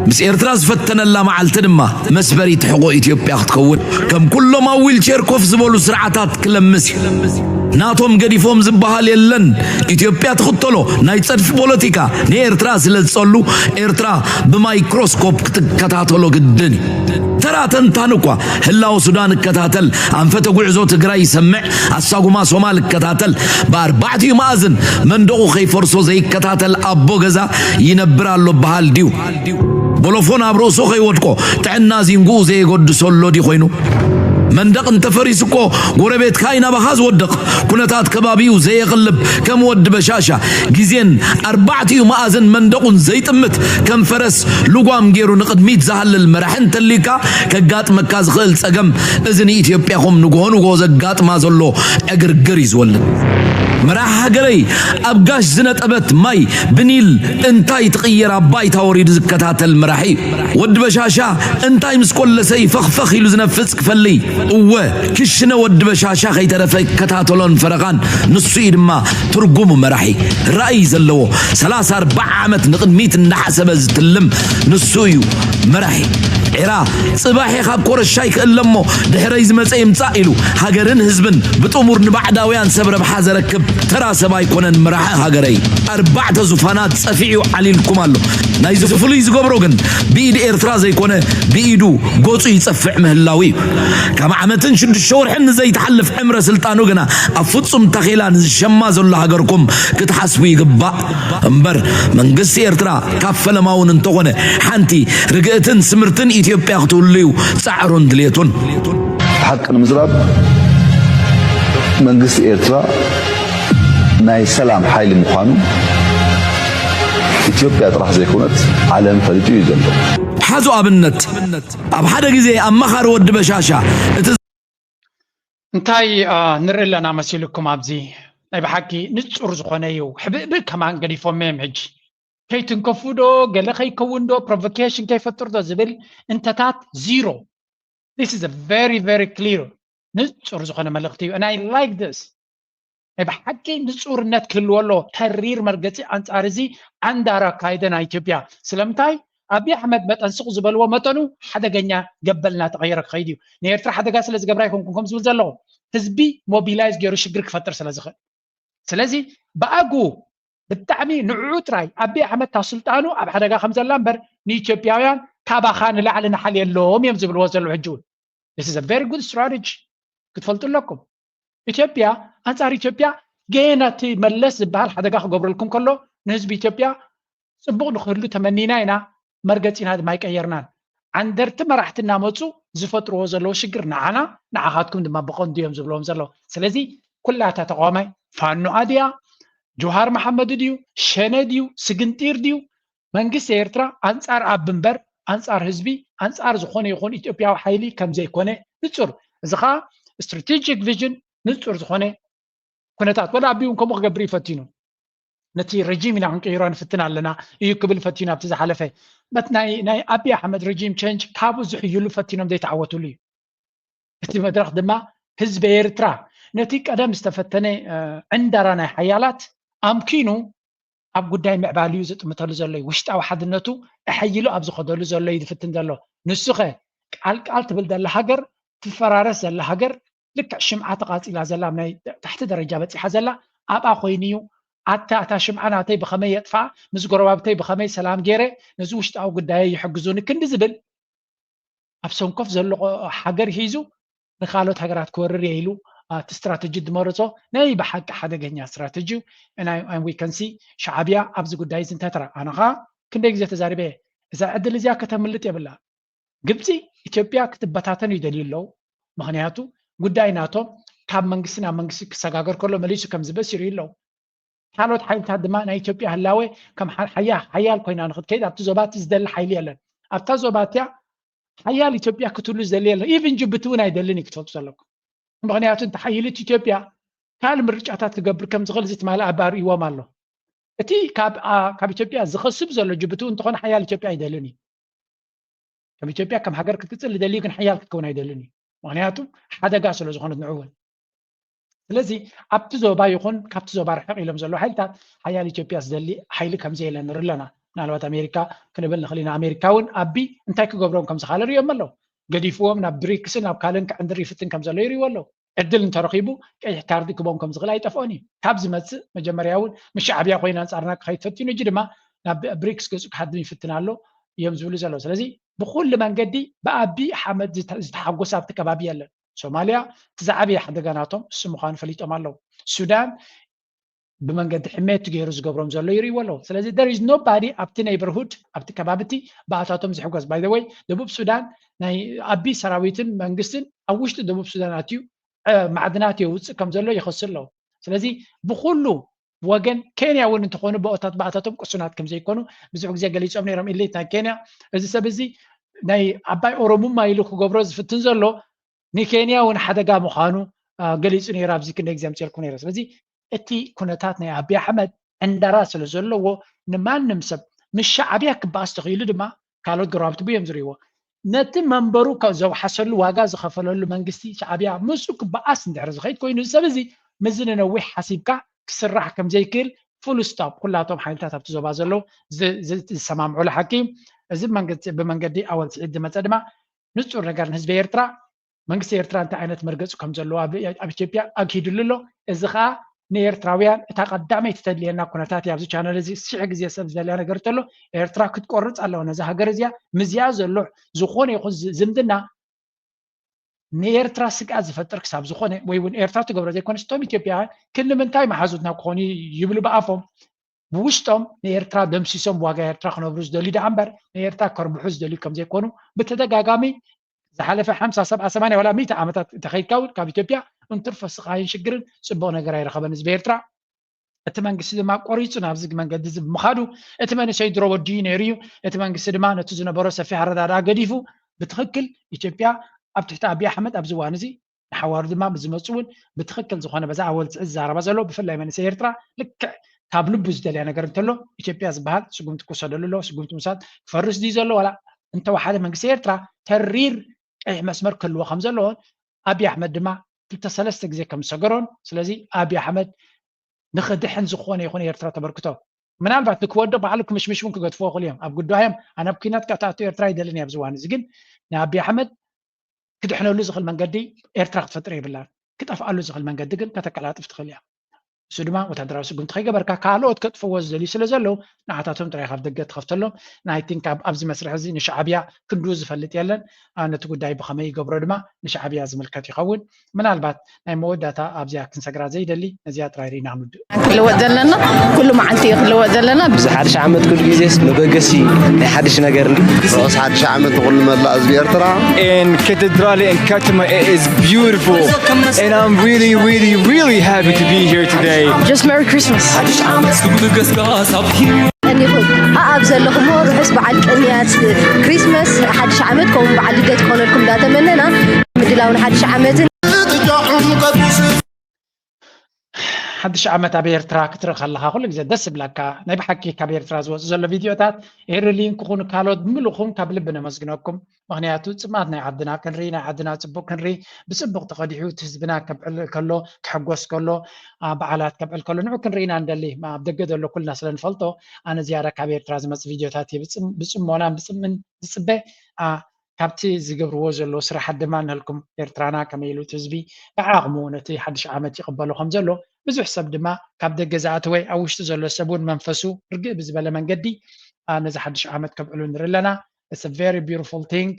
ምስ ኤርትራ ዝፈተነላ መዓልቲ ድማ መስበሪት ሕቖ ኢትዮጵያ ክትከውን ከም ኩሎም ኣብ ዊልቸር ኮፍ ዝበሉ ስርዓታት ክለምስ እዩ። ናቶም ገዲፎም ዝበሃል የለን። ኢትዮጵያ ትኽተሎ ናይ ጸድፊ ፖለቲካ ንኤርትራ ስለ ዝጸሉ ኤርትራ ብማይክሮስኮፕ ክትከታተሎ ግድን እዩ። ተራ ተንታን እኳ ህላወ ሱዳን እከታተል፣ ኣንፈተ ጉዕዞ ትግራይ ይሰምዕ፣ ኣሳጉማ ሶማል እከታተል፣ ብኣርባዕቲኡ መኣዝን መንደቑ ከይፈርሶ ዘይከታተል ኣቦ ገዛ ይነብር ኣሎ በሃል ድዩ? ቦሎፎን ኣብ ርእሱ ከይወድቆ ጥዕና ዚንጉኡ ዘየገድሶ ኣሎ ድዩ ኮይኑ? መንደቕ እንተፈሪሱ እኮ ጎረቤትካ እዩ ናባኻ ዝወድቕ። ኩነታት ከባቢኡ ዘየቕልብ ከም ወዲ በሻሻ ግዜን ኣርባዕቲኡ መኣዝን መንደቑን ዘይጥምት ከም ፈረስ ልጓም ገይሩ ንቕድሚት ዝሃልል መራሒ እንተልዩካ ከጋጥመካ ዝኽእል ጸገም እዚ ንኢትዮጵያኹም ንግሆ ንግሆ ዘጋጥማ ዘሎ ዕግርግር እዩ ዝወልድ። መራሒ ሃገረይ ኣብ ጋሽ ዝነጠበት ማይ ብኒል እንታይ ትቕየር ኣብ ባይታ ወሪዱ ዝከታተል መራሒ እዩ። ወዲ በሻሻ እንታይ ምስ ኮለሰ ይፈኽፈኽ ኢሉ ዝነፍጽ ክፈልይ። እወ ክሽነ ወዲ በሻሻ ከይተረፈ ይከታተሎን ፈረቓን ንሱ እዩ ድማ ትርጉሙ መራሒ። ራእይ ዘለዎ ሰላሳ ኣርባዓ ዓመት ንቕድሚት እንዳሓሰበ ዝትልም ንሱ እዩ መራሒ። ዒራ ጽባሕ ካብ ኮረሻይ ክእለ እሞ ድሕረይ ዝመጸ ይምጻእ ኢሉ ሃገርን ህዝብን ብጥሙር ንባዕዳውያን ሰብ ረብሓ ዘረክብ ተራ ሰብ ኣይኮነን መራሒ ሃገረይ። ኣርባዕተ ዙፋናት ጸፊዑ ዓሊልኩም ኣሎ። ናይዚ ፍሉይ ዝገብሮ ግን ብኢድ ኤርትራ ዘይኮነ ብኢዱ ገጹ ይጸፍዕ ምህላው እዩ። ካብ ዓመትን ሽዱሽተ ወርሕን ንዘይትሓልፍ ዕምረ ስልጣኑ ግና ኣብ ፍጹም ታኼላ ንዝሸማ ዘሎ ሃገርኩም ክትሓስቡ ይግባእ። እምበር መንግስቲ ኤርትራ ካብ ፈለማ እውን እንተኾነ ሓንቲ ርግእትን ስምርትን ኢትዮጵያ ክትህሉ እዩ ጻዕሩን ድሌቱን። ሓቂ ንምዝራብ መንግስቲ ኤርትራ ናይ ሰላም ሓይሊ ምዃኑ ኢትዮጵያ ጥራሕ ዘይኮነት ዓለም ፈሊጡ እዩ ዘሎ። ሓዙ ኣብነት ኣብ ሓደ ግዜ ኣማኻሪ ወዲ በሻሻ እቲ እንታይ ንርኢ ኣለና መሲልኩም ኣብዚ ናይ ብሓቂ ንጹር ዝኾነ እዩ። ሕብእብእ ከማን ገዲፎም እዮም ሕጂ ከይትንከፉ ዶ ገለ ከይከውን ዶ ፕሮቮኬሽን ከይፈጥር ዶ ዝብል እንተታት ዚሮ። This is a very very clear ንጹር ዝኾነ መልእኽቲ እዩ። And I like this ናይ ብሓቂ ንጹርነት ክህልዎ ኣሎ። ተሪር መርገጺ ኣንጻር እዚ ዓንዳር ኣካይደ ናይ ኢትዮጵያ። ስለምንታይ ኣብይ ኣሕመድ መጠን ስቕ ዝበልዎ መጠኑ ሓደገኛ ገበል እናተቐየረ ክኸይድ እዩ። ንኤርትራ ሓደጋ ስለ ዝገብራ ኣይኮንኩን ከም ዝብል ዘለኹ ህዝቢ ሞቢላይዝ ገይሩ ሽግር ክፈጥር ስለ ዝኽእል ስለዚ ብኣግኡ ብጣዕሚ ንዕኡ ጥራይ ኣብይ ኣሕመድ ካብ ስልጣኑ ኣብ ሓደጋ ከም ዘላ እምበር ንኢትዮጵያውያን ካባኻ ንላዕሊ ንሓል የለዎም እዮም ዝብልዎ ዘለዉ ሕጂ እውን This is a very good strategy ክትፈልጡ ኣለኩም። ኢትዮጵያ ኣንጻር ኢትዮጵያ ገና እቲ መለስ ዝበሃል ሓደጋ ክገብረልኩም ከሎ ንህዝቢ ኢትዮጵያ ጽቡቕ ንክህሉ ተመኒና ኢና መርገጺና ድማ ኣይቀየርናን። ዓንደርቲ መራሕቲ እናመጹ ዝፈጥርዎ ዘለዉ ሽግር ንዓና ንዓኻትኩም ድማ ብቐንዱ እዮም ዝብልዎም ዘለዉ። ስለዚ ኩላታ ተቃዋማይ ፋኖኣ ድያ ጆሃር መሓመድ ድዩ ሸነ ድዩ ስግንጢር ድዩ መንግስቲ ኤርትራ ኣንጻር ኣብ እምበር ኣንጻር ህዝቢ ኣንጻር ዝኾነ ይኹን ኢትዮጵያዊ ሓይሊ ከም ዘይኮነ ንጹር እዚ ኸኣ strategic vision ንጹር ዝኾነ ኩነታት ወላ ኣቢ እውን ከምኡ ክገብር እዩ ፈቲኑ ነቲ ረጂም ኢና ክንቅይሮ ንፍትን ኣለና እዩ ክብል ፈቲኑ ኣብቲ ዝሓለፈ በት ናይ ናይ ኣቢ ኣሕመድ ረጂም ቸንጅ ካብኡ ዝሕይሉ ፈቲኖም ዘይተዓወትሉ እዩ እቲ መድረኽ ድማ ህዝቢ ኤርትራ ነቲ ቀደም ዝተፈተነ ዕንደራ ናይ ሓያላት ኣምኪኑ ኣብ ጉዳይ ምዕባልዩ ዝጥምተሉ ዘሎ እዩ ውሽጣዊ ሓድነቱ ኣሐይሉ ኣብ ዝኸደሉ ዘሎ እዩ ዝፍትን ዘሎ ንሱኸ ቃልቃል ትብል ዘላ ሃገር ትፈራረስ ዘላ ሃገር ልክዕ ሽምዓ ተቓጺላ ዘላ ኣብ ናይ ታሕቲ ደረጃ በጺሓ ዘላ ኣብኣ ኮይኑ እዩ ኣታ እታ ሽምዓ ናተይ ብኸመይ የጥፋ ምስ ጎረባብተይ ብኸመይ ሰላም ገይረ ነዚ ውሽጣዊ ጉዳየ ይሕግዙኒ ክንዲ ዝብል ኣብ ሰንኮፍ ዘሎ ሃገር ሒዙ ንካልኦት ሃገራት ክወርር እየ ኢሉ እቲ ስትራተጂ ዝመረፆ ናይ ብሓቂ ሓደገኛ ስትራተጂ እዩ። And we can see ሻዕብያ ኣብዚ ጉዳይ እዚ እንታይ ተራ ኣነ ከዓ ክንደይ ግዜ ተዛሪበ እየ። እዛ ዕድል እዚኣ ከተምልጥ የብላ። ግብፂ ኢትዮጵያ ክትበታተን ይደልዩ ኣለዉ። ምክንያቱ ጉዳይ ናቶም ካብ መንግስቲ ናብ መንግስቲ ክሰጋገር ከሎ መሊሱ ከም ዝበስ ይርእዩ ኣለዉ። ካልኦት ሓይልታት ድማ ናይ ኢትዮጵያ ህላወ ከም ሓያል ኮይና ንክትከይድ ኣብቲ ዞባ እቲ ዝደሊ ሓይሊ የለን። ኣብታ ዞባ እቲያ ሓያል ኢትዮጵያ ክትህሉ ዝደሊ የለን። ኢቭን ጅቡቲ እውን ኣይደልን እዩ ክትፈልጡ ዘለኩም። ምክንያቱ እንተ ሓይልት ኢትዮጵያ ካልእ ምርጫታት ክገብር ከም ዝኽእል እዚ ትማሊ ኣባር ይዎም ኣሎ። እቲ ካብ ኢትዮጵያ ዝኸስብ ዘሎ ጅቡቲ እውን እንተኾነ ሓያል ኢትዮጵያ ኣይደልን እዩ። ከም ኢትዮጵያ ከም ሃገር ክትቅፅል ዝደሊ ግን ሓያል ክትከውን ኣይደልን እዩ። ምክንያቱ ሓደጋ ስለ ዝኾነት ንዕውን ስለዚ ኣብቲ ዞባ ይኹን ካብቲ ዞባ ርሕቕ ኢሎም ዘለዉ ሓይልታት ሓያል ኢትዮጵያ ዝደሊ ሓይሊ ከምዘየለ ንርኢ ኣለና። ምናልባት ኣሜሪካ ክንብል ንኽእል ኢና። ኣሜሪካ እውን ኣቢ እንታይ ክገብሮም ከም ዝኻለ ርእዮም ኣለዉ። ገዲፍዎም ናብ ብሪክስን ናብ ካልእን ክዕንድር ይፍትን ከም ዘሎ ይርእይዎ ኣለዉ። ዕድል እንተረኺቡ ቀይሕ ካርዲ ክቦም ከም ዝኽእል ኣይጠፍኦን እዩ። ካብ ዝመፅእ መጀመርያ እውን ምስ ሻዕብያ ኮይኑ ኣንፃርና ክኸይድ ፈቲኑ እጂ ድማ ናብ ብሪክስ ገፁ ክሃድም ይፍትን ኣሎ እዮም ዝብሉ ዘለዉ። ስለዚ ብኩሉ መንገዲ ብኣቢ ሓመድ ዝተሓጎሰ ኣብቲ ከባቢ የለን። ሶማልያ እቲ ዝዓበየ ሓደጋ ናቶም እሱ ምዃኑ ፈሊጦም ኣለዉ። ሱዳን ብመንገዲ ሕሜት ገይሩ ዝገብሮም ዘሎ ይርእይዎ ኣለዉ። ስለዚ there is nobody ኣብቲ neighborhood ኣብቲ ከባቢ እቲ ብኣታቶም ዝሕጎስ by the way ደቡብ ሱዳን ናይ ኣቢ ሰራዊትን መንግስትን ኣብ ውሽጢ ደቡብ ሱዳን ኣትዩ ማዕድናት የውፅእ ከም ዘሎ ይኸሱ ኣለዉ። ስለዚ ብኩሉ ወገን ኬንያ እውን እንተኾኑ ብኦታት ብኣታቶም ቅሱናት ከም ዘይኮኑ ብዙሕ ግዜ ገሊፆም ነይሮም። ኢሊት ናይ ኬንያ እዚ ሰብ እዚ ናይ ኣባይ ኦሮሙማ ኢሉ ክገብሮ ዝፍትን ዘሎ ንኬንያ እውን ሓደጋ ምዃኑ ገሊፁ ነይሩ። ኣብዚ ክንደይ ግዜ ኣምፅልኩ ነይረ። ስለዚ እቲ ኩነታት ናይ ኣቢ ኣሕመድ ዕንደራ ስለ ዘለዎ ንማንም ሰብ ምስ ሻዕብያ ክበኣስ ተኽኢሉ ድማ ካልኦት ጎረባብቲ እዮም ዝርእይዎ። ነቲ መንበሩ ዘውሓሰሉ ዋጋ ዝኸፈለሉ መንግስቲ ሻዕብያ ምስኡ ክበኣስ እንድሕር ዝኸይድ ኮይኑ እዚ ሰብ እዚ ምዚ ንነዊሕ ሓሲብካ ክስራሕ ከም ዘይክእል full stop ኩላቶም ሓይልታት ኣብቲ ዞባ ዘለዉ ዝሰማምዑሉ ሓቂ እዩ። እዚ ብመንገዲ ኣወል ስዒድ ዝመፀ ድማ ንፁር ነገር ንህዝቢ ኤርትራ መንግስቲ ኤርትራ እንታይ ዓይነት መርገፂ ከም ዘለዎ ኣብ ኢትዮጵያ ኣግሂድሉ ኣሎ። እዚ ከዓ ንኤርትራውያን እታ ቀዳመይቲ ተድልየና ኩነታት እያ። ኣብዚ ቻነል እዚ ሽሕ ግዜ ሰብ ዝደልያ ነገር እንተሎ ኤርትራ ክትቆርፅ ኣለዋ። ነዚ ሃገር እዚኣ ምስዚኣ ዘሎ ዝኾነ ይኹን ዝምድና ንኤርትራ ስግኣት ዝፈጥር ክሳብ ዝኾነ ወይ እውን ኤርትራ ትገብሮ ዘይኮነስ እቶም ኢትዮጵያውያን ክንዲ ምንታይ መሓዙትና ክኾኑ ይብሉ ብኣፎም ብውሽጦም ንኤርትራ ደምሲሶም ዋጋ ኤርትራ ክነብሩ ዝደልዩ ደኣ እምበር ንኤርትራ ከርብሑ ዝደልዩ ከም ዘይኮኑ ብተደጋጋሚ ዝሓለፈ ሓምሳ ሰብዓ ሰማንያ ዋላ ሚእቲ ዓመታት እንተኸይድካ እውን ካብ ኢትዮጵያ እንትርፎ ስቓይን ሽግርን ፅቡቕ ነገር ኣይረኸበን ህዝቢ ኤርትራ። እቲ መንግስቲ ድማ ቆሪፁ ናብዚ መንገዲ እዚ ብምኻዱ እቲ መንእሰይ ድሮ ወዲኡ ነይሩ እዩ። እቲ መንግስቲ ድማ ነቲ ዝነበሮ ሰፊሕ ኣረዳድኣ ገዲፉ ብትኽክል ኢትዮጵያ ኣብ ትሕቲ ኣብይ ኣሕመድ ኣብዚ እዋን እዚ ንሓዋሩ ድማ ብዝመፁ እውን ብትኽክል ዝኾነ በዛ ኣወል ስዒድ ዝዛረባ ዘሎ ብፍላይ መንእሰይ ኤርትራ ልክዕ ካብ ልቡ ዝደልያ ነገር እንተሎ ኢትዮጵያ ዝበሃል ስጉምቲ ክወሰደሉ ኣለዎ። ስጉምቲ ምውሳድ ክፈርስ ድዩ ዘሎ ዋላ እንተወሓደ መንግስቲ ኤርትራ ተሪር ቀይሕ መስመር ክህልዎ ከም ዘለዎን ኣብይ ኣሕመድ ድማ ክልተ ሰለስተ ግዜ ከም ዝሰገሮን ስለዚ ኣብይ ኣሕመድ ንኽድሕን ዝኾነ ይኹን ኤርትራ ተበርክቶ ምናልባት ንክወድቕ ባዕሉ ክምሽምሽ እውን ክገድፍዎ ይኽእሉ እዮም ኣብ ጉዳዮም ኣነ ኣብ ኩናት ክትኣቱ ኤርትራ ይደልን እየ ኣብዚ እዋን እዚ ግን ንኣብይ ኣሕመድ ክድሕነሉ ዝኽእል መንገዲ ኤርትራ ክትፈጥር የብላን። ክጠፍኣሉ ዝኽእል መንገዲ ግን ከተቀላጥፍ ትኽእል እያ። እሱ ድማ ወታደራዊ ስጉምቲ ከይገበርካ ካልኦት ከጥፍዎ ዝደልዩ ስለ ዘለዉ ንዓታቶም ጥራይ ካብ ደገ ትኸፍተሎም። ናይ ቲንክ ኣብዚ መስርሕ እዚ ንሻዕብያ ክንድኡ ዝፈልጥ የለን። ነቲ ጉዳይ ብኸመይ ይገብሮ ድማ ንሻዕብያ ዝምልከት ይኸውን። ምናልባት ናይ መወዳእታ ኣብዚኣ ክንሰግራ ዘይደሊ ነዚኣ ጥራይ ርኢና ክንውድእ። ክልወጥ ዘለና ኩሉ መዓልቲ እዩ ክልወጥ ዘለና። እዚ ሓድሽ ዓመት ኩሉ ግዜስ መበገሲ ናይ ሓድሽ ነገር እንዲ ርሑስ ሓድሽ ዓመት ንኹሉ መላእ ህዝቢ ኤርትራ። In Cathedral in Katma, it is beautiful. And I'm really, really, really happy to be here today. Just Merry Christmas. ሓድሽ ዓመት ክብሉ ገስጋስ ኣብ ህይወት እኒኹም ኣኣብ ዘለኹሞ ርሑስ በዓል ቅንያት ክሪስመስ ሓድሽ ዓመት ከምኡ በዓል ልደት ክኾነልኩም እንዳተመነና ምድላውን ሓድሽ ዓመትን ሓድሽ ዓመት ኣብ ኤርትራ ክትርኢ ከለኻ ኩሉ ግዜ ደስ ዝብለካ ናይ ብሓቂ ካብ ኤርትራ ዝወፁ ዘሎ ቪድዮታት ኤሪ ሊንክ ኹን ካልኦት ብምልኹም ካብ ልቢ ነመስግነኩም። ምኽንያቱ ፅማት ናይ ዓድና ክንርኢ ናይ ዓድና ፅቡቅ ክንርኢ ብፅቡቅ ተቐዲሑ እቲ ህዝብና ከብዕል ከሎ ክሕጎስ ከሎ በዓላት ከብዕል ከሎ ንዑ ክንርኢና ንደሊ ኣብ ደገ ዘሎ ኩልና ስለ ንፈልጦ ኣነ ዝያዳ ካብ ኤርትራ ዝመፅ ቪድዮታት እየ ብፅሞና ብፅምን ዝፅበ። ካብቲ ዝገብርዎ ዘለዉ ስራሓት ድማ ንህልኩም ኤርትራና ከመይ ኢሉ እቲ ህዝቢ ብዓቕሙ ነቲ ሓድሽ ዓመት ይቕበሎ ከም ዘሎ ብዙሕ ሰብ ድማ ካብ ደገ ዝኣተወ ኣብ ውሽጢ ዘሎ ሰብ እውን መንፈሱ ርግእ ብዝበለ መንገዲ ነዚ ሓድሽ ዓመት ከብዕሉ ንርኢ ኣለና። It's a very beautiful thing።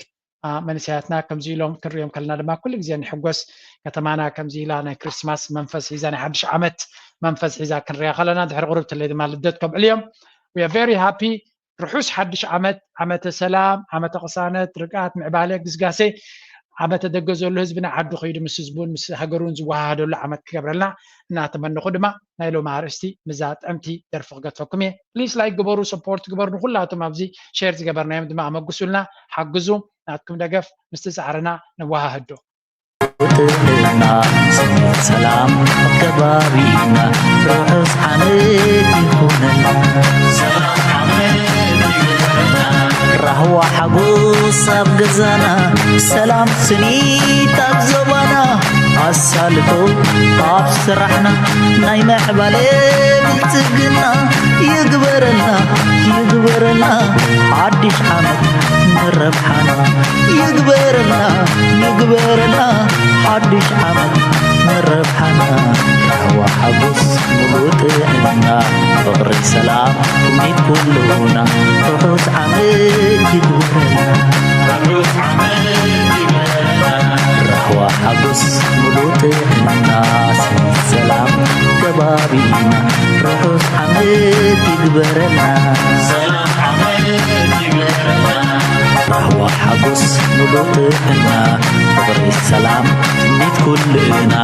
መንእሰያትና ከምዚ ኢሎም ክንሪኦም ከለና ድማ ኩሉ ግዜ ንሕጎስ። ከተማና ከምዚ ኢላ ናይ ክሪስማስ መንፈስ ሒዛ ናይ ሓድሽ ዓመት መንፈስ ሒዛ ክንሪያ ከለና ድሕሪ ቁሩብ ትለይ ድማ ልደት ከብዕሉ እዮም። We are very happy። ርሑስ ሓድሽ ዓመት፣ ዓመተ ሰላም፣ ዓመተ ቅሳነት፣ ርግኣት፣ ምዕባለ፣ ግስጋሴ፣ ዓመተ ደገ ዘሎ ህዝብና ዓዱ ከይዱ ምስ ህዝቡን ምስ ሃገሩን ዝወሃሃደሉ ዓመት ክገብረልና እናተመነኹ ድማ ናይ ሎሚ ኣርእስቲ ምዛ ጥዕምቲ ደርፊ ክገድፈኩም እየ። ፕሊስ ላይክ ግበሩ፣ ሰፖርት ግበሩ፣ ንኩላቶም ኣብዚ ሼር ዝገበርናዮም ድማ ኣመጉሱልና፣ ሓግዙ። ናትኩም ደገፍ ምስቲ ጻዕርና ነወሃህዶ። ጥዕና ሰላም ኣብ ከባቢና ርሑስ ዓመት ይኹነልና። ራህዋ ሓጎስ ኣብ ገዛና ሰላም ስኒት ኣብ ዞባና ኣሳልጦ ኣብ ስራሕና ናይ ምዕባለ ብልጽግና ይግበረልና ይግበረልና ሓድሽ ዓመት ንረብሓና ይግበረልና ይግበረልና ሓድሽ ዓመት ንረብሓና ራህዋ ሓጎስ ሙሉእ ጥዕና ፍቕሪ ሰላም ትምኒት ኩሉና ርሑስ ዓመት ይግበረልና ራህዋ ሓጎስ ሙሉእ ጥዕና ስኒት ሰላም ከባቢና ርሑስ ዓመት ይግበረልና ራህዋ ሓጎስ ሙሉእ ጥዕና ፍቕሪ ሰላም ትምኒት ኩልና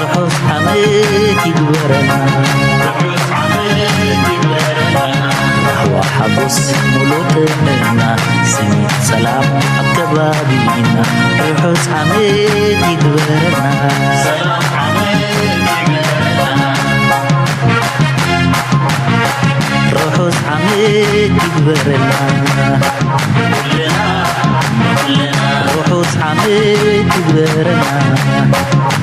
ርሑስ ዓመት ይግበረልና ራህዋ ሓጎስ ሙሉእ ጥዕና ስኒት ሰላም ኣብ ከባቢና ርሑስ ዓመት ይግበረልና ርሑስ ዓመት ይግበረልና ርሑስ ዓመት ይግበረልና